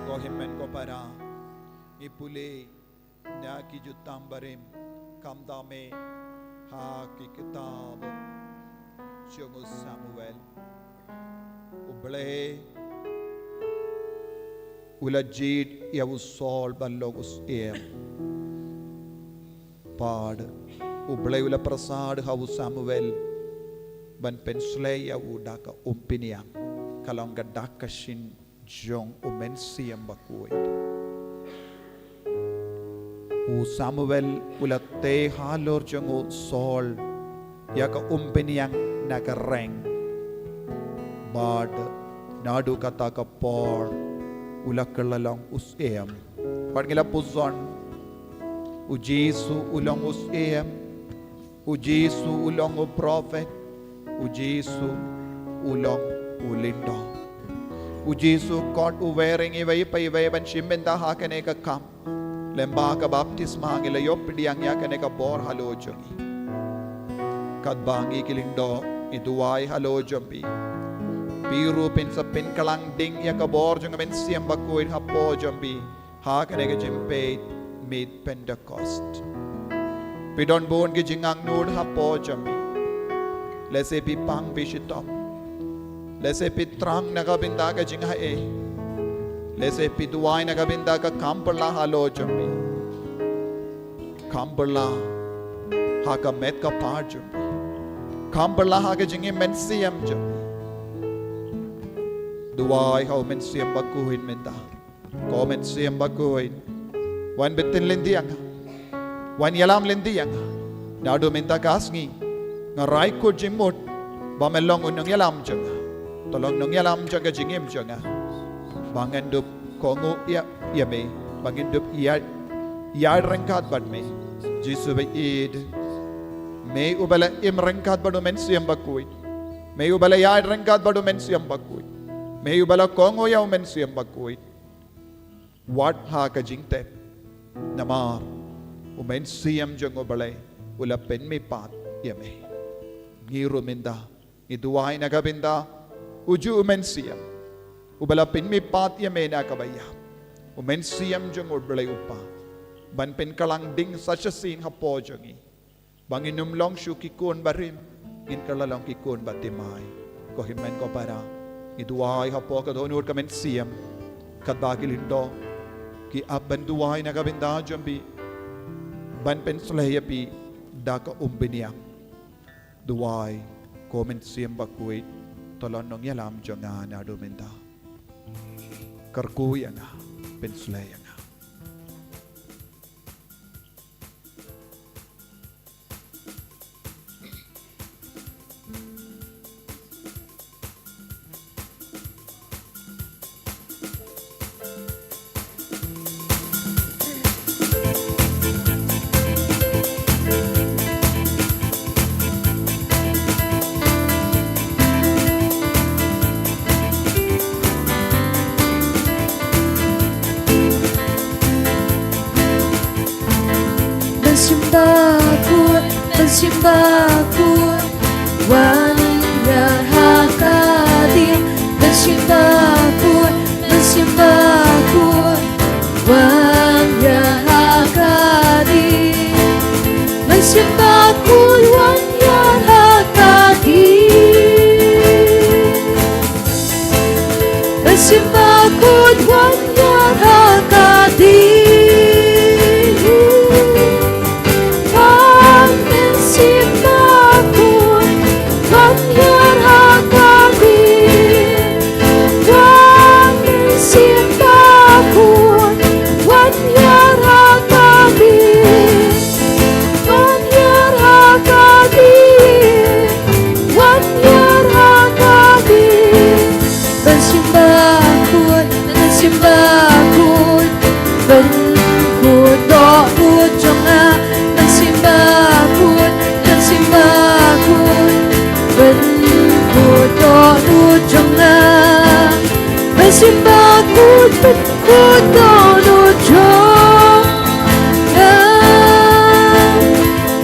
Ko hynmen ko para, ngi pule na ki jutang barim, khamtam eh ha ki kitab jong u Samuel. U Blei u la jied ïa u Saul ban long u syiem. Bad U Blei u la pyrshah ha u Samuel ban pynsleh ïa u da ka umphniang, ka long ka dak ka shin jong U Mynsiem Bakhuid. U Samuel u la tei halor jong u Saul ïa ka umphniang na ka reng. Bad naduh kata ka por u la kylla long u syiem. Bad ngi la pyrshang, U Jisu u long u syiem. U Jisu u long u prophet. U Jisu u long u lyngdoh. U Jisu kot u wearing iwei pa iwei ban shim bynta ha kane ka kam. Lyngba ka baptisma ngi la ïoh pdiang ïa kane ka bor halor jong ngi. Katba ngi ki lyngdoh ngi duwai halor jong phi, phi ruh phin sa pynkylla ding ïa ka bor jong U Mynsiem Bakhuid hapoh jong phi ha kane ka jingpeit Mid Pentecost. Phi don bun ki jingangnud hapoh jong phi. Lehse phi pang phi shitom. Lehse phi thrang na ka bynta ka jinghaei. Lehse phi duwai na ka bynta ka kam pyrla halor jong phi. Kam pyrla ha ka met ka phad jong phi. Kam pyrla ha ka jingim mynsiem jong phi. Duwai ha U Mynsiem Bakhuid mynta. Ko Mynsiem Bakhuid, wan bteng lynti ïa nga. Wan ïalam lynti ïa nga. Naduh mynta ka sngi nga rai kut jingmut ba men long u nongïalam jong nga. To long nongïalam jong ka jingim jong nga. Ba ngan dup kohnguh ïa, ïa me. Ba ngan dup ïa, ïaid ryngkat bad me. Jisu ba ïeit, me uba la im ryngkat bad U Mynsiem Bakhuid. Me uba la ïaid ryngkat bad U Mynsiem Bakhuid. Me uba la kohnguh ïa U Mynsiem Bakhuid. Wat ha ka jingtep. Namar U Mynsiem jong U Blei u la pynmihpat ïa me. Ngi ruh mynta ngi duwai na ka bynta uju U Mynsiem uba la pynmihpat ïa me na kaba ïap, U Mynsiem jong U Blei U Kpa, ban pynkylla ding sa shisien hapoh jong ngi. Ba ngin ym long shuh ki khun barim, ngin kylla long ki khun bathymmai. Ko hynmen ko para, ngi duwai hapoh ka dohnud ka mynsiem. Katba ki lyngdoh ki ap ban duwai na ka bynta jong phi, ban pynsleh ïa phi da ka umphniang. Duwai, ko Mynsiem Bakhuid, to long nongïalam jong nga naduh mynta. Kyrkhu ïa nga, pynsleh ïa nga. Mynsiem Bakhuid, Mynsiem Bakhuid, wan ïar ha ka ding. Mynsiem Bakhuid, Mynsiem Bakhuid, wan ïar ha ka ding. Mynsiem Bakhuid, wan ïar ha ka ding. Mynsiem Bakhuid, wan ïar ha ka ding. Wan Mynsiem Bakhuid, wan ïar ha ka ding. Wan Mynsiem Bakhuid, wan ïar ha ka ding. Wan ïar ha ka ding. Wan ïar ha ka ding. Mynsiem Bakhuid, Mynsiem Bakhuid, pynkhuid dohnud jong nga. Mynsiem Bakhuid, Mynsiem Bakhuid, pynkhuid dohnud jong nga. Mynsiem Bakhuid, pynkhuid dohnud jong nga.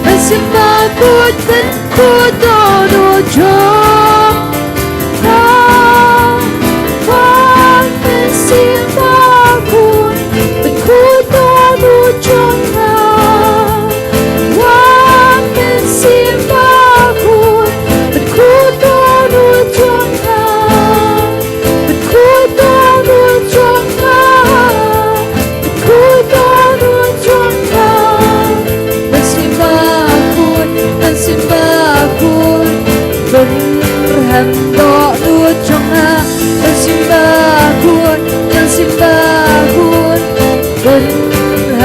Mynsiem Bakhuid, pynkhuid dohnud jong nga. Wan Mynsiem Bakhuid, pynkhuid dohnud jong nga. Wan Mynsiem Bakhuid, pynkhuid dohnud jong nga. Pynkhuid dohnud jong nga.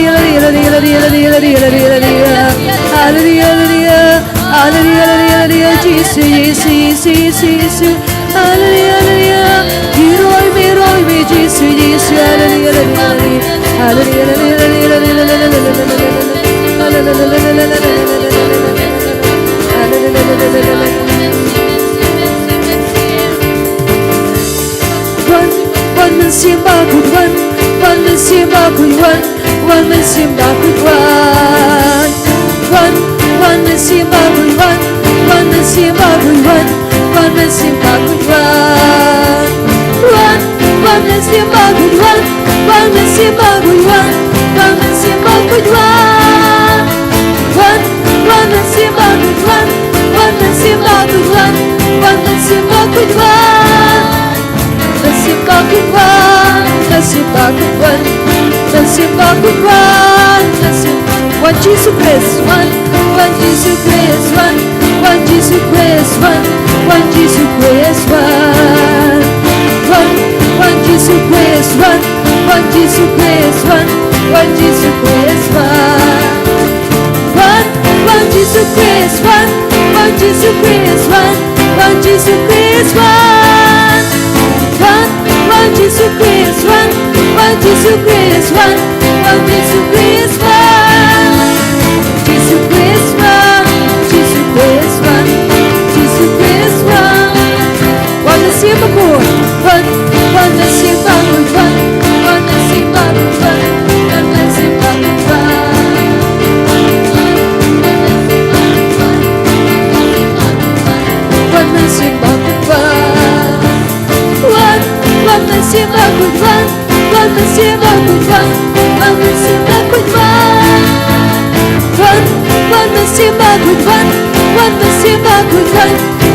Hallelujah, hallelujah, hallelujah, hallelujah, hallelujah, hallelujah, hallelujah, hallelujah, Jisu, Jisu, Jisu, Jisu, hallelujah, hallelujah, Heroi me, Heroi me, Jisu, Jisu, hallelujah, hallelujah, hallelujah, hallelujah, hallelujah, hallelujah, hallelujah. Wan, wan mynsiem bakhuid wan, wan mynsiem bakhuid wan, wan mynsiem bakhuid wan. Wan, wan mynsiem bakhuid wan, wan mynsiem bakhuid wan, wan mynsiem bakhuid wan. Wan, wan mynsiem bakhuid wan, wan mynsiem bakhuid wan, wan mynsiem bakhuid wan. Wan, wan mynsiem bakhuid wan, wan mynsiem bakhuid wan, wan mynsiem bakhuid wan. Mynsiem bakhuid wan, mynsiem bakhuid wan, mynsiem bakhuid wan, mynsiem. Wan Jisu Khrist wan, wan Jisu Khrist wan, wan Jisu Khrist wan, wan Jisu Khrist wan. Wan, wan Jisu Khrist wan, wan Jisu Khrist wan, wan Jisu Khrist wan. Wan, wan Jisu Khrist wan, Wan Jisu Khrist wan, wan Jisu Khrist wan. Wan, wan Jisu Khrist wan, wan Jisu Khrist wan, wan Jisu Khrist wan. Jisu Khrist wan, Jisu Khrist wan, Jisu Khrist wan. Wan Mynsiem Bakhuid wan, wan Mynsiem Bakhuid wan, wan Mynsiem Bakhuid wan, wan Mynsiem Bakhuid wan. Wan Mynsiem Bakhuid wan. Wan, wan Mynsiem Bakhuid wan, wan Mynsiem Bakhuid wan, wan Mynsiem Bakhuid wan. Wan, wan Mynsiem Bakhuid wan, wan Mynsiem Bakhuid wan,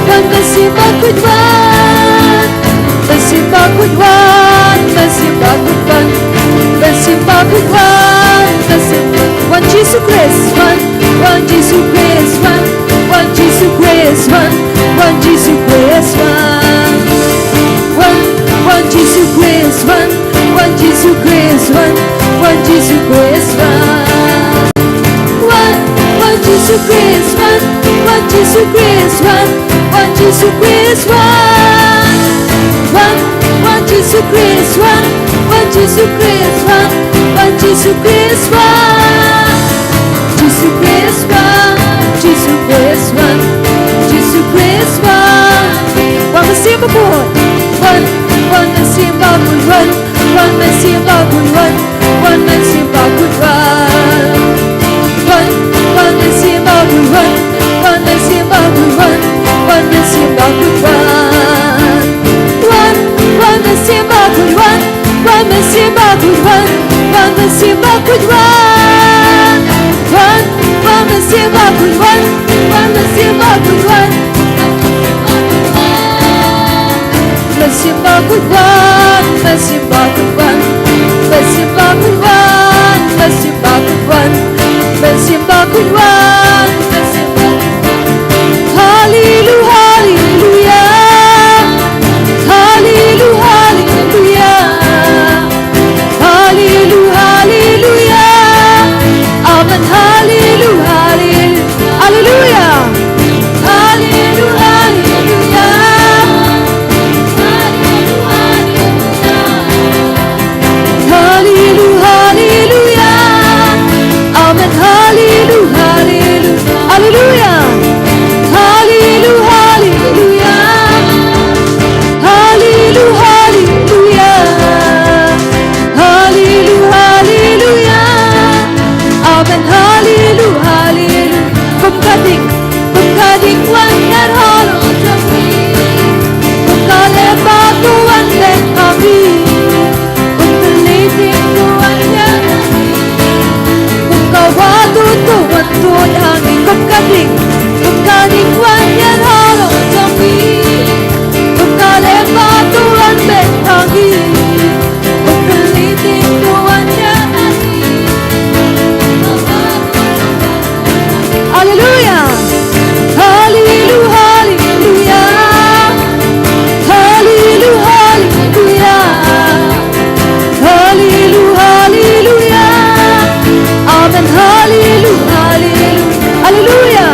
wan Mynsiem Bakhuid wan. Mynsiem Bakhuid wan, Mynsiem Bakhuid wan, Mynsiem Bakhuid wan, Mynsiem Bakhuid wan. Wan Jisu Khrist wan, wan Jisu Khrist wan, wan Jisu Khrist wan, wan Jisu Khrist wan. Wan, wan Jisu Khrist wan, wan Jisu Khrist wan, wan Jisu Khrist wan. Wan, wan Jisu Khrist wan, wan Jisu Khrist wan, wan Jisu Khrist wan. Wan, wan Jisu Khrist wan, wan Jisu Khrist wan, wan Jisu Khrist wan. Jisu Khrist wan, Jisu Khrist wan, Jisu Khrist wan. Wan Mynsiem Bakhuid wan, wan Mynsiem Bakhuid wan, wan Mynsiem Bakhuid wan, wan Mynsiem Bakhuid wan. Wan, wan Mynsiem Bakhuid wan, wan Mynsiem Bakhuid wan, wan Mynsiem Bakhuid wan. Wan, wan Mynsiem Bakhuid wan, wan Mynsiem Bakhuid wan, wan Mynsiem Bakhuid wan. Wan, wan Mynsiem Bakhuid wan, wan Mynsiem Bakhuid wan. Mynsiem Bakhuid wan, Mynsiem Bakhuid wan, Mynsiem Bakhuid wan, Mynsiem Bakhuid wan, Mynsiem Bakhuid wan, Mynsiem Bakhuid wan. Hallelu-, hallelujah. Hallelu-, hallelujah. Hallelu-, hallelujah. Amen. Hallelu-, hallelu-, hallelujah. Hallelu-, hallelujah. Hallelu-, hallelujah. Amen. Hallelu-, hallelu-, hallelujah. Hallelu-, hallelujah. Hallelu-, hallelujah. Hallelu-, hallelujah. Amen. Hallelu-, hallelu-, kum ka ding, kum ka ding wan ïar halor jong ngi. Kum ka lypa to wan leh ha ngi. Kum ka lynti to wan ïar ha ngi. Kum ka wah to to wan tuid ha ngi. Kum ka ding, kum ka ding wan ïar halor jong ngi. Kum ka lypa to wan leh ha ngi. Kum ka lynti to wan ïar ha ngi. Hallelujah. Hallelu-, hallelujah. Hallelu-, hallelujah. Hallelu-, hallelujah. Amen. Hallelu-, hallelu-, hallelujah.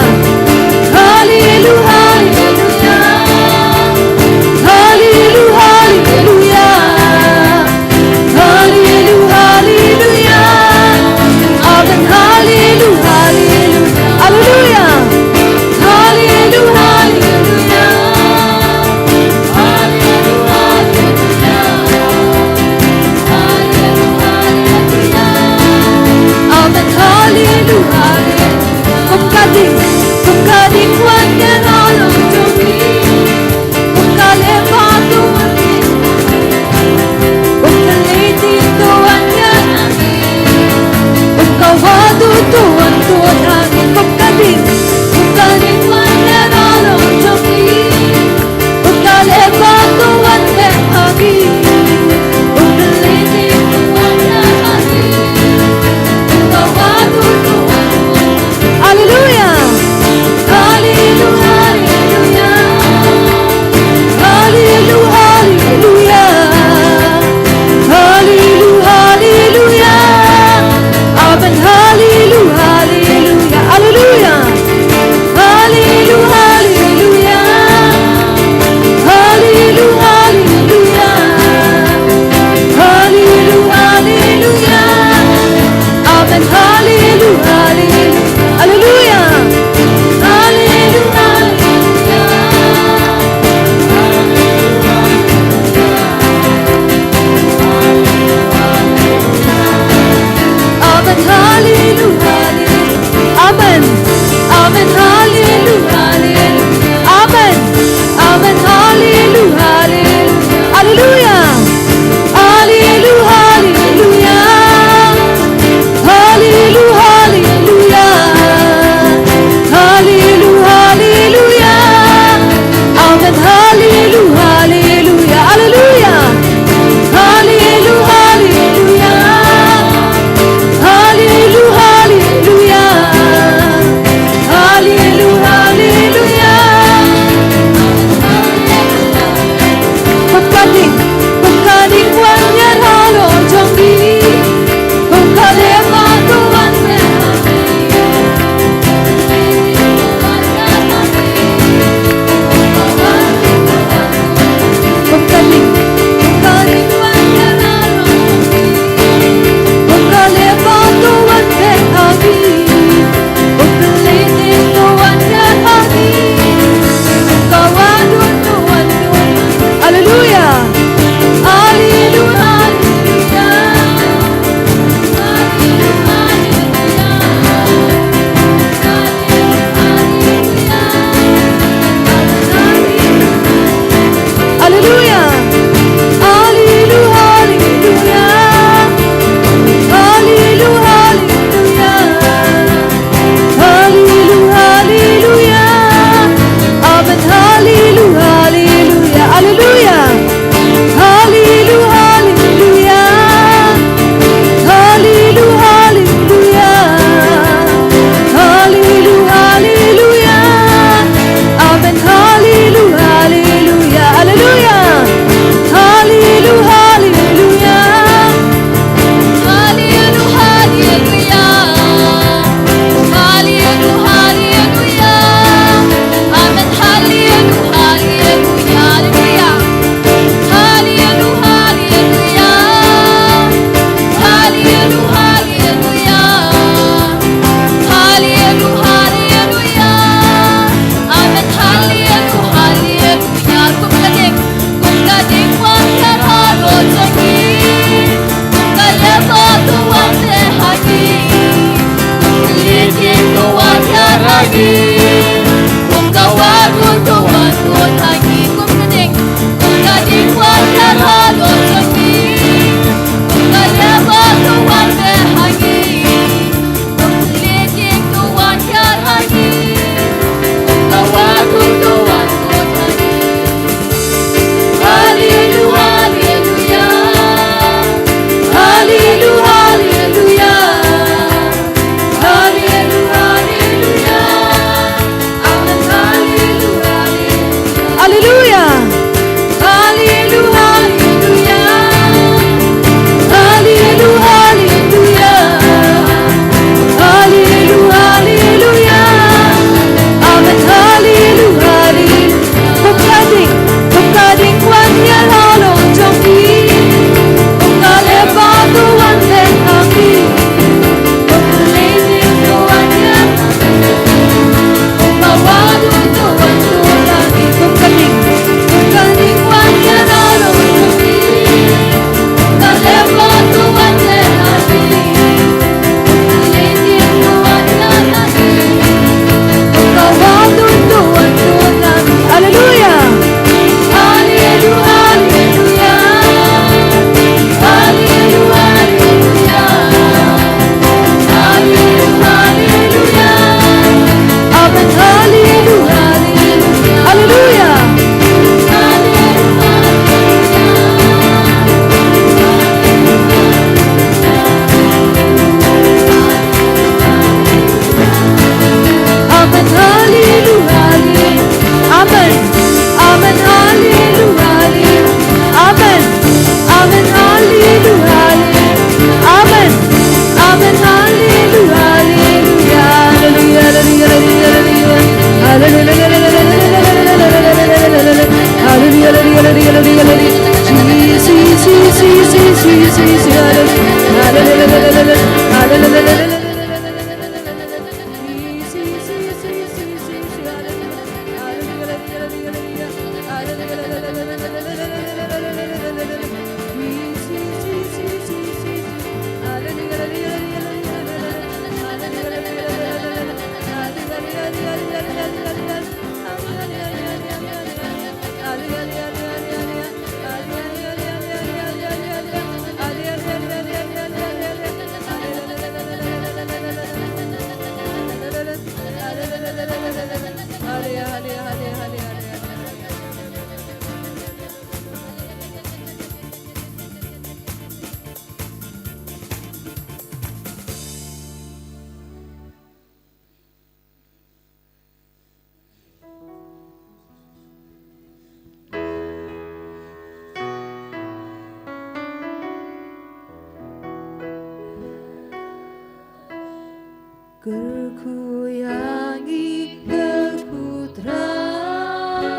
Kyrkhu ïa ngi, kyrkhu Trai.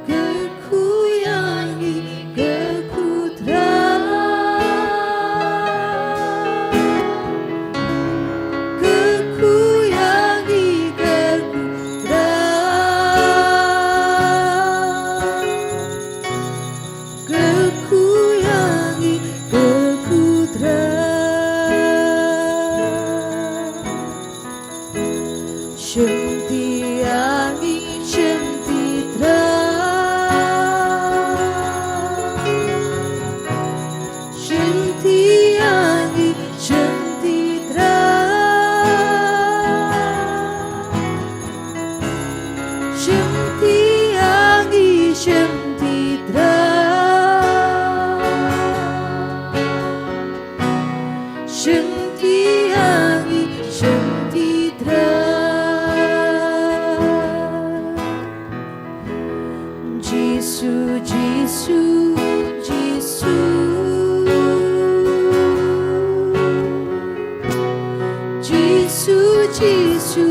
Kyrkhu ïa ngi, kyrkhu Trai. Kyrkhu ïa ngi, kyrkhu Trai. Kyrkhu ïa ngi, kyrkhu Trai. Shimti ïa ngi, shimti Trai. Shimti ïa ngi, shimti Trai. Shimti ïa ngi, shimti Trai. Shimti ïa ngi, shimti Trai. Jisu, Jisu, Jisu. Jisu, Jisu,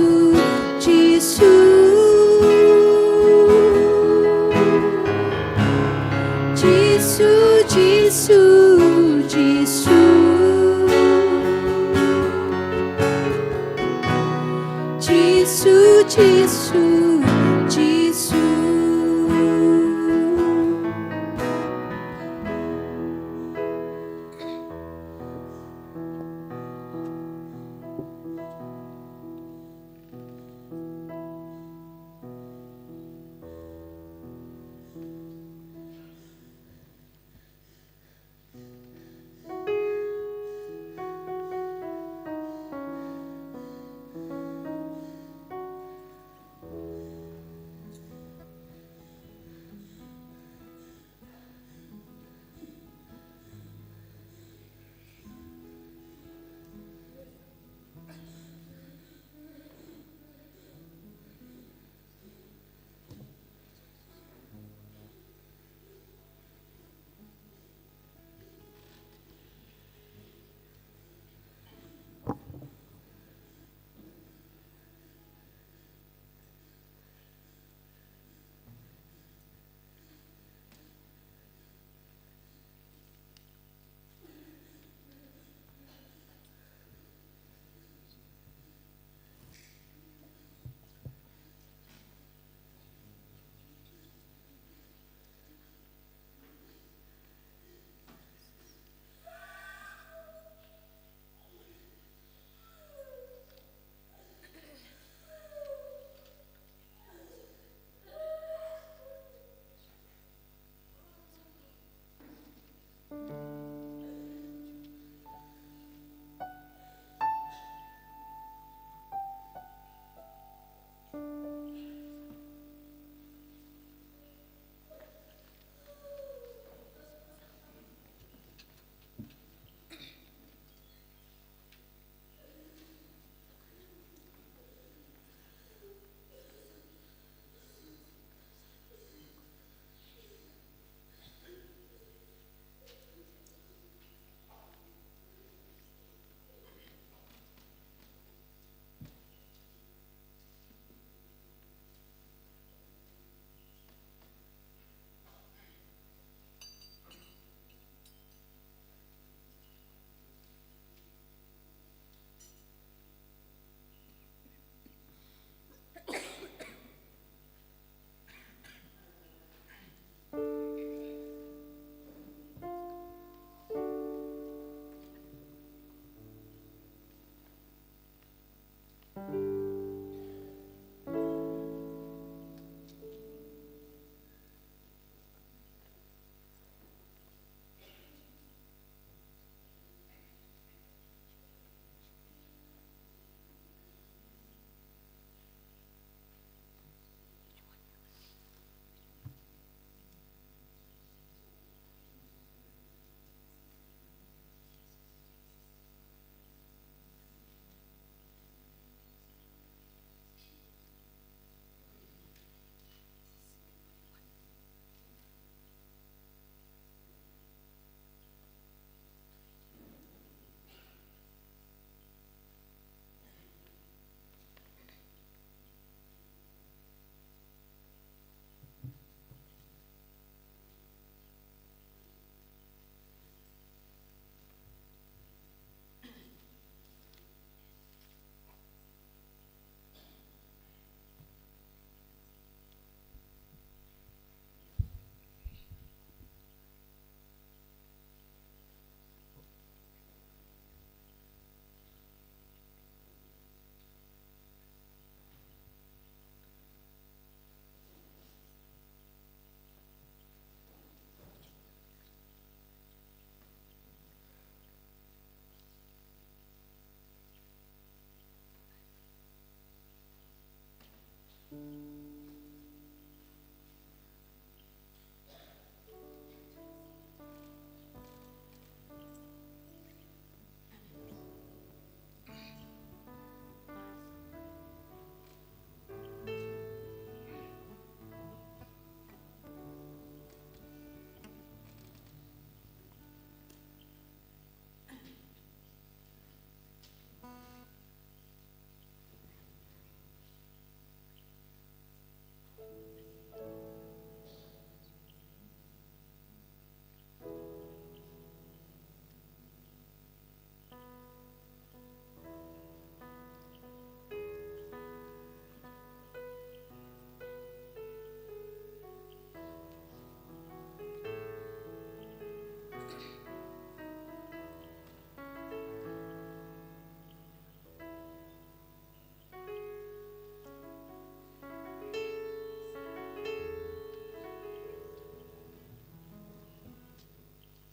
Jisu. Jisu, Jisu, Jisu. Jisu, Jisu, Jisu.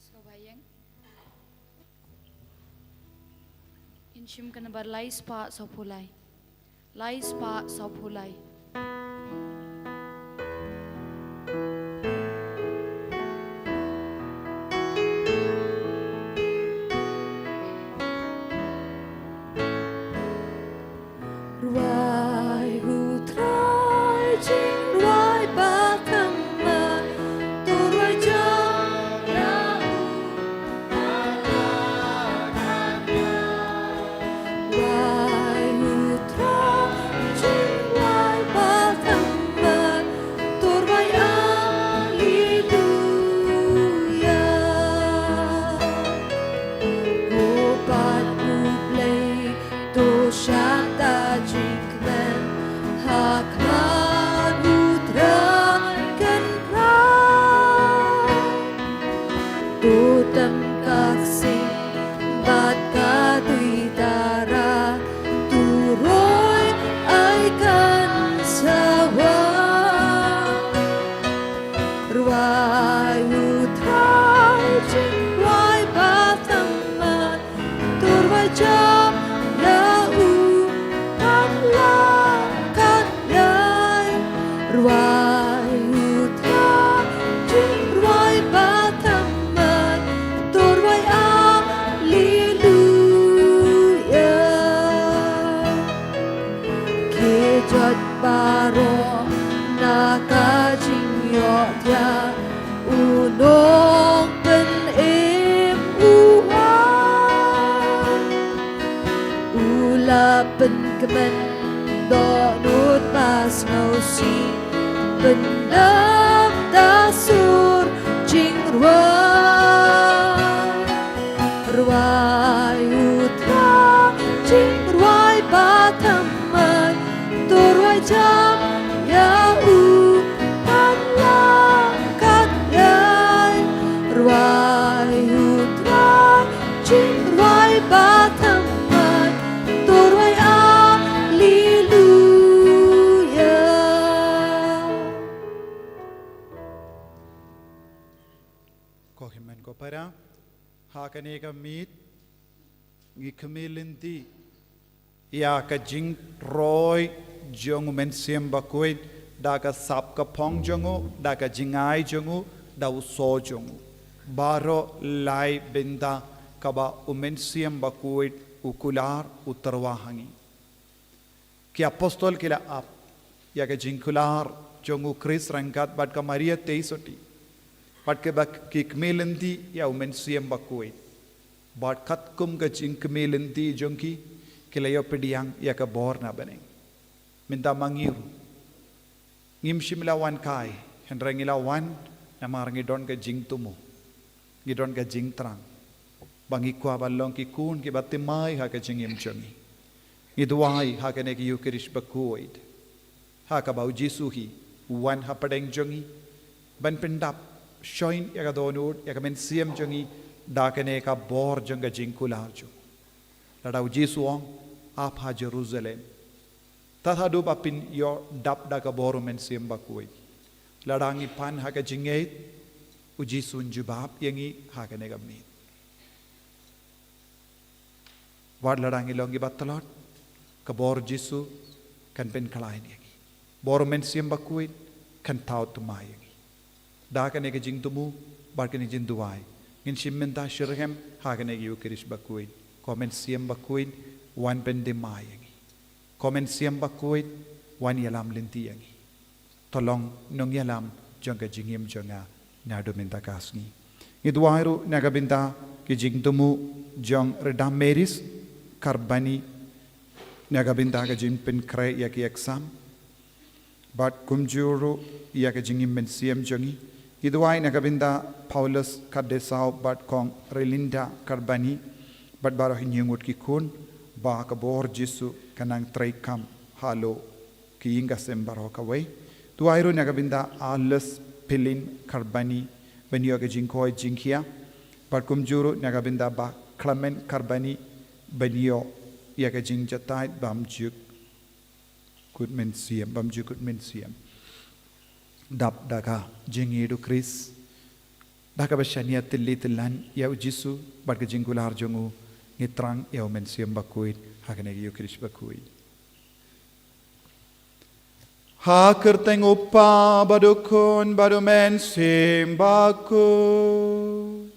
Sngewbha ïeng. Ngin shim ka nambar lai spah sawphew lai. Lai spah sawphew lai. Rwai u Trai jingrwai ba thymmai, to rwai jam ïa u ha la ka ïa. Rwai u Trai jingrwai ba thymmai, to rwai Alleluia. Ko Patmut Blei, to shata jingkmen ha khmat u Trai Kynrad. To tem ka ksing bad ka tui tara, to roi ai kan sawa. Rwai u Trai jingrwai ba thymmai, to rwai jam ïa u ha la ka ïa. Rwai u Trai jingrwai ba thymmai, to rwai Alleluia. Ki jot baroh na ka jingïohthiah, u Nongpynim u wan. U la pynkmen dohnud ba sngewsih, pyndem da sur jingrwai. Rwai u Trai jingrwai ba thymmai, to rwai jam ïa u ha la ka ïa. Rwai u Trai jingrwai ba thymmai, to rwai Alleluia. Ha kane ka miet, ngi khmih lynti ïa ka jingroi jong u Mynsiem Bakhuid, da ka sap ka phong jong u, da ka jingai jong u, da u sooh jong u. Baroh lai bynta kaba u Mynsiem Bakhuid u kular, u tyrwa ha ngi. Ki apostol ki la ap ïa ka jingkular jong u Khrist ryngkat bad ka Maria Theisotti, bad kiba ki khmih lynti ïa u Mynsiem Bakhuid. Bad katkum ka jingkhmih lynti jong ki, ki la ïoh pdiang ïa ka bor na bneng. Mynta ma ngi ruh, ngim shym la wan kai, hynrei ngi la wan namar ngi don ka jingthmu, ngi don ka jingthrang, ba ngi kwah ban long ki khun kiba thymmai ha ka jingim jong ngi. Ngi duwai ha kane ka Ïukharist Bakhuid, ha kaba u Jisu hi u wan hapdeng jong ngi ban pyndap shongshit ïa ka dohnud, ïa ka mynsiem jong ngi, da kane ka bor jong ka jingkular jong u. Lada u Jisu u ong, ap ha Jerusalem, tad haduh ba phin ïoh dap da ka bor u Mynsiem Bakhuid. Lada ngi pan ha ka jingngeit, u Jisu un jubab ïa ngi ha kane ka miet. Wat lada ngi long kiba tlot, ka bor Jisu kan pynkhlaiñ ïa ngi. Bor u Mynsiem Bakhuid kan thaw thymmai ïa ngi. Da kane ka jingthmu bad kane ka jingduwai, ngin shim mynta shitrhem ha kane ka Ïukharist Bakhuid. Ko Mynsiem Bakhuid, wan pynthymmai ïa ngi. Ko Mynsiem Bakhuid, wan ïalam lynti ïa ngi. To long nongïalam jong ka jingim jong nga naduh mynta ka sngi. Ngi duwai ruh na ka bynta ki jingthmu jong Rydam Mary's Karbani, na ka bynta ka jingpynkhreh ïa ki exam, bad kumjuh ruh ïa ka jingim mynsiem jong ngi. Ngi duwai na ka bynta Paulus Khardesaw bad Kong Relinda Karbani, bad baroh hynñiew ngut ki khun, ba ka bor Jisu kan nang treikam halor ki ïing ka sem baroh kawei. Duwai ruh na ka bynta Alice Pilin Karbani, ban ïoh ka jingkoit jingkhiah, bad kumjuh ruh na ka bynta Bah Clement Karbani, ban ïoh ïa ka jingjatai bymjukut mynsiem, bymjukut mynsiem. Dap da ka jingïeit u Khrist, da kaba shaniah tylli tyllan ïa u Jisu bad ka jingkular jong u, ngi thrang ïa u Mynsiem Bakhuid ha kane ka Ïukharist Bakhuid. Ha ka kyrteng u Kpa bad u Khun bad u Mynsiem Bakhuid.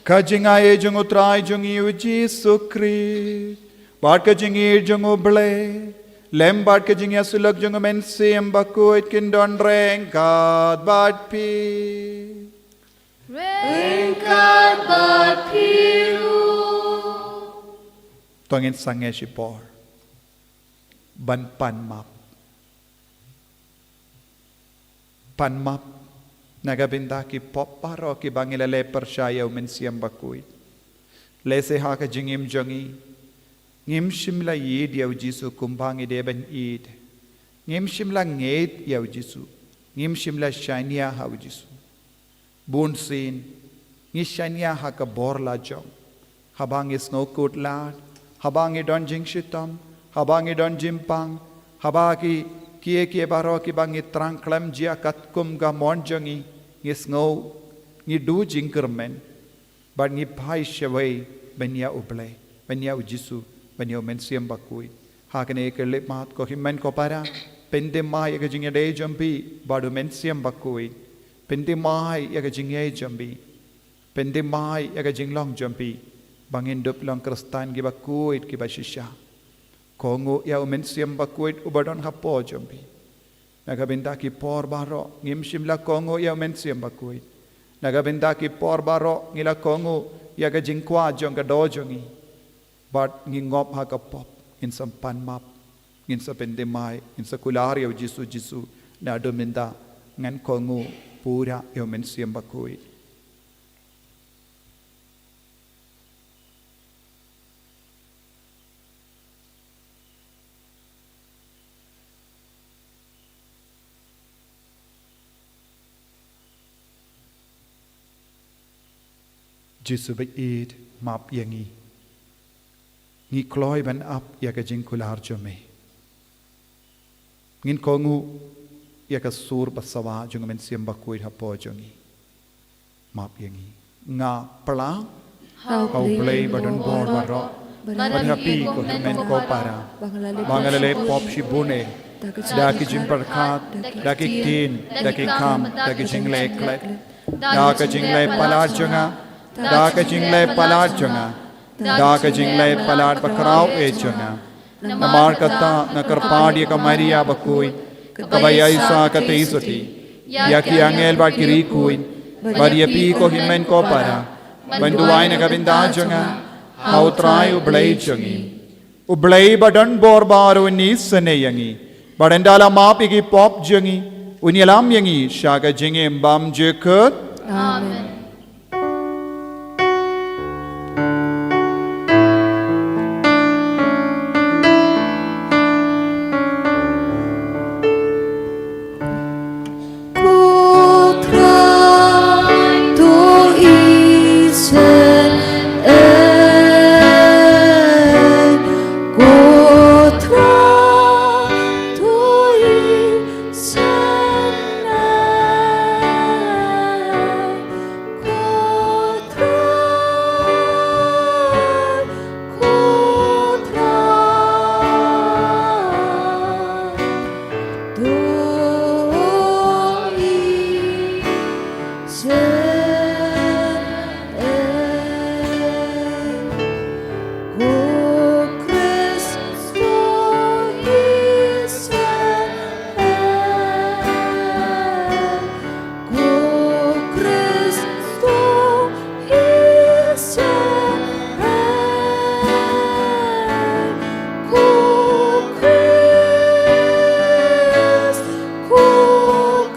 Ka jingai jong u Trai jong ngi u Jisu Khrist, bad ka jingïeit jong u Blei, lem bad ka jingïasyllok jong u Mynsiem Bakhuid kin don ryngkat bad phi. Ryngkat bad phi ruh. To ngin sangeh shipor ban pan map. Pan map na ka bynta ki pop baroh kiba ngi la leh pyrshah ïa u Mynsiem Bakhuid. Lehse ha ka jingim jong ngi, ngim shym la ïeit ïa u Jisu kumba ngi dei ban ïeit. Ngim shym la ngeit ïa u Jisu. Ngim shym la shaniah ha u Jisu. Bun sien ngi shaniah ha ka bor la jong, haba ngi sngew kut lad, haba ngi don jingshitom, haba ngi don jingpang, haba ki, kiei kiei baroh kiba ngi thrang khlem jia katkum ka mon jong ngi, ngi sngew ngi duh jingkyrmen, bad ngi phai shawei ban ïa u Blei, ban ïa u Jisu, ban ïa u Mynsiem Bakhuid. Ha kane ka khyllipmat, ko hynmen ko para, pynthymmai ïa ka jingïadei jong phi bad u Mynsiem Bakhuid. Pynthymmai ïa ka jingïeit jong phi. Pynthymmai ïa ka jinglong jong phi, ba ngin dup long Khristan kiba khuid kiba shisha. Kohnguh ïa u Mynsiem Bakhuid uba don hapoh jong phi. Na ka bynta ki por baroh ngim shym la kohnguh ïa u Mynsiem Bakhuid. Na ka bynta ki por baroh ngi la kohnguh ïa ka jingkwah jong ka doh jong ngi. Bad ngi ngop ha ka pop, ngin sa pan map, ngin sa pynthymmai, ngin sa kular ïa u Jisu, Jisu, naduh mynta ngan kohnguh pura ïa u Mynsiem Bakhuid. Jisu baieit, map ïa ngi. Ngi kloi ban ap ïa ka jingkular jong me. Ngin kohnguh ïa ka sur ba sawa jong u Mynsiem Bakhuid hapoh jong ngi. Map ïa ngi. Nga pyrshang ha u Blei ba don bor baroh, bad ha phi ko hynmen ko para, ba nga la leh pop shibun eh, da ki jingpyrkhat, da ki ktien, da ki kam, da ki jingleh klet, da ka jingleh palat jong nga, da ka jingleh palat jong nga, da ka jingleh palat bakhraw eh jong nga. Namar kata nga kyrpad ïa ka Maria Bakhuid, kaba ïaishah katei sutei, ïa ki angel bad ki riewkhuid, bad ïa phi ko hynmen ko para, ban duwai na ka bynta jong nga ha u Trai u Blei jong ngi. U Blei ba don bor baroh un isynei ïa ngi, bad ynda la map ïa ki pop jong ngi, un ïalam ïa ngi sha ka jingim bymjukut. Amen. Ko Trai, to isynei, ko Trai, to isynei. Ko Trai, ko Trai, to isynei. Ko Khrist, to isynei. Ko Khrist, to isynei. Ko Khrist, ko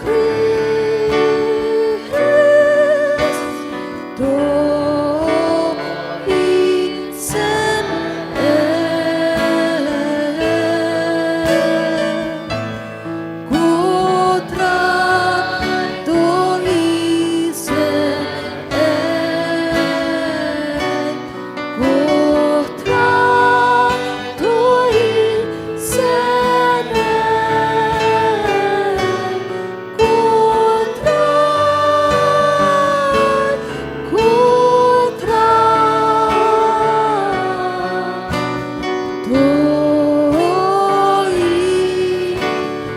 Khrist, to isynei. Ko Trai, to isynei. Ko Trai, to isynei. Ko Trai, ko Trai, to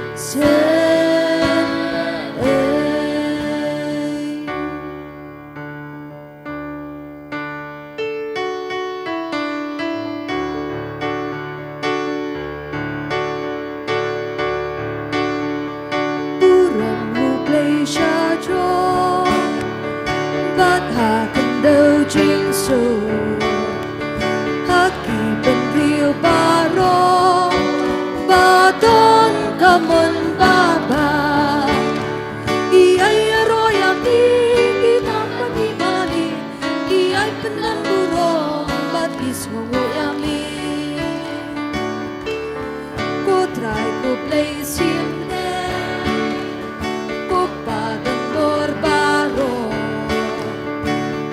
isynei. Burom U Blei shajoh, bad ha khyndew jingsuk, ha ki bynriew baroh ba don ka mon babha. Ïa ïaroh ïa ngi, ïa ngi bad ïa mane, ïa pynlong burom bad ïa sngewnguh ïa ngi. Ko Trai ko Blei shimet, ko Pa don bor baroh,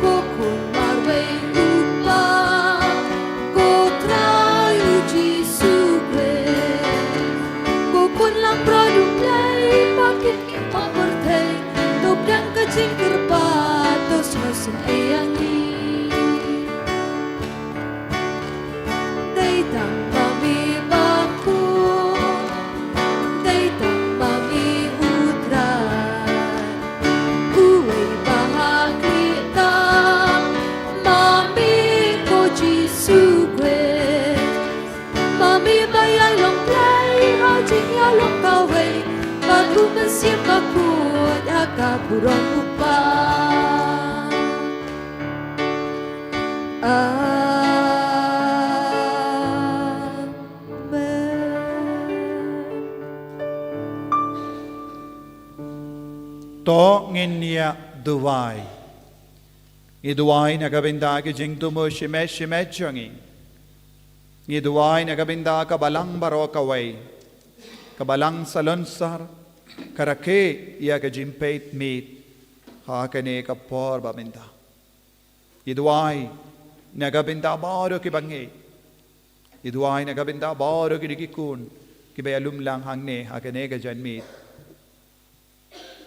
ko Khun marwei U Kpa, ko Trai U Jisu Khrist, ko Khun langbrot U Blei, ba kit ki pyrthei, to pdiang ka jingkyrpad, to sngewsynei ïa ngi. Dei tang ma me Bakhuid, dei tang ma me U Trai, uwei ba ha khlieh tam, ma me ko Jisu Khrist. Ma me ba ïai long Blei ha jingïalong kawei bad U Mynsiem Bakhuid ha ka burom U Kpa. Amen. To ngin ïa duwai. Ngi duwai na ka bynta ki jingthmu shimet shimet jong ngi. Ngi duwai na ka bynta ka balang baroh kawei, ka balang salonsar, ka rakhe ïa ka jingpeit miet ha kane ka por ba mynta. Ngi duwai na ka bynta baroh ki bangeit. Ngi duwai na ka bynta baroh kine ki khun kiba ïalum lang hangne ha kane ka janmiet.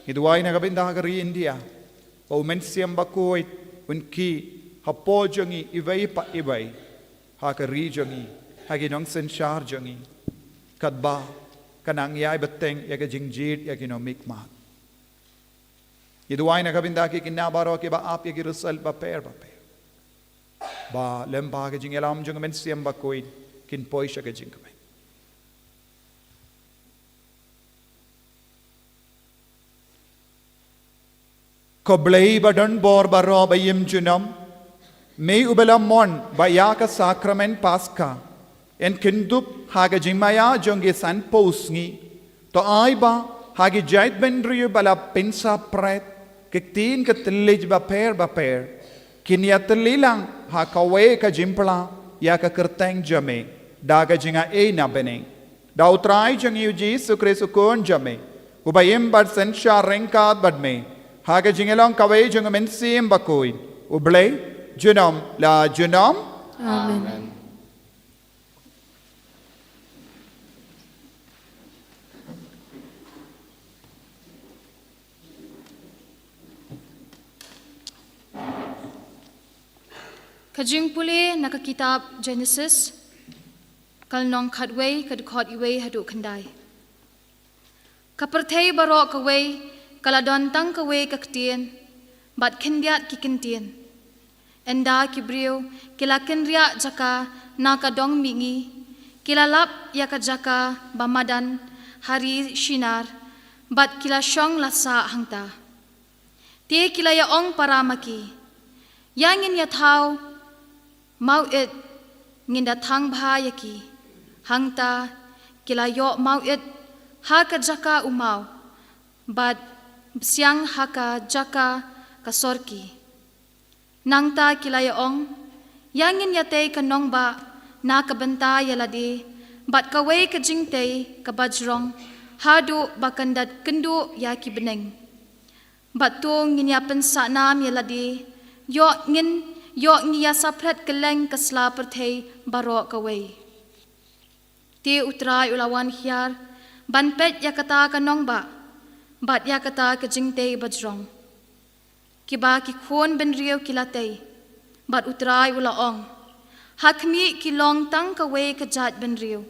Ngi duwai na ka bynta ka ri India, ba u Mynsiem Bakhuid un khih hapoh jong ngi iwei pa iwei, ha ka ri jong ngi, ha ki nongsynshar jong ngi, katba kan nang ïai bteng ïa ka jingjied ïa ki nongmihkhmat. Ngi duwai na ka bynta ki khynnah baroh kiba ap ïa ki result bapher bapher, ba lem bad ka jingïalam jong u Mynsiem Bakhuid kin poi sha ka jingkmen. Ko Blei ba don bor baroh ba im junom, me uba la mon ba ïa ka sakramen Paska yn kyndup ha ka jingmaïa jong ki sanphew sngi, to ai ba ha ki jaitbynriew ba la pynsahpret, ki ktien ki thylliej bapher bapher kin ïatylli lang ha kawei ka jingphla ïa ka kyrteng jong me, da ka jingaiei na bneng, da u Trai jong ngi u Jisu Khrist u Khun jong me, uba im bad synshar ryngkat bad me, ha ka jinglong kawei jong u Mynsiem Bakhuid, U Blei junom la junom. Amen. Ka jingpule na ka kitab Genesis, ka lynnong khatwei, ka dkhot iwei haduh khyndai. Ka pyrthei baroh kawei ka la don tang kawei ka ktien, bad khyndiat ki kyntien. Ynda ki briew ki la kynriah jaka na ka dong mihngi, ki la lap ïa ka jaka ba madan ha ri Shinar, bad ki la shong la sah hangta. Te ki la ïa ong para ma ki, ïa ngin ïa thaw mawit, ngin da thang bha ïa ki. Hangta ki la ïoh mawit ha ka jaka u maw, bad bsiang ha ka jaka ka sorki. Nangta ki la ïa ong, ïa ngin ïa tei ka nongbah na ka bynta ïa lade, bad kawei ka jingtei kaba jrong, haduh ba kan da kynduh ïa ki bneng. Bad to ngin ïa pynsahnam ïa lade, ïoh ngin, ïoh ngi ïa saphriang kylleng ka sla pyrthei baroh kawei. Te U Trai u la wan hiar ban peit ïa kata ka nongbah, bad ïa kata ka jingtei ba jrong, kiba ki khun bynriew ki la tei. Bad U Trai u la ong, ha khmih ki long tang kawei ka jaitbynriew,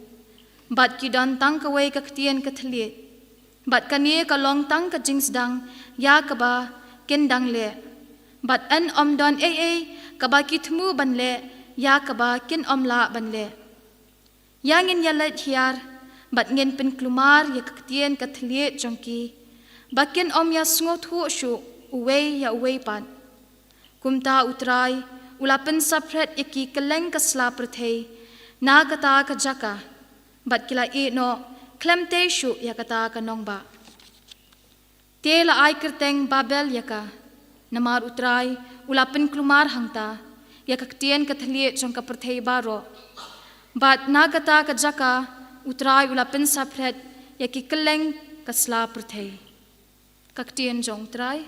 bad ki don tang kawei ka ktien ka thylliej, bad kane ka long tang ka jingsdang ïa kaba kin dang leh, bad yn ym don ei ei kaba ki thmu ban leh ïa kaba kin ym lah ban leh. Ïa ngin ïa leit hiar, bad ngin pynkulmar ïa ka ktien ka thylliej jong ki, ba kin ym ïa sngewthuh shuh uwei ïa uwei pat. Kumta U Trai u la pynsaphriang ïa ki kylleng ka sla pyrthei na kata ka jaka, bad ki la ïeh noh khlem tei shuh ïa kata ka nongbah. Te la ai kyrteng Babel ïa ka, namar U Trai u la pynkulmar hangta ïa ka ktien ka thylliej jong ka pyrthei baroh. Bad na kata ka jaka U Trai u la pynsaphriang ïa ki kylleng ka sla pyrthei. Ka ktien jong U Trai.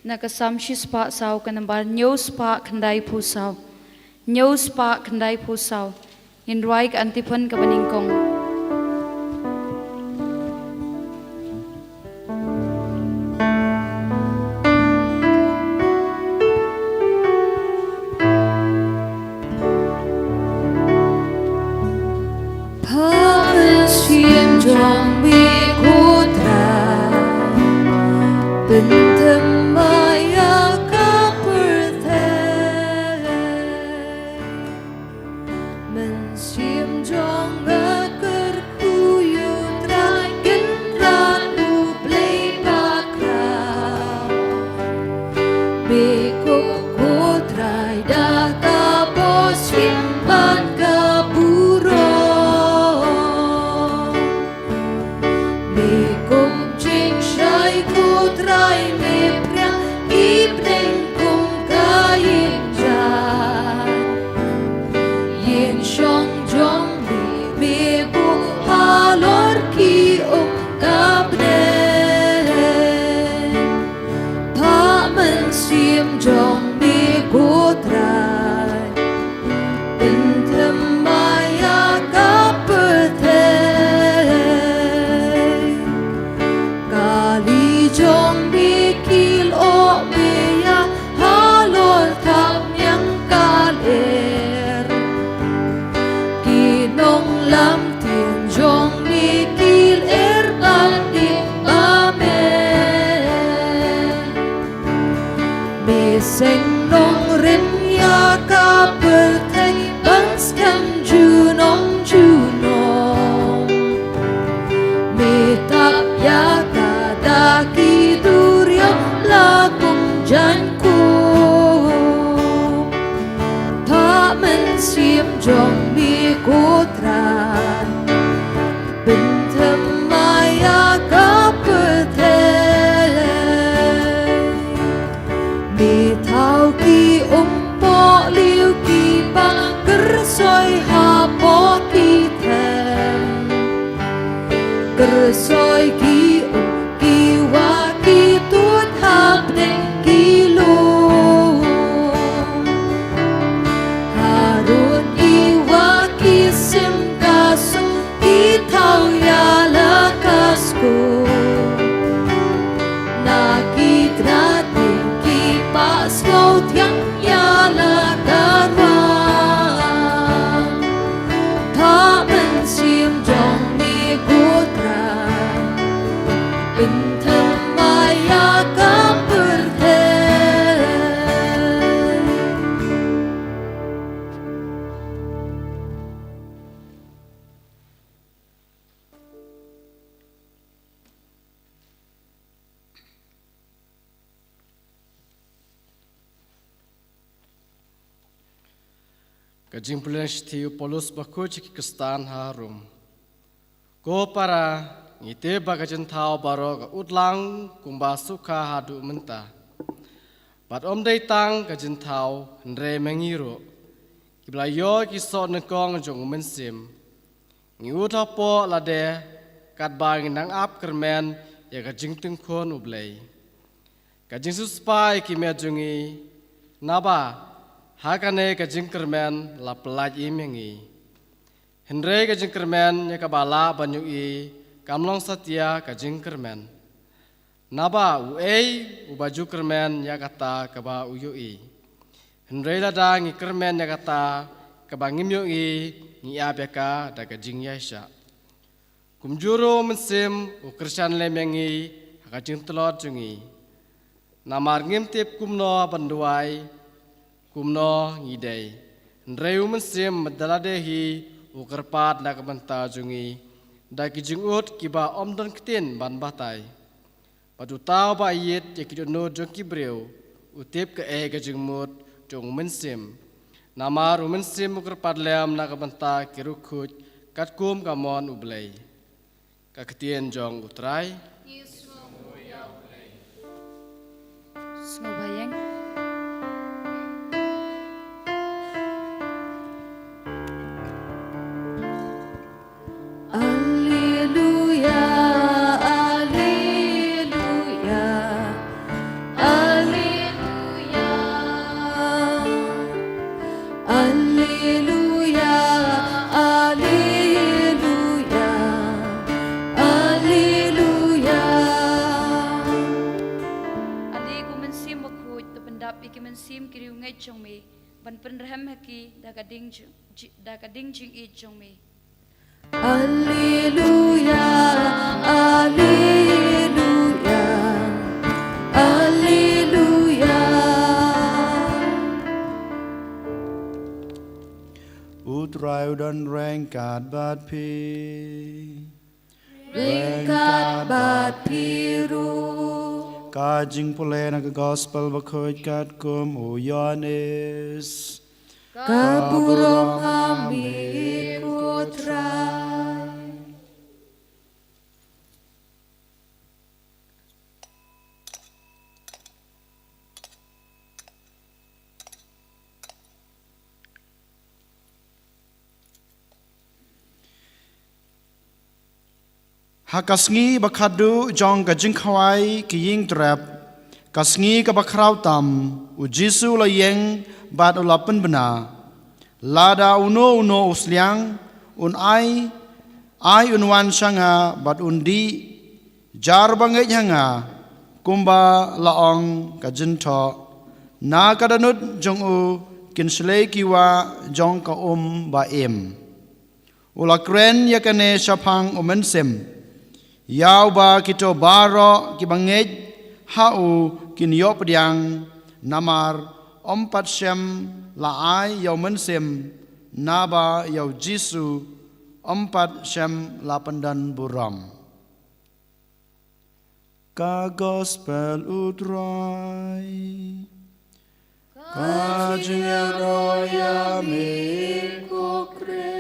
Na ka Salm shispah saw, ka nambar hynñiew spah khyndai phew saw. Hynñiew spah khyndai phew saw. Ngin rwai ka antiphon kaba nyngkong. Pha mynsiem jong me ko Trai, pynthymmai ïa ka pyrthei. Mynsiem jong nga kyrkhu ïa U Trai, Kynrad U Blei bakhraw. Me kum ko Trai da ka bor shim bad ka burom. Me kum jingshai ko Trai, me phriang ki bneng kum ka ïing jai. Ïing shong jong me, me buh halor ki um ka bneng. Pha mynsiem jong me ko Trai, pynthymmai ïa ka pyrthei. Seng nongrim ïa ka pyrthei ban skhem junom junom. Me tap ïa ka da ki duriaw la kum jaiñkup. Phah mynsiem jong me ko Trai. Pynthymmai ïa ka pyrthei. Me thaw ki umpohliew kiba kyrsoi hapoh ki them. Kyrsoi ki um ki wah ki tuid hapdeng ki lum. Harud ki wah ki sim ka suk ki thaw ïa la ka sku. Na ki kynad ki pah sngewthiang ïa la ka ruang. Tha mynsiem jong me ko Trai. Pynthymmai ïa ka pyrthei. Ka jingpule shithi u Paulus bakhuid sha ki Khristan ha Rom. Ko para, ngi tip ba ka jingthaw baroh ka ut lang kumba sukha haduh mynta. Bad ym dei tang ka jingthaw, hynrei ma ngi ruh, kiba la ïoh ki soh nyngkong jong u Mynsiem. Ngi ut hapoh lade katba ngi nang ap kyrmen ïa ka jingtyngkhun U Blei. Ka jingsiewspah ïa ki met jong ngi, naba ha kane ka jingkyrmen la pyllait im ïa ngi. Hynrei ka jingkyrmen ïa kaba lah ban ïohi kam long satia ka jingkyrmen. Naba uei uba ju kyrmen ïa kata kaba u ïohi? Hynrei lada ngi kyrmen ïa kata kaba ngim ïohi, ngi ap ïa ka da ka jingïaishah. Kumjuh ruh u Mynsiem u kyrshan lem ïa ngi ha ka jingtlot jong ngi. Namar ngim tip kumno ban duwai, kumno ngi dei. Hynrei u Mynsiem da lade hi u kyrpad na ka bynta jong ngi da ki jingud kiba ym don ktien ban batai. Bad uta uba ïeit ïa ki dohnud jong ki briew u tip kaei ka jingmut jong u Mynsiem. Namar u Mynsiem u kyrpad lem na ka bynta ki riewkhuid katkum ka mon U Blei. Ka ktien jong U Trai. Sngewbha ïeng. Alleluia, alleluia, alleluia. Alleluia, alleluia, alleluia. Ale ko Mynsiem Bakhuid, to pyndap ïa ki mynsiem ki riewngeit jong me, ban pynrhem ha ki da ka ding jing, ji-, da ka ding jingïeit jong me. Alleluia, alleluia, alleluia. U Trai u don ryngkat bad phi. Ryngkat bad phi ruh. Ka jingpule na ka Gospel Bakhuid katkum u Ïoannis. Ka burom ha me ko Trai. Ha ka sngi ba khatduh jong ka jingkhawai ki ïing trep, ka sngi kaba khraw tam, u Jisu u la ïeng bad u la pynbna. Lada uno uno u sliang, un ai, ai un wan sha nga bad un dih, jar ba ngeit ha nga, kumba la ong ka jingthoh, na ka dohnud jong u kin shlei ki wah jong ka um ba im. U la kren ïa kane shaphang u Mynsiem, ïa uba kito baroh kiba ngeit ha u kin ïoh pdiang, Namar ym pat shym la ai ïa u mynsiem, naba ïa u Jisu ym pat shym la pyndon burom. Ka Gospel u Trai. Ka jingïaroh ïa me ko Khrist.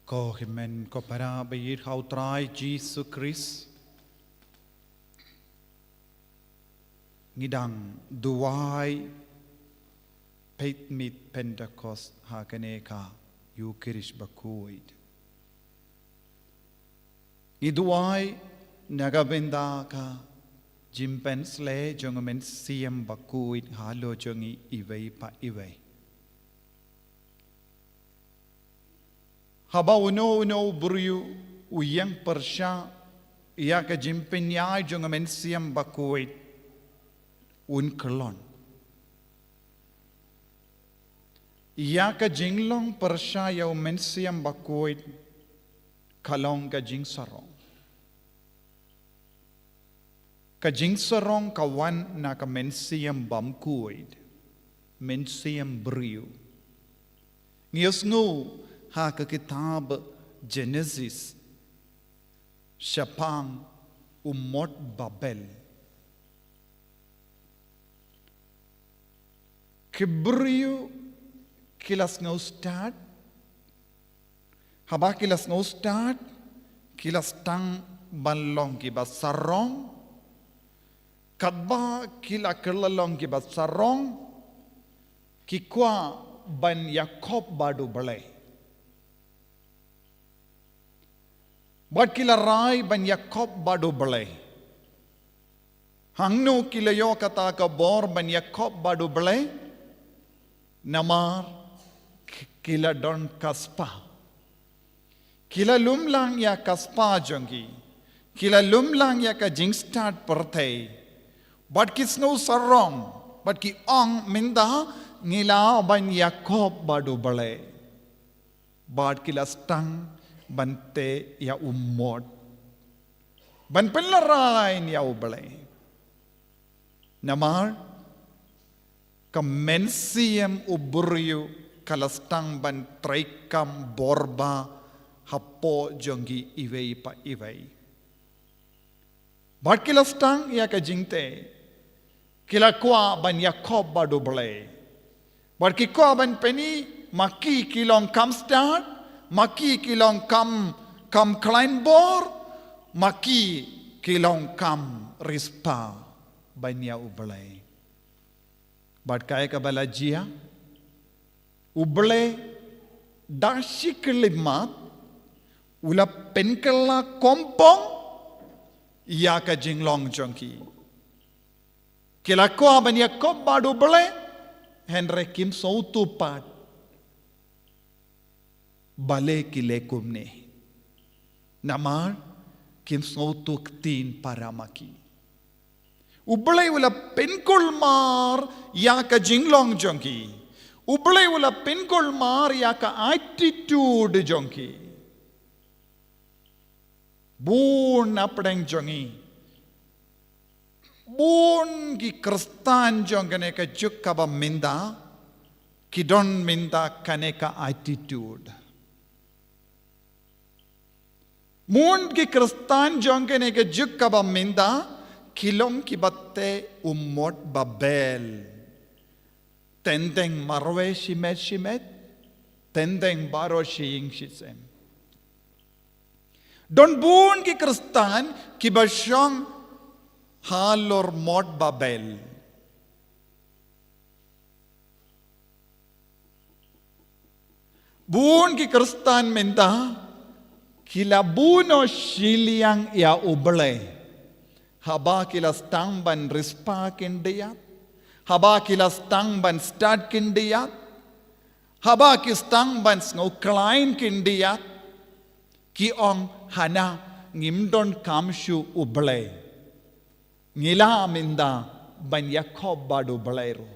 Ko hynmen ko para ba ïeit ha u Trai Jisu Khrist, ngi dang duwai peit miet Pentekost ha kane ka Ïukharist bakhuid. Ngi duwai na ka bynta ka jingpynshlei jong u Mynsiem Bakhuid halor jong ngi iwei pa iwei. Haba uno uno u briew u ïeng pyrshah ïa ka jingpynïaid jong u Mynsiem Bakhuid, un kyllon. Ïa ka jinglong pyrshah ïa u Mynsiem Bakhuid ka long ka jingsarong. Ka jingsarong ka wan na ka mynsiem bymkhuid, mynsiem briew. Ngi ïohsngew ha ka kitab Genesis shaphang u mot Babel. Ki briew ki la sngewstad, haba ki la sngewstad, ki la sdang ban long kiba sarong, katba ki la kylla long kiba sarong, ki kwah ban ïakob bad U Blei. Bad ki la rai ban ïakob bad U Blei. Hangno ki la ïoh kata ka bor ban ïakob bad U Blei? Namar k-, ki la don ka spah. Ki la lum lang ïa ka spah jong ki. Ki la lum lang ïa ka jingstad pyrthei. Bad ki sngew sarong, bad ki ong mynta ngi lah ban ïakob bad U Blei. Bad ki la sdang ban teh ïa u mot ban pynlehraiñ ïa U Blei. Namar ka mynsiem u briew ka la sdang ban treikam bor ba hapoh jong ki iwei pa iwei. Bad ki la sdang ïa ka jingteh. Ki la kwah ban ïakob bad U Blei. Bad ki kwah ban pyni ma ki ki long kam stad, ma ki ki long kam, kam khlaiñ bor, ma ki ki long kam riewspah ban ïa U Blei. Bad kaei kaba la jia, U Blei da shi khyllipmat u la pynkylla kongpong ïa ka jinglong jong ki. Ki la kwah ban ïakob bad U Blei, hynrei kim sngewthuh pat balei ki leh kumne. Namar kim sngewthuh ktien para ma ki. U Blei u la pynkulmar ïa ka jinglong jong ki. U Blei u la pynkulmar ïa ka attitude jong ki. Bun na pdeng jong ngi, bun ki Khristan jong kane ka juk kaba mynta ki don mynta kane ka attitude. Bun ki Khristan jong kane ka juk kaba mynta ki long kiba teh u mot Babel. Teng teng marwei shimet shimet, teng teng baroh shi ïing shi sem. Don bun ki Khristan kiba shong halor mot Babel. Bun ki Khristan mynta ki la buh noh shiliang ïa U Blei. Haba ki la sdang ban riewspah kin da ïaid. Haba ki la sdang ban stad kin da ïaid. Haba ki sdang ban sngewkhlaiñ kin da ïaid. Ki ong hana ngim donkam shuh U Blei, ngi lah mynta ban ïakob bad U Blei ruh.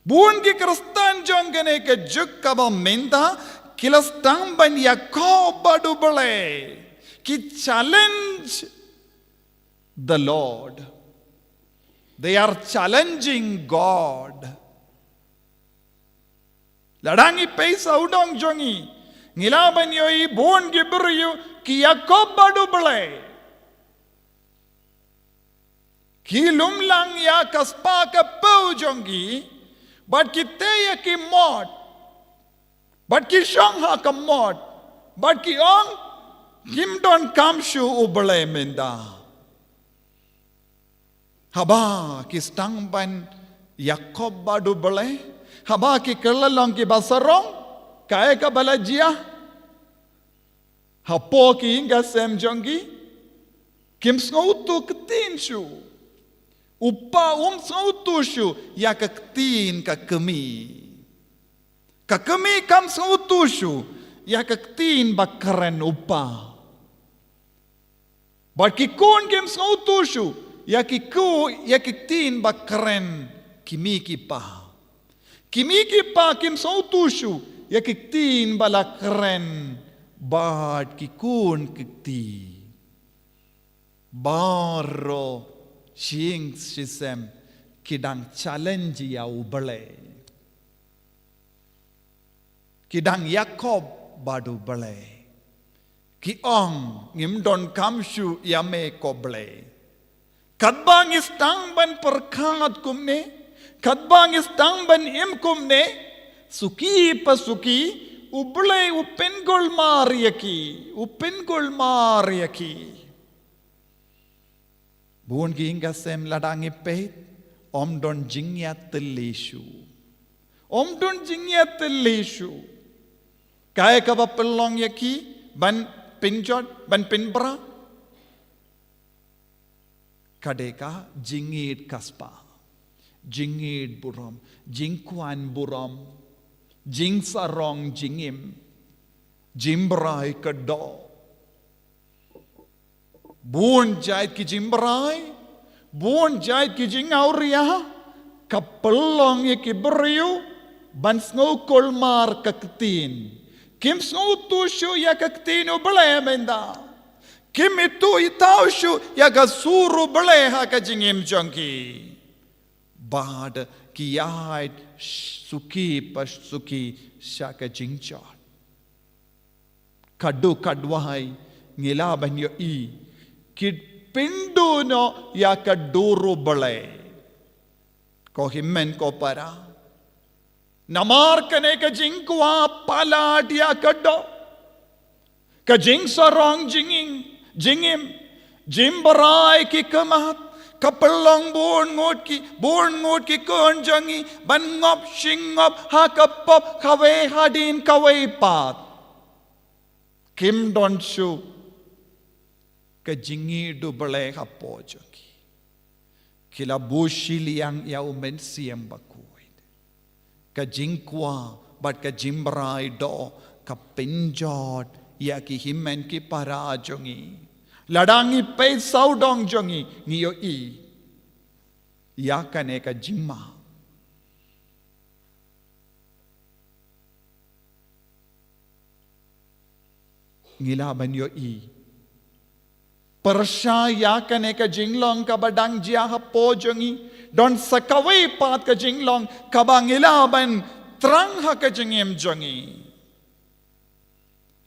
Bun ki Khristan jong kane ka juk kaba mynta ki la sdang ban ïakob bad U Blei, ki challenge the Lord. They are challenging God. Lada ngi peit sawdong jong ngi, ngi lah ban ïohi bun ki briew ki ïakob bad U Blei. Ki lum lang ïa ka spah ka phew jong ki, bad ki tei ïa ki mot, bad ki shong ha ka mot, bad ki ong, ngim donkam shuh U Blei mynta. Haba ki sdang ban ïakob bad U Blei, haba ki kylla long kiba sarong, kaei kaba la jia? Hapoh ki ïing ka sem jong ki, kim sngewthuh ktien shuh. U pa um sngewthuh shuh ïa ka ktien ka kmie. Ka kmie kam sngewthuh shuh ïa ka ktien ba kren u pa. Bad ki khun kim sngewthuh shuh ïa ki ku, ïa ki ktien ba kren ki mei ki pa. Ki mei ki pa kim sngewthuh shuh ïa ki ktien ba la kren bad ki khun ki kti. Baroh shi ïing shi sem ki dang challenge ïa U Blei. Ki dang ïakob bad U Blei. Ki ong, ngim donkam shuh ïa me ko Blei. Katba ngi sdang ban pyrkhat kumne, katba ngi sdang ban im kumne, suki pa suki, U Blei u pynkulmar ïa ki, u pynkulmar ïa ki. Bun ki ïing ka sem lada ngi peit, ym don jingïatylli shuh. Ym don jingïatylli shuh. Kaei kaba pynlong ïa ki ban pynjot, ban pynbra? Ka dei ka jingïeit ka spah, jingïeit burom, jingkwah burom, jingsarong jingim, jingbrai ka doh. Bun jait ki jingbrai, bun jait ki jingawria, ka pynlong ïa ki briew ban sngew kulmar ka ktien. Kim sngewthuh shuh ïa ka ktien U Blei mynta. Kim ithuh ithaw shuh ïa ka sur U Blei ha ka jingim jong ki. Bad ki ïaid suki pa suki sha ka jingjot. Katto katwai ngi lah ban ïohi, ki pynduh noh ïa ka dur U Blei. Ko hynmen ko para. Namar kane ka jingkwah palat ïa ka doh, ka jingsarong jingim, jingim, jingbrai ki khmat, ka pynlong bun ngut ki, bun ngut ki khun jong ngi ban ngop shi ngop ha ka pop kawei hadien kawei pat. Kim don shuh ka jingïeit U Blei hapoh jong ki. Ki la buh shiliang ïa U Mynsiem Bakhuid. Ka jingkwah bad ka jingbrai doh ka pynjot ïa ki hynmen ki para jong ngi. Lada ngi peit sawdong jong ngi, ngi ïohi ïa kane ka jingma. Ngi lah ban ïohi, pyrshah ïa kane ka jinglong kaba dang jia hapoh jong ngi, don sa kawei pat ka jinglong kaba ngi lah ban thrang ha ka jingim jong ngi.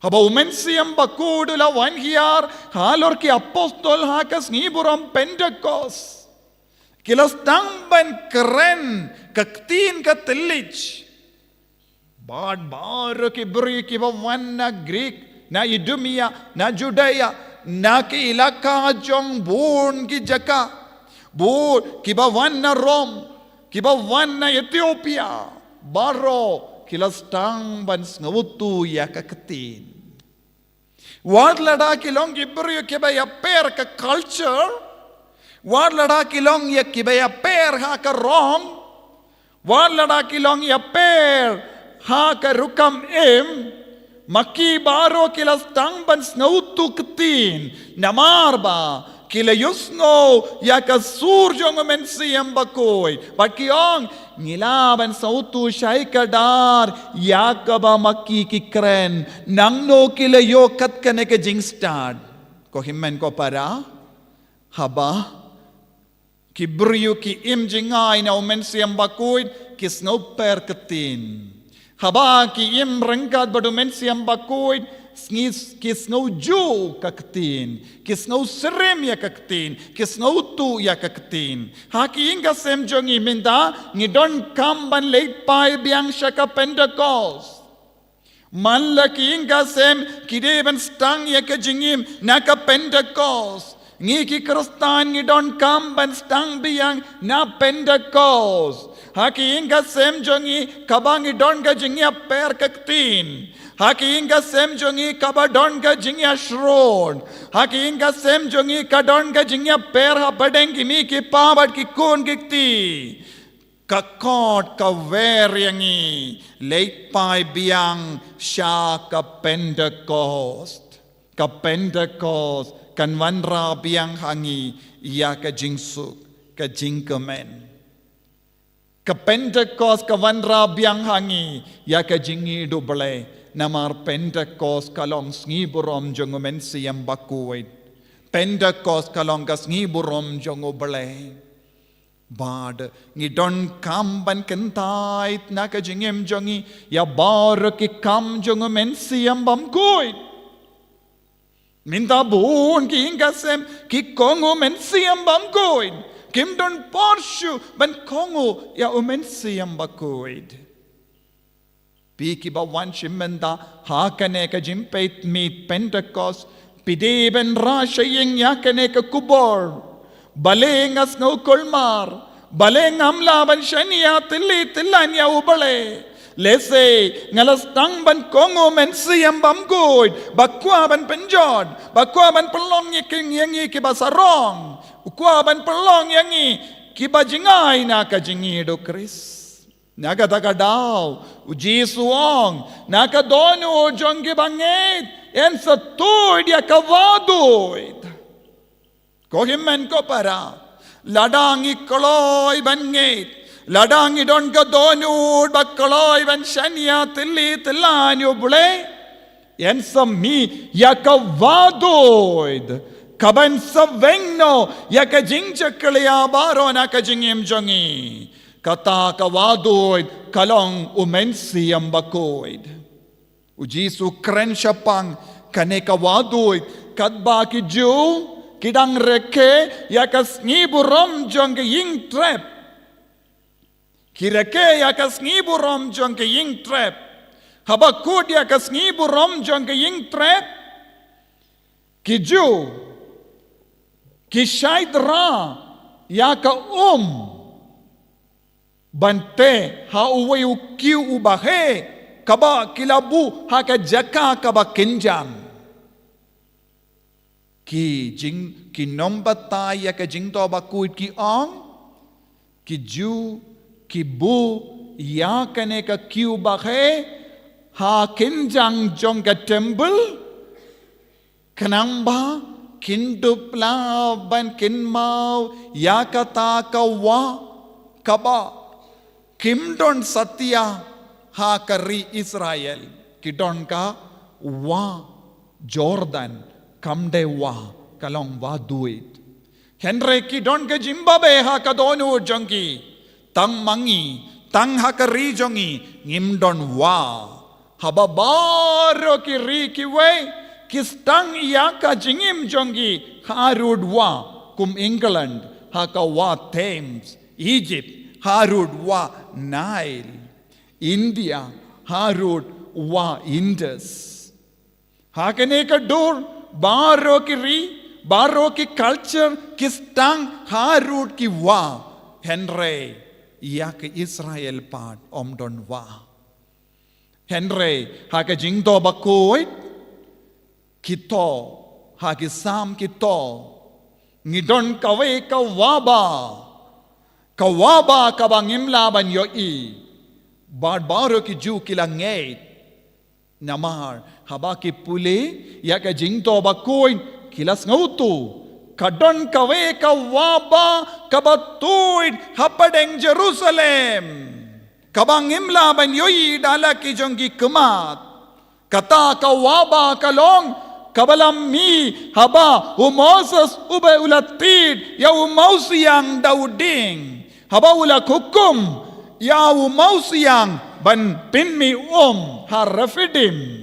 Haba U Mynsiem Bakhuid u la wan hiar halor ki apostol ha ka sngi burom Pentekost, ki la sdang ban kren ka ktien ka thylliej. Bad baroh ki briew kiba wan na Greek, na Idumea, na Judea, na ki ilaka jong bun ki jaka, bun kiba wan na Rom, kiba wan na Ethiopia, baroh ki la sdang ban sngewthuh ïa ka ktien. Wat lada ki long ki briew kiba ïapher ka culture, wat lada ki long ïa kiba ïapher ha ka rong, wat lada ki long ïapher ha ka rukom im, Ma ki baroh ki la sdang ban sngewthuh ktien, namar ba ki la ïohsngew ïa ka sur jong u Mynsiem Bakhuid. Bad ki ong, ngi lah ban sngewthuh shai kdar ïa kaba ma ki ki kren. Nangno ki la ïoh kat kane ka jingstad? Ko hynmen ko para, haba ki briew ki im jngai na u Mynsiem Bakhuid, ki sngew per ktien. Haba ki im ryngkat bad u Mynsiem Bakhuid, sngi, ki sngew ju ka ktien, ki sngew syriem ïa ka ktien, ki sngewthuh ïa ka ktien. Ha ki ïing ka sem jong ngi mynta, ngi donkam ban leit phai biang sha ka Pentekost. Man la ki ïing ka sem ki dei ban sdang ïa ka jingim na ka Pentekost. Ngi ki Khristan ngi donkam ban sdang biang na Pentekost. Ha ki ïing ka sem jong ngi, kaba ngi don ka jingïapher ka ktien, ha ki ïing ka sem jong ngi kaba don ka jingïashrut, ha ki ïing ka sem jong ngi ka don ka jingïapher hapdeng ki mei ki pa bad ki khun ki kti, ka kot ka wer ïa ngi leit phai biang sha ka Pentekost. Ka Pentekost kan wanrah biang ha ngi ïa ka jingsuk, ka jingkmen. Ka Pentekost ka wanrah biang ha ngi ïa ka jingïeit U Blei. Namar Pentekost ka long sngi burom jong u Mynsiem Bakhuid. Pentekost ka long ka sngi burom jong U Blei. Bad ngi donkam ban kyntait na ka jingim jong ngi ïa baroh ki kam jong u Mynsiem Bamkhuid. Mynta bun ki ïing ka sem ki kohnguh Mynsiem Bamkhuid. Kim don por shuh ban kohnguh ïa u Mynsiem Bakhuid. Phi kiba wan shim mynta ha kane ka jingpeit miet Pentekost, phi dei ban rah sha ïing ïa kane ka khubor. Balei nga sngew kulmar? Balei ngam lah ban shaniah tylli tyllan ïa U Blei? Lehse nga la sdang ban kohnguh Mynsiem Bamkhuid, ba kwah ban pynjot, ba kwah ban pynlong ïa ki, ïa ngi kiba sarong. U kwah ban pynlong ïa ngi kiba jngai na ka jingïeit U Khrist. Na kata ka daw, U Jisu u ong, na ka dohnud jong kiba ngeit, yn sa tuid ïa ka wahduid. Ko hynmen ko para, lada ngi kloi ban ngeit, lada ngi don ka dohnud ba kloi ban shaniah tylli tyllan ïa U Blei, yn sa mih ïa ka wahduid kaban sa weng noh ïa ka jingjakhlia baroh na ka jingim jong ngi. Kata ka wahduid ka long u Mynsiem Bakhuid. U Jisu u kren shaphang kane ka wahduid katba ki Jiw ki dang rakhe ïa ka sngi burom jong ka ïingtrep. Ki rakhe ïa ka sngi burom jong ka ïingtrep. Haba kut ïa ka sngi burom jong ka ïingtrep, ki Jiw ki shait rah ïa ka um ban teh ha uwei u kiew uba heh kaba ki la buh ha ka jaka kaba kynjang. Ki jing, ki nongbatai ïa ka Jingthoh Bakhuid ki ong, ki Jiw ki buh ïa kane ka kiew ba heh ha kynjang jong ka temple, khnang ba kin dup lah ban kynmaw ïa kata ka wah kaba kim don satia ha ka ri Israel. Ki don ka wah Jordan, kam dei wah, ka long wahduid. Hynrei ki don ka jingbabe ha ka dohnud jong ki. Tang ma ngi, tang ha ka ri jong ngi, ngim don wah. Haba baroh ki ri kiwei ki sdang ïa ka jingim jong ki harud wah, kum England ha ka wah Thames, Egypt harud wah Nile, India harud wah Indus. Ha kane ka dur, baroh ki ri, baroh ki culture ki sdang harud ki wah. Hynrei ïa ka Israel pat ym don wah. Hynrei ha ka Jingthoh Bakhuid ki thoh, ha ki Salm ki thoh, ngi don kawei ka wah bah, ka wah bah kaba ngim lah ban ïohi. Bad baroh ki Jiw ki la ngeit. Namar haba ki pule ïa ka jingthoh bakhuid, ki la sngewthuh ka don kawei ka wahba kaba tuid hapdeng Jerusalem, kaba ngim lah ban ïohi da la ki jong ki khmat. Kata ka wahba ka long kaba la mih haba u Moses uba u la tied ïa u mawsiang da u dieng, haba u la hukum ïa u mawsiang ban pynmih um ha Rephidim.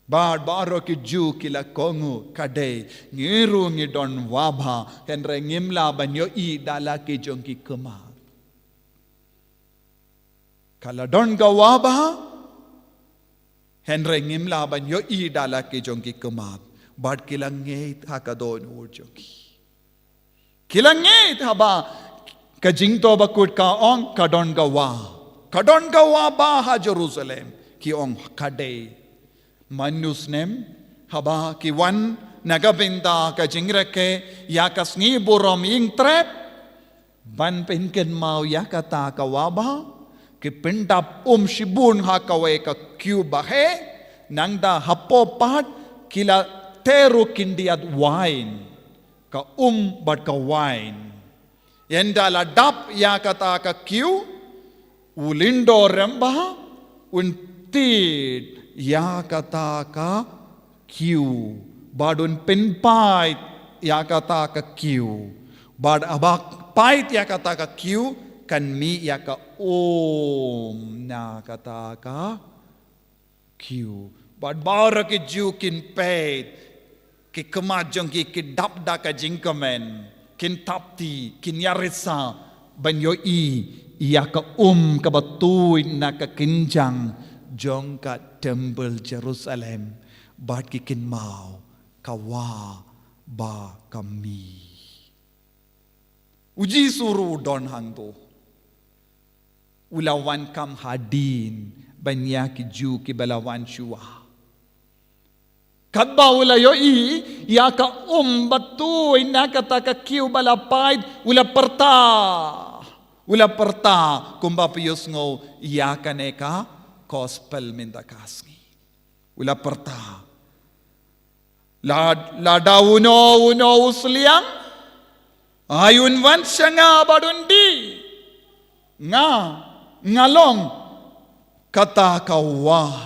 Bad baroh ki Jiw ki la kohnguh, ka dei ngi ruh ngi don wahba, hynrei ngim lah ban ïohi da la ki jong ki khmat. Ka la don ka wahba, hynrei ngim lah ban ïohi da la ki jong ki khmat. Bad ki la ngeit ha ka dohnud jong ki. Ki la ngeit haba ka jingthoh bakhuid ka ong ka don ka wah, ka don ka wahba ha Jerusalem. Ki ong ka dei. Mano snem haba ki wan na ka bynta ka jingrakhe ïa ka sngi burom ïing trep, ban pynkynmaw ïa kata ka wahba, ki pyndap um shibun ha kawei ka khiew baheh, nangta hapoh pat ki la tei ruh khyndiat wine, ka um bad ka wine. Ynda la dap ïa kata ka khiew, u lyngdoh rangbah un tied ïa kata ka khiew, bad un pynpait ïa kata ka khiew, bad haba pait ïa kata ka khiew, kan mih ïa ka um na kata ka khiew. Bad baroh ki Jiw kin peit, ki khmat jong ki ki dap da ka jingkmen, kin thap kti, kin ïarysa ban ïohi ïa ka um kaba tuid na ka kynjang jong ka templ Jerusalem. Bad ki kynmaw ka wah ba ka mih. U Jisu ruh u don hangto. U la wan kam hadien ban ïa ki Jiw kiba la wan shuwa. Katba u la ïohi ïa ka um ba tuid na kata ka khiew ba la pait, u la pyrta. U la pyrta kumba phi ïohsngew ïa kane ka gospel mynta ka sngi. U la pyrta. Lad-, lada uno uno u sliang, ai un wan sha nga bad un dih. Nga, nga long kata ka wah.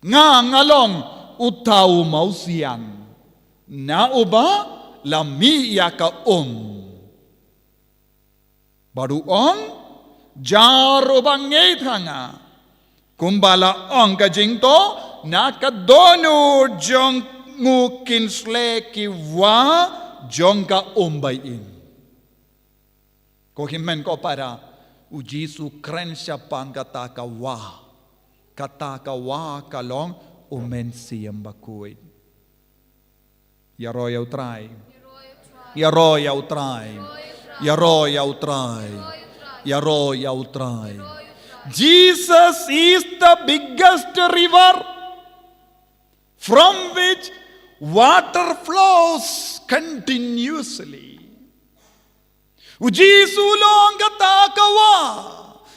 Nga, nga long uta u mawsiang na uba la mih ïa ka um. Bad u ong, jar uba ngeit ha nga, kumba la ong ka jingthoh, na ka dohnud jong u kin sleh ki wah jong ka um bai-ïing. Ko hynmen ko para, u Jisu u kren shaphang kata ka wah. Kata ka wah ka long u Mynsiem Bakhuid. Ïaroh ïa U Trai. Ïaroh ïa U Trai. Ïaroh ïa U Trai. Ïaroh ïa U Trai. Jesus is the biggest river from which water flows continuously. U Jisu u long kata ka wah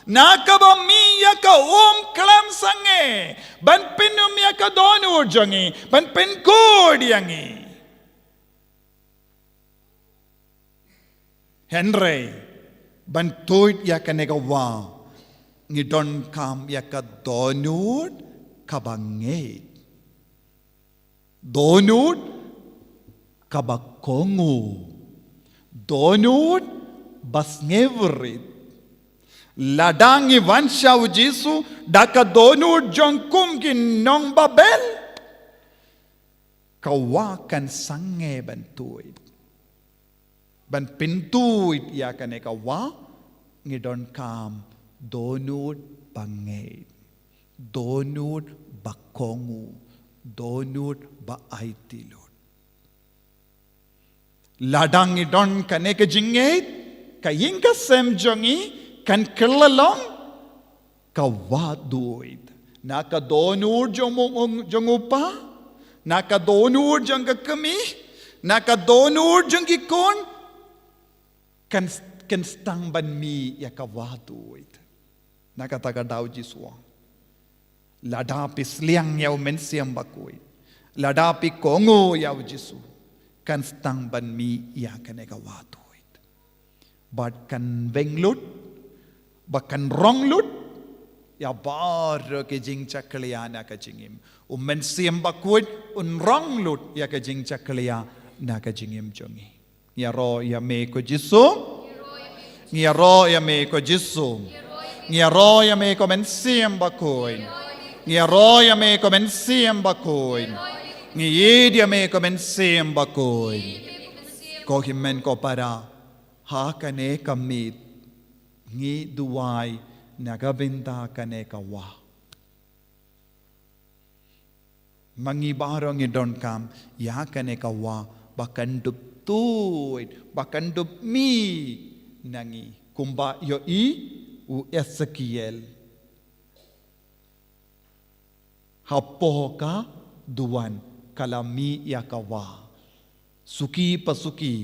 na kaba mih ïa ka um khlem sangeh ban pynum ïa ka dohnud jong ngi, ban pynkhuid ïa ngi. Hynrei ban tuid ïa kane ka wah, ngi donkam ïa ka dohnud kaba ngeit. Dohnud kaba kohnguh. Dohnud ba sngewrit. Lada ngi wan sha U Jisu da ka dohnud jong kum ki nong Babel, ka wah kan sangeh ban tuid. Ban pyntuid ïa kane ka wah, ngi donkam dohnud ba ngeit, dohnud ba kohnguh, dohnud ba aiti lut. Lada ngi don kane ka jingngeit, ka ïing ka sem jong ngi kan kylla long ka wah duid. Na ka dohnud jong u, jong u kpa, na ka dohnud jong ka kmie, na ka dohnud jong ki khun, kan, kan sdang ban mih ïa ka wah duid. Na kata ka daw Jisu u ong, Lada phi sliang ïa u Mynsiem Bakhuid, lada phi kohnguh ïa u Jisu, kan sdang ban mih ïa kane ka wah tuid. Bad kan weng lut, bad kan rong lut ïa baroh ki jingjakhlia na ka jingim. U Mynsiem Bakhuid un rong lut ïa ka jingjakhlia na ka jingim jong ngi. Ngi ïaroh ïa me ko Jisu. Ngi ïaroh ïa me ko Jisu. Ngi ïaroh ïa me ko Mynsiem Bakhuid. Ngi ïaroh ïa me ko Mynsiem Bakhuid. Ngi ïeit ïa me ko Mynsiem Bakhuid. Ko hynmen ko para, ha kane ka miet ngi duwai na ka bynta kane ka wah. Ma ngi baroh ngi donkam ïa kane ka wah ba kan dup tuid, ba kan dup mih na ngi. Kumba ïohi u Esekiel. Hapoh ka duwan ka la mih ïa ka wah. Suki pa suki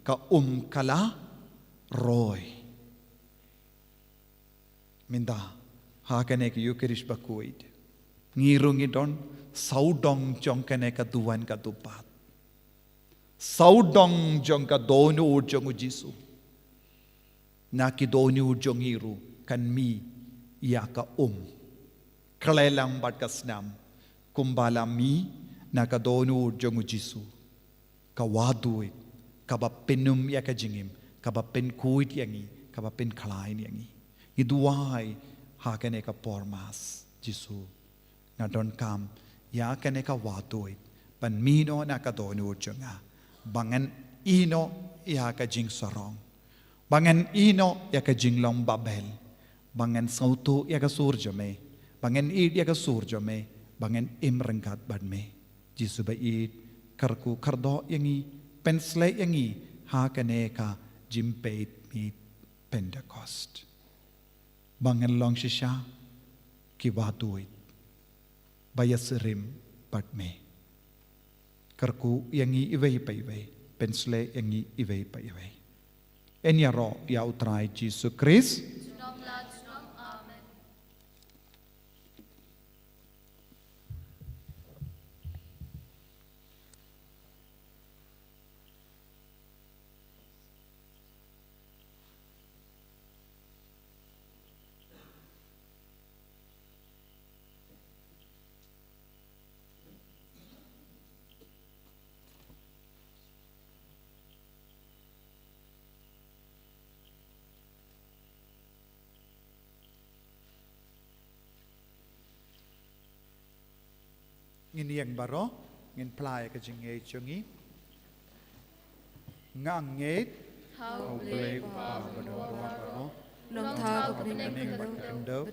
ka um ka la roi. Mynta, ha kane ka Eukharist Bakhuid, ngi ruh ngi don sawdong jong kane ka duwan ka dupat. Sawdong jong ka dohnud jong u Jisu. Na ki dohnud jong ngi ruh kan mih ïa ka um. Khlem lang bad ka snam, kumba la mih na ka dohnud jong u Jisu. Ka wah tuid, kaba pynum ïa ka jingim, kaba pynkhuid ïa ngi, kaba pynkhlaiñ ïa ngi. Ngi duwai ha kane ka por Mass, Jisu, nga donkam ïa kane ka wah tuid ban mih noh na ka dohnud jong nga, ba ngan ïehnoh ïa ka jingsarong, ba ngan ïehnoh ïa ka jinglong Babel, ba ngan sngewthuh ïa ka sur jong me, ba ngan ïeit ïa ka sur jong me, ba ngan im ryngkat bad me. Jisu ba ïeit, kyrkhu kyrdoh ïa ngi, pynshlei ïa ngi ha kane ka jingpeit miet Pentekost, ba ngan long shisha ki wah tuid ba ïasyriem bad me. Kyrkhu ïa ngi iwei pa iwei, pynshlei ïa ngi iwei pa iwei. Yn ïaroh ïa u Trai Jisu Khrist. Ngin ïeng baroh, ngin phla ïa ka jingngeit jong ngi. Nga ngeit ha U Blei U Kpa Badonbor baroh, Nongthaw ka bneng bad ka khyndew,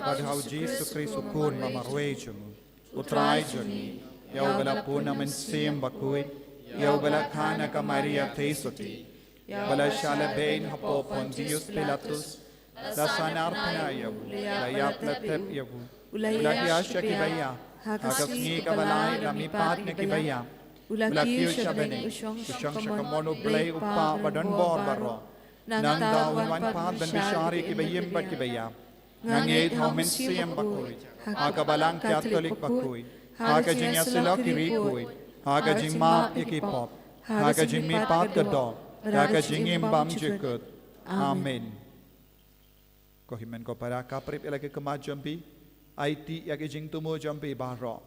bad ha U Jisu Khrist U Khun ba marwei jong U, U Trai jong ngi, ïa uba la pun na U Mynsiem Bakhuid, ïa uba la kha na ka Maria Theisotti, ba la shah lehbeiñ hapoh Pontius Pilatus, la sahnarphna ïa u, la ïap la tep ïa u, u la hiar sha ki ba ïap, ha ka sngi kaba lai la mihpat na ki ba ïap, u la kiew sha bneng, u shong sha kamon U Blei U Kpa Badonbor baroh. Nangta un wan pat ban bishar ïa ki ba im bad ki ba ïap. Nga ngeit ha U Mynsiem Bakhuid, ha ka Balang Katholik bakhuid, ha ka jingïasyllok ki riewkhuid, ha ka jingmap ïa ki pop, ha ka jingmihpat ka doh, ha ka jingim bymjukut. Amen. Ko hynmen ko para, ka prep ïa la ki khmat jong phi, aiti ïa ki jingthmu jong phi baroh.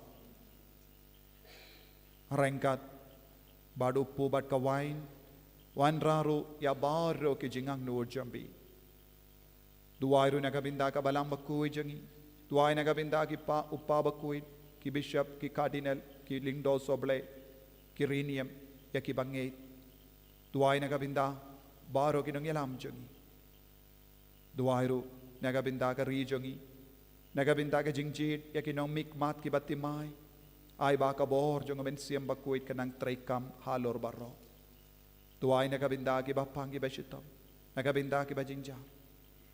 Ryngkat bad u kpu bad ka wain, wanrah ruh ïa baroh ki jingangnud jong phi. Duwai ruh na ka bynta ka Balang Bakhuid jong ngi. Duwai na ka bynta ki pa, u Pa Bakhuid, ki bishop, ki cardinal, ki lyngdoh sohblei, ki riewniam, ïa ki bangeit. Duwai na ka bynta baroh ki nongïalam jong ngi. Duwai ruh na ka bynta ka ri jong ngi, na ka bynta ka jingjied ïa ki nongmihkhmat ki bathymmai. Ai ba ka bor jong U Mynsiem Bakhuid kan nang treikam halor baroh. Duwai na ka bynta ki ba pang ki ba shitom, na ka bynta ki ba jynjar.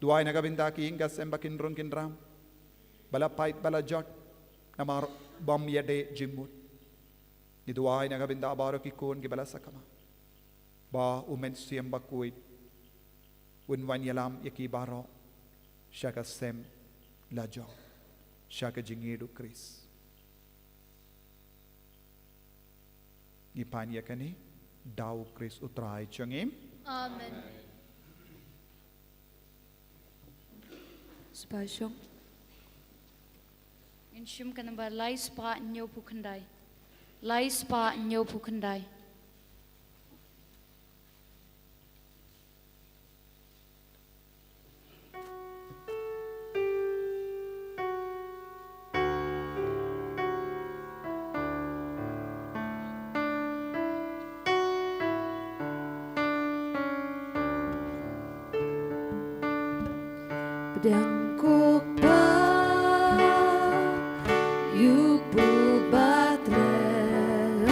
Duwai na ka bynta ki ïing ki sem ba kin rung kin ram, ba la pait ba la jot namar bym ïadei jingmut. Ngi duwai na ka bynta baroh ki khun ki ba la sakma, ba U Mynsiem Bakhuid un wan ïalam ïa ki baroh sha ka sem la jong. sha ka jingïeit u Khrist. Ngi pan ïa kane da u Khrist u Trai jong ngi. Amen. Spah shong. Ngin shim ka nambar lai spah hynñiew phew khyndai. Lai spah hynñiew phew khyndai. Pdiang ko Pa, ïa u Blei ba treh,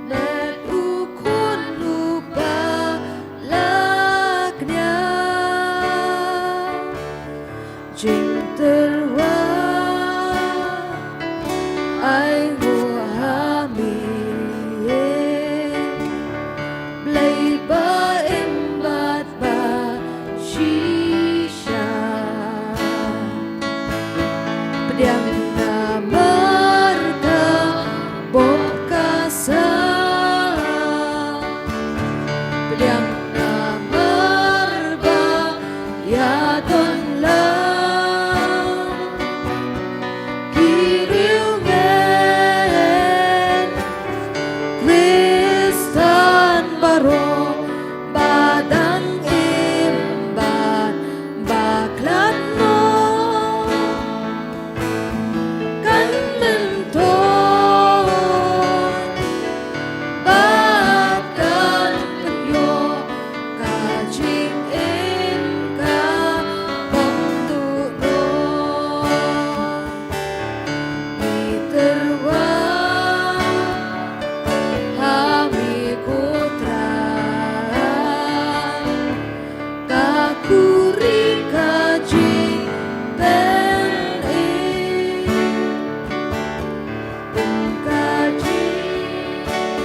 bad u Khun uba la kñia. Jingtyrwa ai nguh ha me, Blei ba im bad ba shisha. Pdiang namar ka bok ka sa, pdiang namar ba ïadon lang ki riewngeit Khristan baroh ba dang im bad ba khlad noh. Kan myntoi bad kan pynïoh ka jingim ka bym duh noh. Ngi tyrwa ha me ko Trai, ka khuri ka jingpynim, ka jingpynim.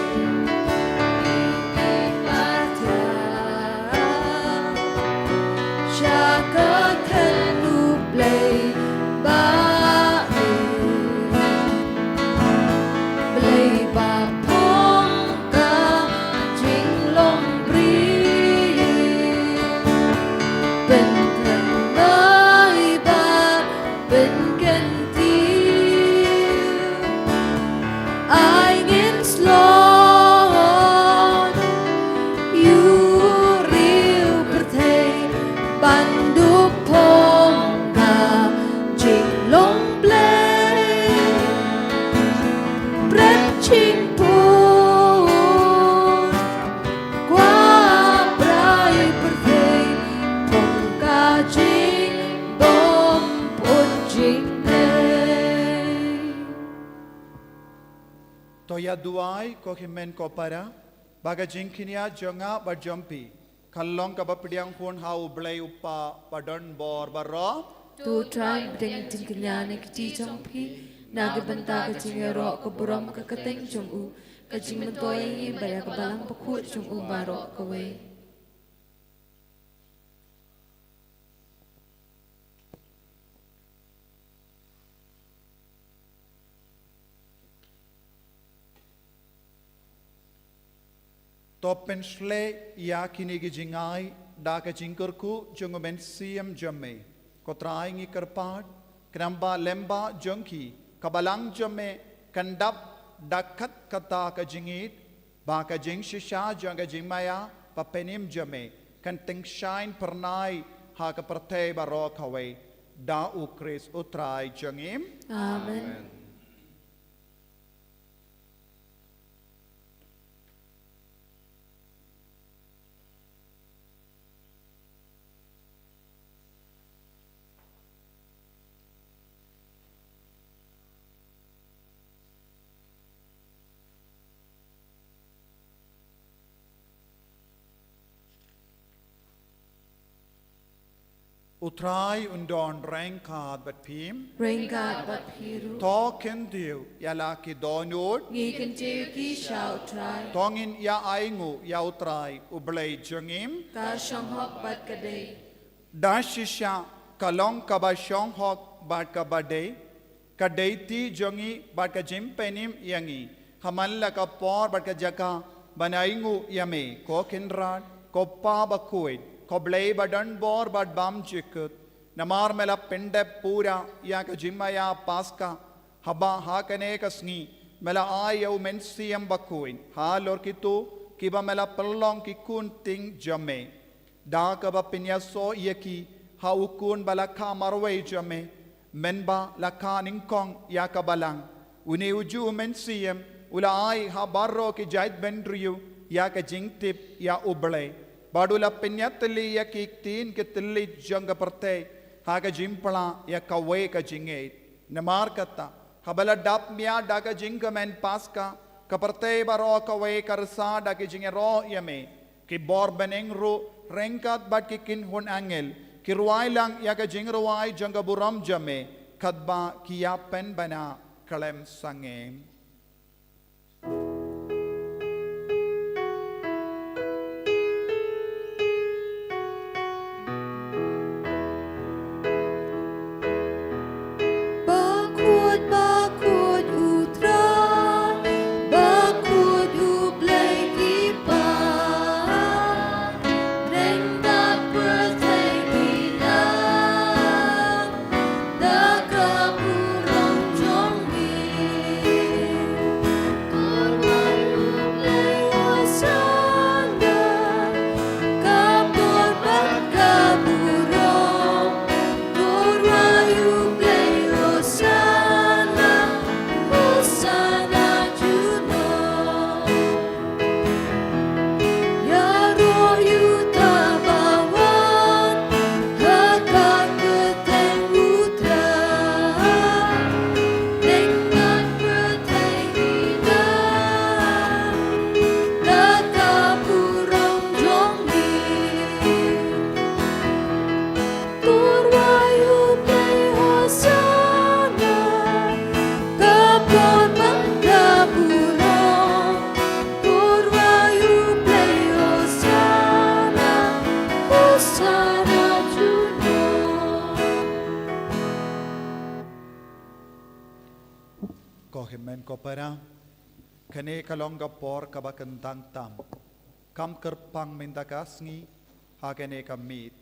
Sha ka kyrteng U Blei ba im, Blei ba phong ka jinglong briew, pynthymmai bad pynkyntiew. Ai ngin slot ïa u riew pyrthei ban dup phong ka jinglong Blei. Bret jingpun, kwah brai pyrthei, phong ka jingbym pun jingneh. To ïa duwai ko hynmen ko para, ba ka jingkñia jong nga bad jong phi kan long kaba pdiang hun ha U Blei U Kpa ba don bor baroh. To Trai, pdiang jingkñia na ka kti jong phi, na ka bynta ka jingïaroh ka burom ka kyrteng jong u, ka jingmyntoi ïa ngi bad ïa ka balang bakhuid jong u baroh kawei. To pynshlei ïa kine ki jingai da ka jingkyrkhu jong U Mynsiem jong me. Ko Trai, ngi kyrpad, khnang ba lyngba jong ki ka balang jong me kan dap da kat kata ka jingïeit, ba ka jingshisha jong ka jingmaïa bapynim jong me kan tyngshaiñ phyrnai ha ka pyrthei baroh kawei. Da U Khrist U Trai jong ngi. Amen. Amen. U Trai un don ryngkat bad phi. Ryngkat bad phi ruh. To kyntiew ïa la ki dohnud. Ngi kyntiew ki sha U Trai. To ngin ïa ainguh ïa U Trai U Blei jong ngi. Ka shong hok bad ka dei. Da shisha ka long kaba shong hok bad kaba dei, ka deiti jong ngi bad ka jingpynim ïa ngi, ha man la ka por bad ka jaka ban ainguh ïa me, ko Kynrad, ko Pa bakhuid, ko Blei badonbor bad bymjukut. Namar me la pyndep pura ïa ka jingmaïa Paska, haba ha kane ka sngi me la ai ïa u Mynsiem Bakhuid halor kito kiba me la pynlong ki khun ktien jong me, da kaba pynïasoh ïa ki ha u Khun ba la kha marwei jong me, mynba la kha nyngkong ïa ka balang. Une uju u Mynsiem u la ai ha baroh ki jaitbynriew ïa ka jingtip ïa U Blei, bad u la pynïatylli ïa ki ktien ki thylliej jong ka pyrthei ha ka jingpla ïa kawei ka jingngeit. Namar kata, haba la dap mia da ka jingkmen Paska, ka pyrthei baroh kawei ka rsa da ki jingïaroh ïa me. Ki bor bneng ruh, ryngkat bad ki kynhun angel, ki rwai lang ïa ka jingrwai jong ka burom jong me, katba ki ïa pynbna khlem sangeh. Bakhuid, bakhuid u Trai, bakhuid u Blei ki Pa, bneng bad pyrthei ki la da ka burom jong me. Tyrwa U Blei, Hosana, ka bor bad ka burom. Tyrwa U Blei, Hosana, Hosana junom. Ïaroh ïa uta uba wan ha ka kyrteng U Trai. Bneng bad pyrthei ki la da ka burom jong me. Tyrwa U Blei, Hosana, ka bor bad ka burom. Tyrwa U Blei, Hosana, Hosana junom. Ko hynmen ko para, kane ka long ka por kaba kyntang tam. Kam kyrpang mynta ka sngi ha kane ka miet.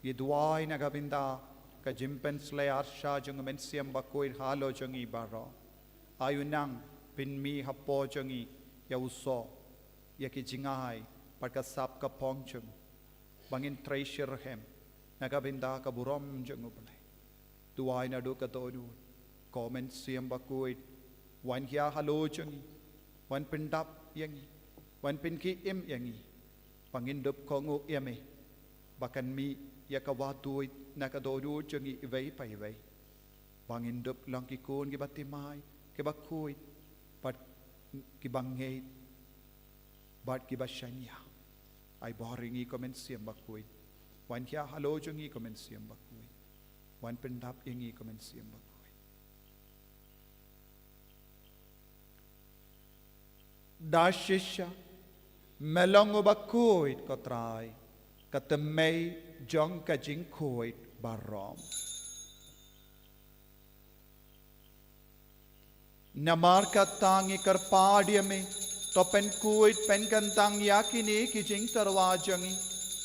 Ngi duwai na ka bynta ka jingpynslei harsha jong u Mynsiem Bakhuid halor jong ngi baroh. Ai u nang pynmih hapoh jong ngi ïa u soh, ïa ki jingai bad ka sap ka phong jong u, ba ngin trei shitrhem na ka bynta ka burom jong U Blei. Duwai naduh ka dohnud, ko Mynsiem Bakhuid, wan hiar halor jong ngi, wan pyndap ïa ngi, wan pynkhie im ïa ngi, ba ngin dup kohnguh ïa me, ba kan mih ïa ka wad tuid na ka dohnud jong ngi iwei pa iwei, ba ngin dup long ki khun kiba thymmai, kiba khuid, bad kiba ngeit, bad kiba shaniah. Ai bor ïa ngi ko Mynsiem Bakhuid. Wan hiar halor jong ngi ko Mynsiem Bakhuid. Wan pyndap ïa ngi ko Mynsiem Bakhuid. Da shisha me long uba khuid ko Trai, ka thymmei jong ka jingkhuid baroh. Namar kata ngi kyrpad ïa me, to pynkhuid pynkyntang ïa kine ki jingtyrwa jong ngi,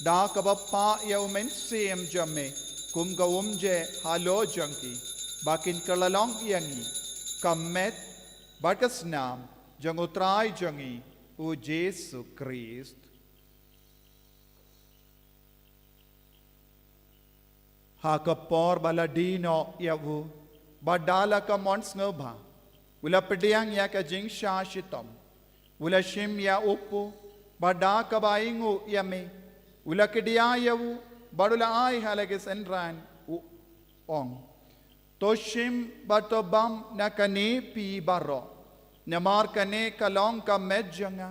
da kaba pah ïa u Mynsiem jong me, kum ka umje halor jong ki, ba kin kylla long ïa ngi ka met bad ka snam jong u Trai jong ngi u Jisu Khrist. Ha ka por ba la die noh ïa u, bad da la ka mon sngewbha, u la pdiang ïa ka jingshah shitom, u la shim ïa u kpu, bad da kaba ainguh ïa me, u la kdiah ïa u, bad u la ai ha la ki synran, u ong: To shim bad to bam na kane phi baroh, namar kane ka long ka met jong nga,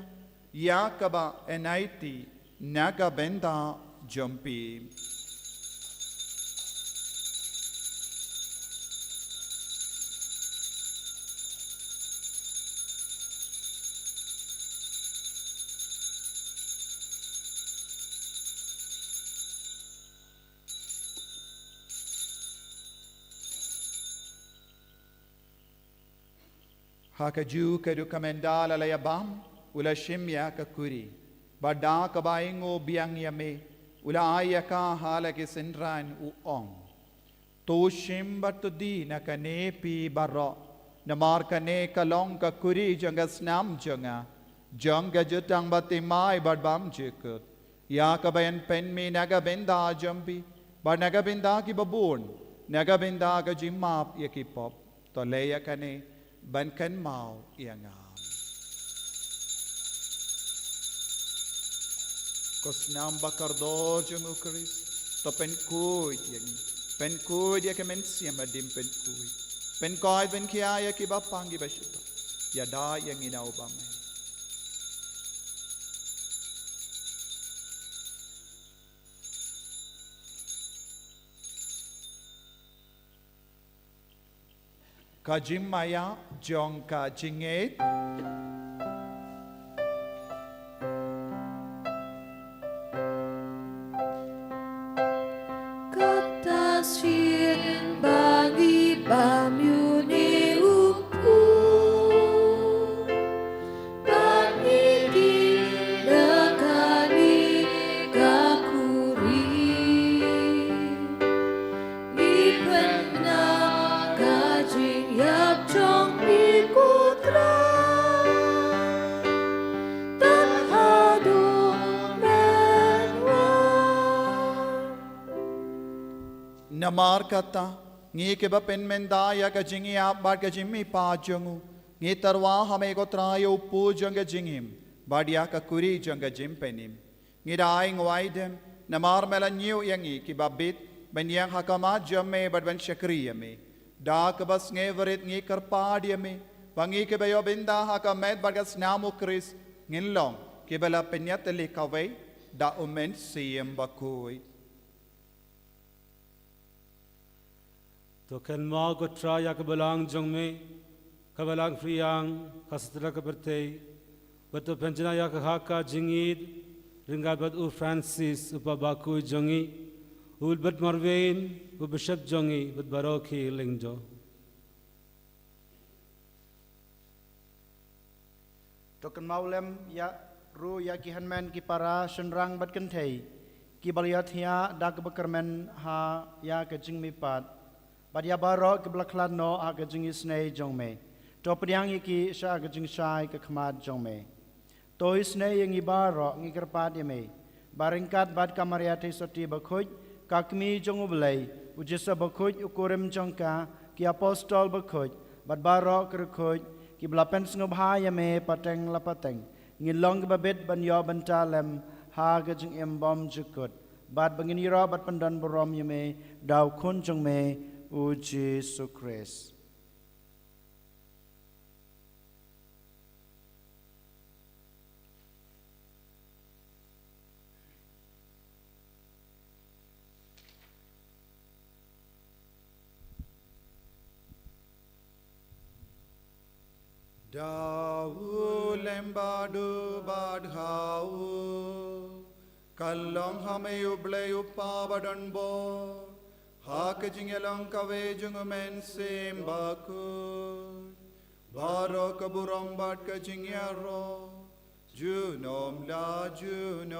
ïa kaba yn aiti na ka bynta jong phi. Ha kajuh ka duk ka mynta la la ïa bam, u la shim ïa ka kuri. Bad da kaba ainguh biang ïa me, u la ai ïa ka ha la ki synran, u ong: To shim bad to die na kane phi baroh, namar kane ka long ka kuri jong ka snam jong nga, jong ka jutang bad thymmai bad bymjukut, ïa kaba yn pynmih na ka bynta jong phi bad na ka bynta kiba bun, na ka bynta ka jingmap ïa ki pop. To leh ïa kane ban kynmaw ïa nga. Ko snam ba kordor jong u Khrist, to pynkhuid ïa ngi, pynkhuid ïa ka mynsiem haduh pynkhuid, pynkhuid pynkhia ïa kiba pang kiba shitom. Ïada ïa ngi na u bymjukut. Ka jingmaïa jong ka jingngeit. Kata sien ba ngi bam ïa une u pud. Ba ngi die da kane ka kuri. Ngi pynbna ka jingïap jong ngi, ko Trai, tang haduh mynwan. Namar kata, ngi kiba pynmynta ïa ka jingïap bad ka jingmihpat jong u, ngi tyrwa ha me ko Trai ïa u pud jong ka jingim bad ïa ka kuri jong ka jingpynim. Ngi da ai nguai dem namar me la ñiew ïa ngi kiba bit ban ïeng ha khmat jong me bad ban shakri ïa me. Da kaba sngewrit ngi kyrpad ïa me ba ngi kiba ïoh bynta ha ka met bad ka snam u Khrist ngin long kiba la pynïatylli kawei da u Mynsiem Bakhuid. To kynmaw ko Trai ïa ka balang jong me, ka balang Phriang, ha satlak ka pyrthei, bad to pynjngai ïa ka ha ka jingïeid, ryngkat bad u Francis, u Pop Bakhuid jong ngi, u Wilbert Marwein, u Bishop jong ngi, bad baroh ki lyngdoh. To kynmaw lem ïa ruh ïa ki hynmen ki para shynrang bad kynthei kiba la ïathiah da kaba kyrmen ha ïa ka jingmihpat, bad ïa baroh kiba la khlad noh ha ka jingisynei jong me. To pdiang ïa ki sha ka jingshai ka khmat jong me. To isynei ïa ngi baroh, ngi kyrpad ïa me, ba ryngkat bad ka Maria Theisotti Bakhuid, ka Kmie jong u Blei, u Joseph Bakhuid, u kurim jong ka, ki Apostol Bakhuid, bad baroh ki riewkhuid kiba la pynsngewbha ïa me pateng la pateng, ngin long kiba bit ban ïoh bynta lem ha ka jingim bymjukut, bad ba ngin ïaroh bad pyndonburom ïa me da u Khun jong me, u Jisu Khrist. Da u lem bad u bad ha u, ka long ha me U Blei U Kpa badonbor, ha ka jingïalong kawei jong U Mynsiem Bakhuid, baroh ka burom bad ka jingïaroh junom la junom.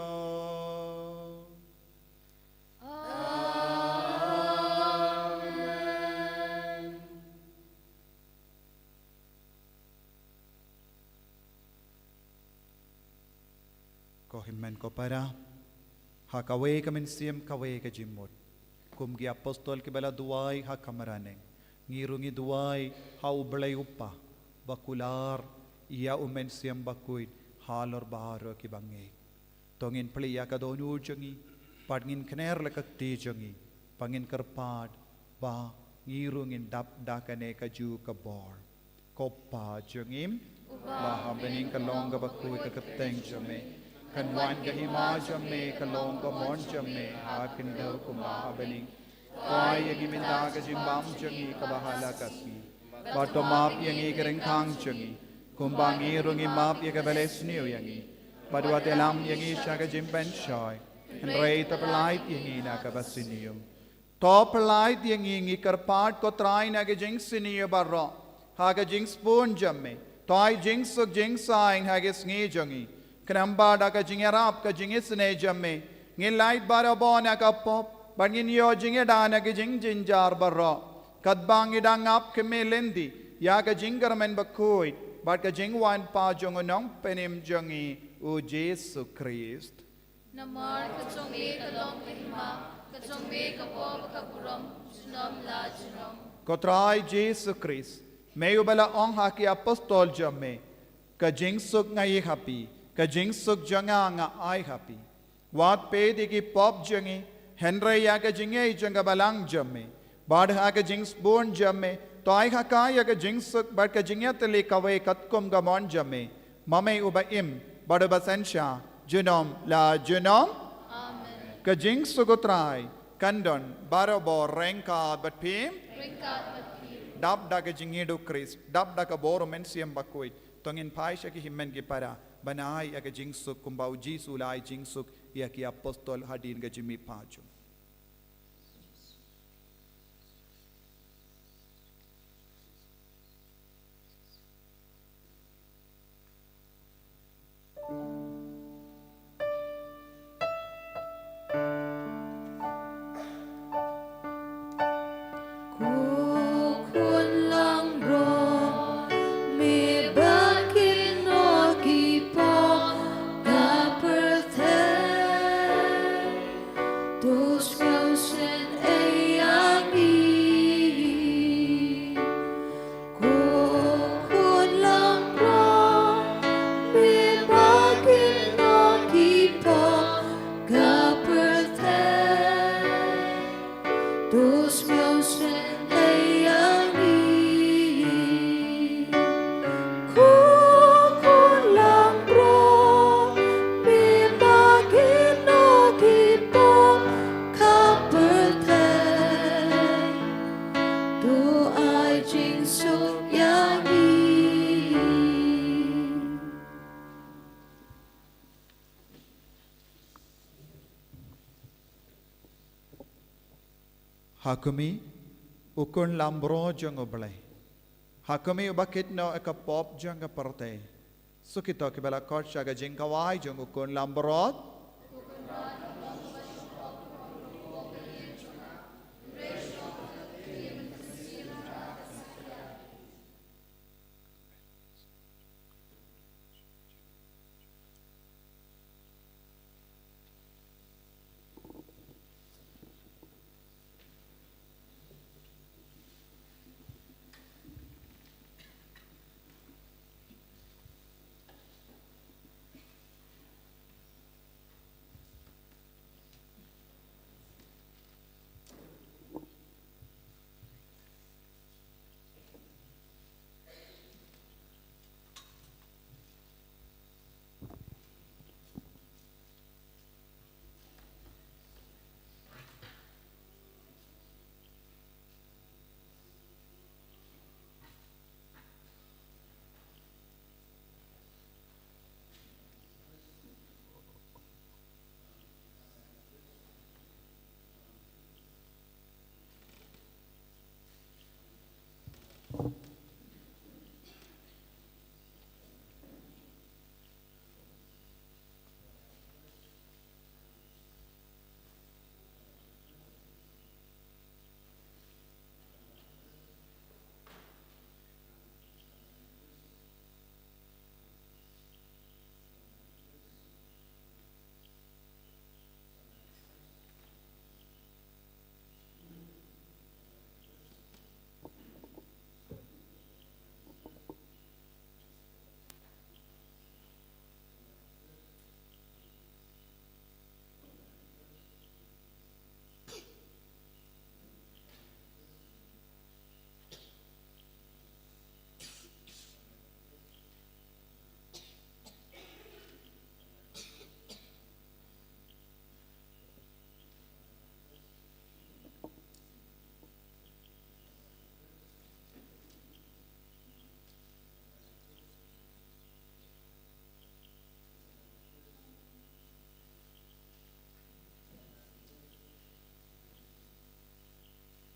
Amen. Ko hynmen ko para, ha kawei ka mynsiem kawei ka jingmut, kum ki apostol kiba la duwai ha ka mrad neng, ngi ruh ngi duwai ha U Blei U Kpa ba kular ïa U Mynsiem Bakhuid halor baroh kiba ngeit. To ngin plie ïa ka dohnud jong ngi, bad ngin kner la ka kti jong ngi, ba ngin kyrpad ba ngi ruh ngin dap da kane kajuh ka bor. Ko Pa jong ngi, ba ha bneng, ka long kaba khuid ka kyrteng jong me. Kan wan ka hima jong me, ka long ka mon jong me ha khyndew kumba ha bneng. To ai ïa ngi mynta ka jingbam jong ngi kaba ha la ka sngi. Bad to map ïa ngi ki ryngkang jong ngi, kumba ngi ruh ngi map ïa kiba la isniew ïa ngi. Bad wat ïalam ïa ngi sha ka jingpynshoi, hynrei to pyllait ïa ngi na kaba sniew. To pyllait ïa ngi, ngi kyrpad ko Trai, na ka jingsniew baroh, ha ka jingsbun jong me, To ai jingsuk jingsaiñ ha ki sngi jong ngi. Khnang ba da ka jingïarap ka jingisynei jong me, ngin lait barabor na ka pop bad ngin ïoh jingïada na ki jingjynjar baroh. Katba ngi dang ap khmih lynti ïa ka jingkyrmen bakhuid bad ka jingwan pat jong u Nongpynim jong ngi, u Jisu Khrist. Namar ka jong me ka long ka hima, ka jong me ka pop ka burom, junom la junom. Ko Trai Jisu Khrist, me uba la ong ha ki apostol jong me, ka jingsuk nga ai ha phi, ka jingsuk jong nga nga ai ha phi. Wat peit ïa ki pop jong ngi, hynrei ïa ka jingngeit jong ka balang jong me. Bad ha ka jingsbun jong me, to ai ha ka ïa ka jingsuk bad ka jingïatylli kawei katkum ka mon jong me. Ma me uba im bad uba synshar junom la junom. Amen. Ka jingsuk u Trai kan don barabor ryngkat bad phi. Ryngkat bad phi. Dap da ka jingïeit u Khrist, dap da ka bor u Mynsiem Bakhuid, to ngin phai sha ki hynmen ki para ban ai ïa ka jingsuk kumba u Jisu u la ai jingsuk ïa ki apostol hadien ka jingmihpat jong u. Ko khun langbrot, me ba kynnoh ki pop ka pyrthei, to sngewsih ei ïa ngi. Ko khun langbrot, me ba kynnoh ki pop ka pyrthei, to sngewsih ei ïa ngi. Ko khun langbrot, me ba kynnoh ki pop ka pyrthei, to ai jingsuk ïa ngi. Ha khmih, u khun langbrot jong U Blei. Ha khmih, uba kynnoh ïa ka pop jong ka pyrthei. Suki to kiba la khot sha ka jingkhawai jong u khun langbrot.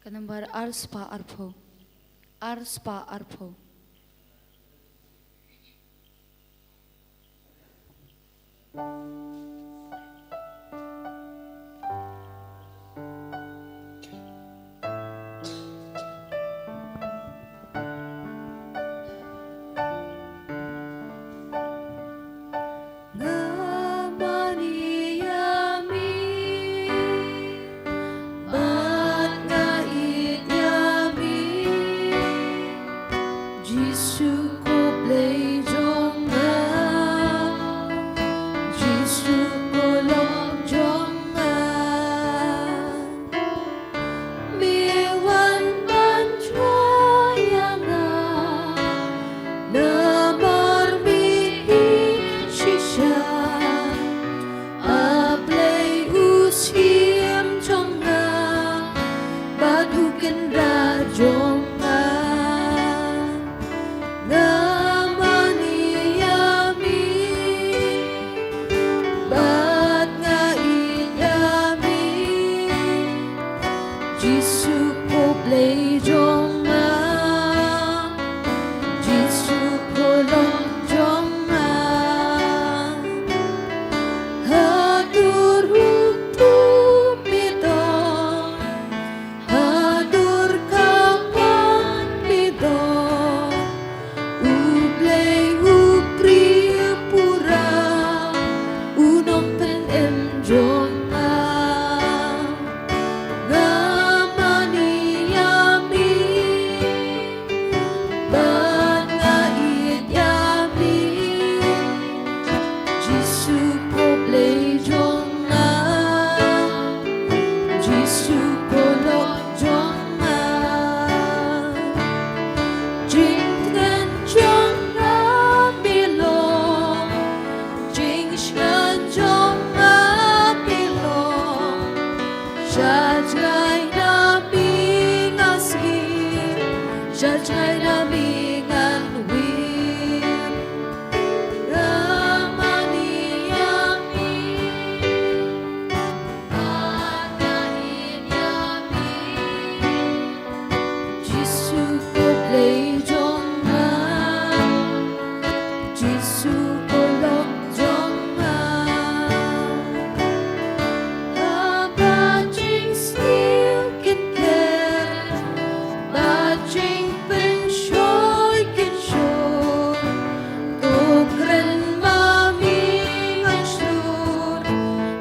Ka nambar ar spah arphew. Ar spah arphew. Nga mane ïa me, bad nga ïeit ïa me. Jisu ko Blei jong nga, Jisu ko Lok jong nga. Me wan ban jua ïa nga, namar me hi shisha. A Blei u Syiem jong nga, bad u Kynrad jong nga. Nga mane ïa me, bad nga ïeit ïa me. Jisu ko Blei jong nga, Jisu ko Lok jong nga. Haduh ruh me don, haduh kawan me don, U Blei u briew pura, u Nongpynim jong nga. Nga mane ïa me, bad nga ïeit ïa me. Jisu ko Blei jong nga, Jisu ko Lok jong nga. Jingkren jong nga me long, jingsngewthuh jong nga me long. Sha jngai na me nga sngewsih, sha jngai na me ngan weng. Nga mane ïa me, nga ïeit ïa me. Jisu ko Blei jong nga, Jisu ko Lok jong nga. Haba jingsniew kynthei, ba jingpynshoi kynshoi, to kren ma me ngan shlur,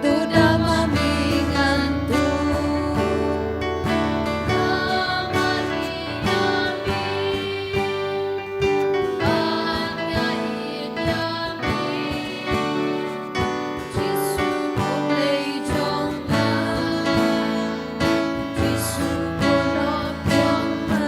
to da ma me ngan tur. Nga mane ïa me, nga ïeit ïa me. Jisu ko Blei jong nga, Jisu ko Lok jong nga.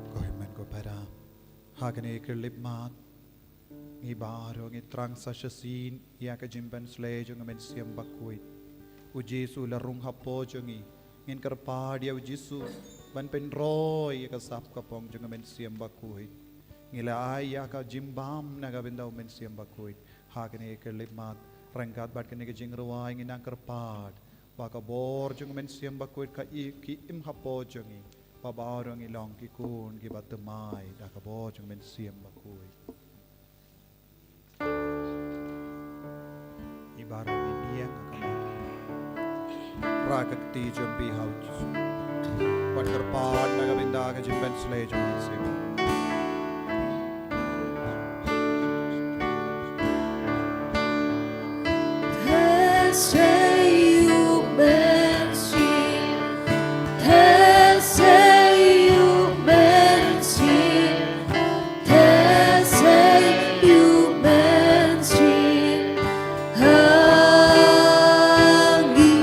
Ko hynmen ko para, ha kane ka khyllipmat, ngi baroh ngi thrang sa shisien ïa ka jingpynsleh jong u Mynsiem Bakhuid. U Jisu u la rung hapoh jong ngi. Ngin kyrpad ïa u Jisu ban pynroi ïa ka sap ka pong jong u Mynsiem Bakhuid. Ngi la ai ïa ka jingbam na ka bynta u Mynsiem Bakhuid. Ha kane ka khyllipmat, ryngkat bad kane ka jingrwai, ngin nang kyrpad ba ka bor jong u Mynsiem Bakhuid ka i, ki im hapoh jong ngi, ba baroh ngi long ki khun kiba thymmai da ka bor jong u Mynsiem Bakhuid. Ngi baroh ngin ïeng ha khmat, rah ka kti jong phi ha u Jisu, bad kyrpad na ka bynta ka jingpynsleh jong u Mynsiem. Theh sei u Mynsiem, theh sei u Mynsiem, theh sei u Mynsiem ha ngi.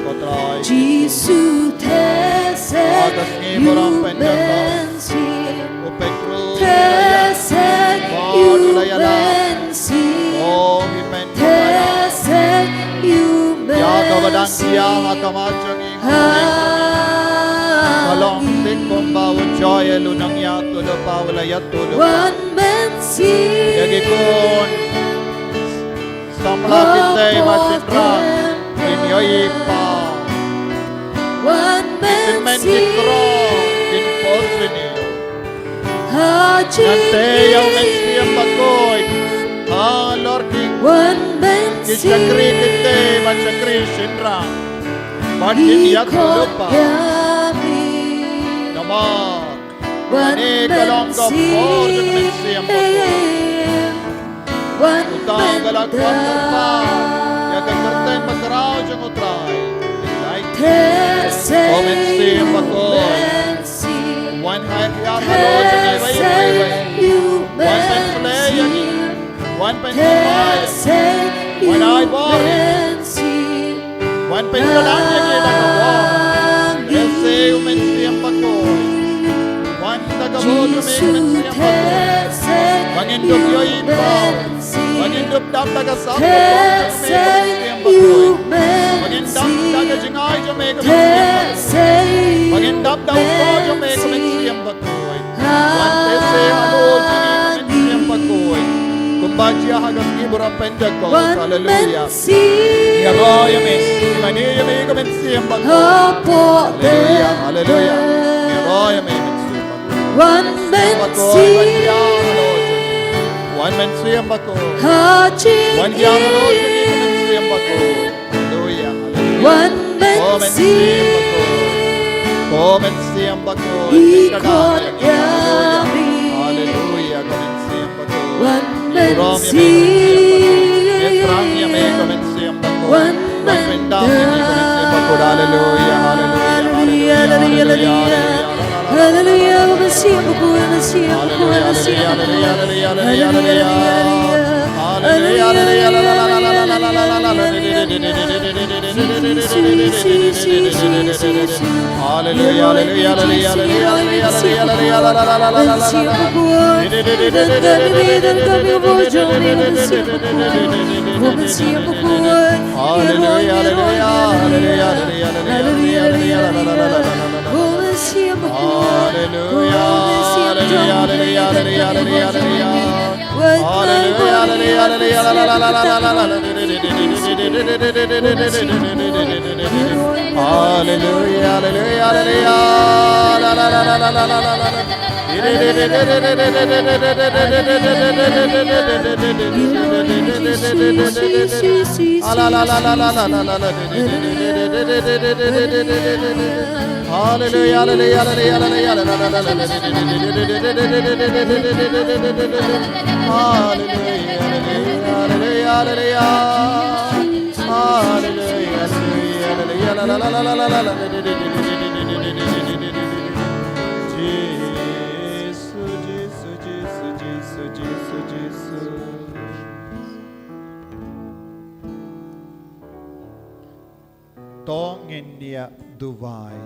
Ko Trai Jisu, theh sei u Mynsiem, theh sei u Mynsiem, theh sei u Ïa la. O i men ko ba ïa. Ïa kaba dang ïa ha ka mar jong i. Ka long tik kumba u Joel u nang ïathuhlypa, u la ïathuhlypa ïa ki khun samla, ki tei bad shynrang, kin ïohi paw. Ki tymmen ki kro kin pos ïa u. Ngan tei ïa u Mynsiem Bakhuid halor ki, ki shakri ki tei bad shakri shynrang, bad kin ïathuhlypa. Namar kane ka long ka por jong u Mynsiem Bakhuid. Uta uba la kwah kyrpad ïa ka kyrteng bakhraw jong U Trai. Ko Mynsiem Bakhuid, wan hiar halor jong ngi iwei pa iwei. Wan pynsleh ïa ngi. Wan pynshoi. Wan ai bor. Wan pynkylla ïa ngi da ka bor. Lehse u Mynsiem Bakhuid. Wan da ka bor jong me ko Mynsiem Bakhuid. Ba ngin dup ïohi paw. Ba ngin dup dap da ka sap ka bor jong me ko Mynsiem Bakhuid. Ba ngin dap da ka jingai jong me ko Mynsiem Bakhuid. Ba ngin dap da u bor jong me ko Mynsiem Bakhuid. Wan teh se halor jong ngi ko Mynsiem Bakhuid. Kumba jia ha ka sngi burom Pentekost. Haleluya. Ngi ïaroh ïa me, ngi mane ïa me ko Mynsiem Bakhuid. Haleluya, haleluya. Ngi ïaroh ïa me Mynsiem Bakhuid. Wan Mynsiem Bakhuid, wan jia halor jong ngi. Wan Mynsiem Bakhuid. Wan jia halor jong ngi ko Mynsiem Bakhuid. Haleluya, haleluya. Ko Mynsiem Bakhuid. Ko Mynsiem Bakhuid. Haleluya, ko Mynsiem Bakhuid. Burom ïa me ko Mynsiem Bakhuid. Ngi thrang ïa me ko Mynsiem Bakhuid. Wan pyndap ïa me ko Mynsiem Bakhuid. Haleluya, haleluya, haleluya, haleluya. Haleluya, Mynsiem Bakhuid, Mynsiem Bakhuid, Mynsiem Bakhuid. Haleluya, haleluya, haleluya, haleluya. Haleluya, haleluya, haleluya. Haleluya, haleluya, haleluya, haleluya, haleluya, haleluya. Haleluya, haleluya, haleluya, haleluya, haleluya. Haleluya, haleluya, haleluya, haleluya, haleluya. Haleluya, haleluya, haleluya, haleluya, haleluya. Haleluya, haleluya, haleluya, haleluya. La, la, la, la, la. Ah, la, la, la, la. Haleluya, haleluya, haleluya, haleluya. Haleluya, haleluya, haleluya, haleluya. Haleluya, haleluya, haleluya, haleluya. La, la, la, la, la, la. Jisu, Jisu, Jisu, Jisu, Jisu, Jisu. To ngin ïa duwai.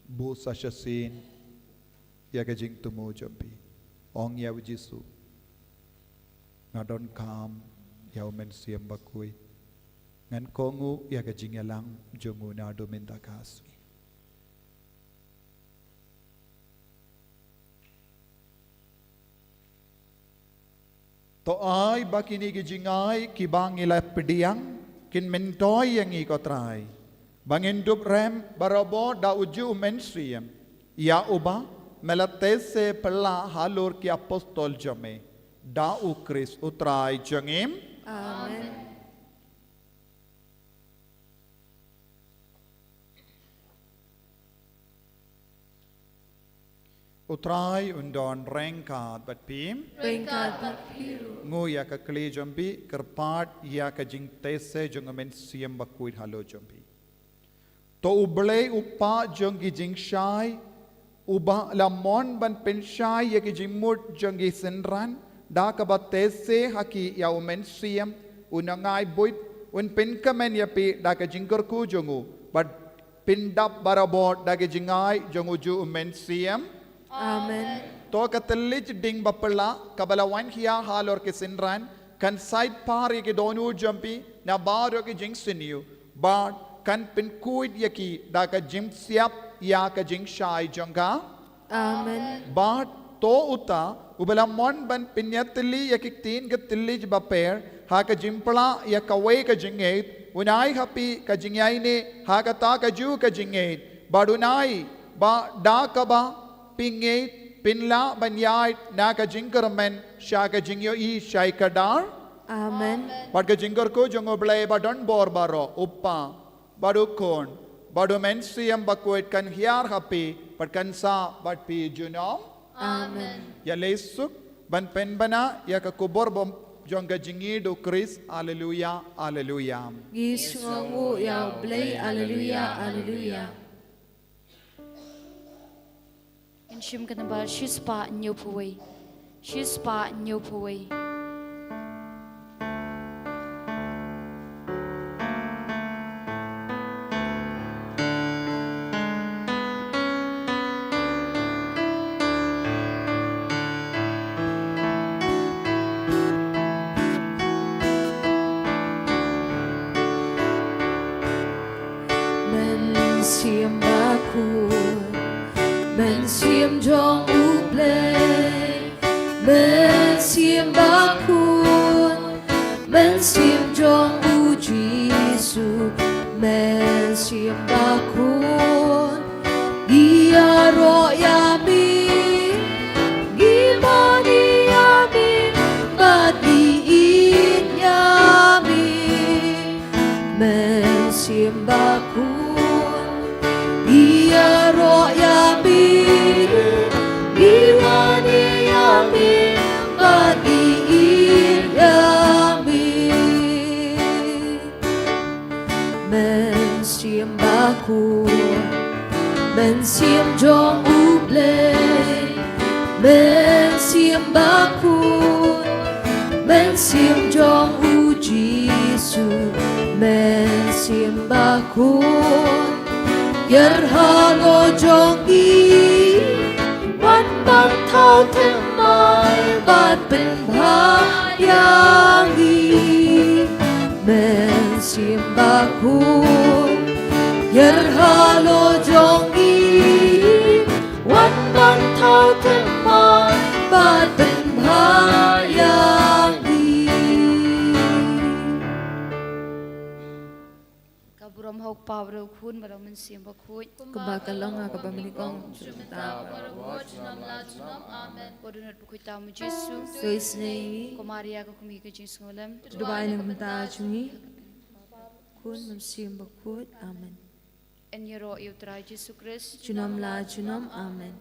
Buh sa shisien ïa ka jingthmu jong phi. Ong ïa u Jisu, nga donkam ïa u Mynsiem Bakhuid. Ngan kohnguh ïa ka jingïalang jong u naduh mynta ka sngi. To ai ba kine ki jingai kiba ngi la pdiang kin myntoi ïa ngi ko Trai, ba ngin dup rem barabor da u juh u Mynsiem, ïa uba me la teh se pynlah halor ki apostol jong me, da u Khrist u Trai jong ngi. Amen. U Trai un don ryngkat bad phi. Ryngkat bad phi ruh. Nguh ïa ka kli jong phi, kyrpad ïa ka jingteh se jong u Mynsiem Bakhuid halor jong phi. To U Blei u Kpa jong ki jingshai, uba la mon ban pynshai ïa ki jingmut jong ki synran da kaba teh se ha ki ïa u Mynsiem, un nang ai buit, un pynkmen ïa phi da ka jingkyrkhu jong u, bad pyndap barabor da ka jingai jong uju u Mynsiem. Amen. To ka thylliej ding baphylla kaba la wan hiar halor ki synran kan saitphar ïa ki dohnud jong phi na baroh ki jingsniew bad kan pynkhuid ïa ki da ka jingsiap ïa ka jingshai jong ka. Amen. Bad to uta uba la mon ban pynïatylli ïa ki ktien ka thylliej bapher ha ka jingpla ïa kawei ka jingngeit, un ai ha phi ka jingïaineh ha kata kajuh ka jingngeit, bad un ai ba da kaba phi ngeit phin lah ban ïaid na ka jingkyrmen sha ka jingïohi shai kdar. Amen. Bad ka jingkyrkhu jong U Blei ba don bor baroh, U Kpa bad U Khun bad U Mynsiem Bakhuid kan hiar ha phi bad kan sah bad phi junom. Amen. Ïaleh suk ban pynbna ïa ka khubor bymjukut jong ka jingïeid U Khrist. Alleluia, alleluia. Ngi sngewnguh ïa U Blei. Alleluia, alleluia. Ngin shim ka nambar shispah hynñiewphew wei. Shispah hynñiewphew wei. Mynsiem Bakhuid, Mynsiem jong U Blei, Mynsiem Bakhuid, Mynsiem jong U Jisu, Mynsiem Bakhuid, ïaroh ïa me, ngi mane ïa me, bad ngi ïeit ïa me. Mynsiem Bakhuid, ïaroh ïa me, ngi mane ïa me, bad ngi ïeit ïa me. Mynsiem Bakhuid, Mynsiem jong U Blei, Mynsiem Bakhuid, Mynsiem jong U Jisu, Mynsiem Bakhuid, ïar halor jong ngi, wan ban thaw thymmai bad pynbha ïa ngi. Mynsiem Bakhuid, ïar halor jong ngi, wan ban thaw thymmai bad pynbha ïa ngi. Ka burom ha U Kpa bad U Khun bad U Mynsiem Bakhuid. Kumba ka long ha kaba nyngkong, junom mynta, baroh junom la junom. Amen. Ko Dohnud Bakhuid tam U Jisu. To isynei. Ko Maria ka kmie ka jingsngewlem. To duwai na ka bynta jong ngi. Khun, Mynsiem Bakhuid. Amen. Yn ïaroh ïa U Trai Jisu Khrist. Junom la junom. Amen.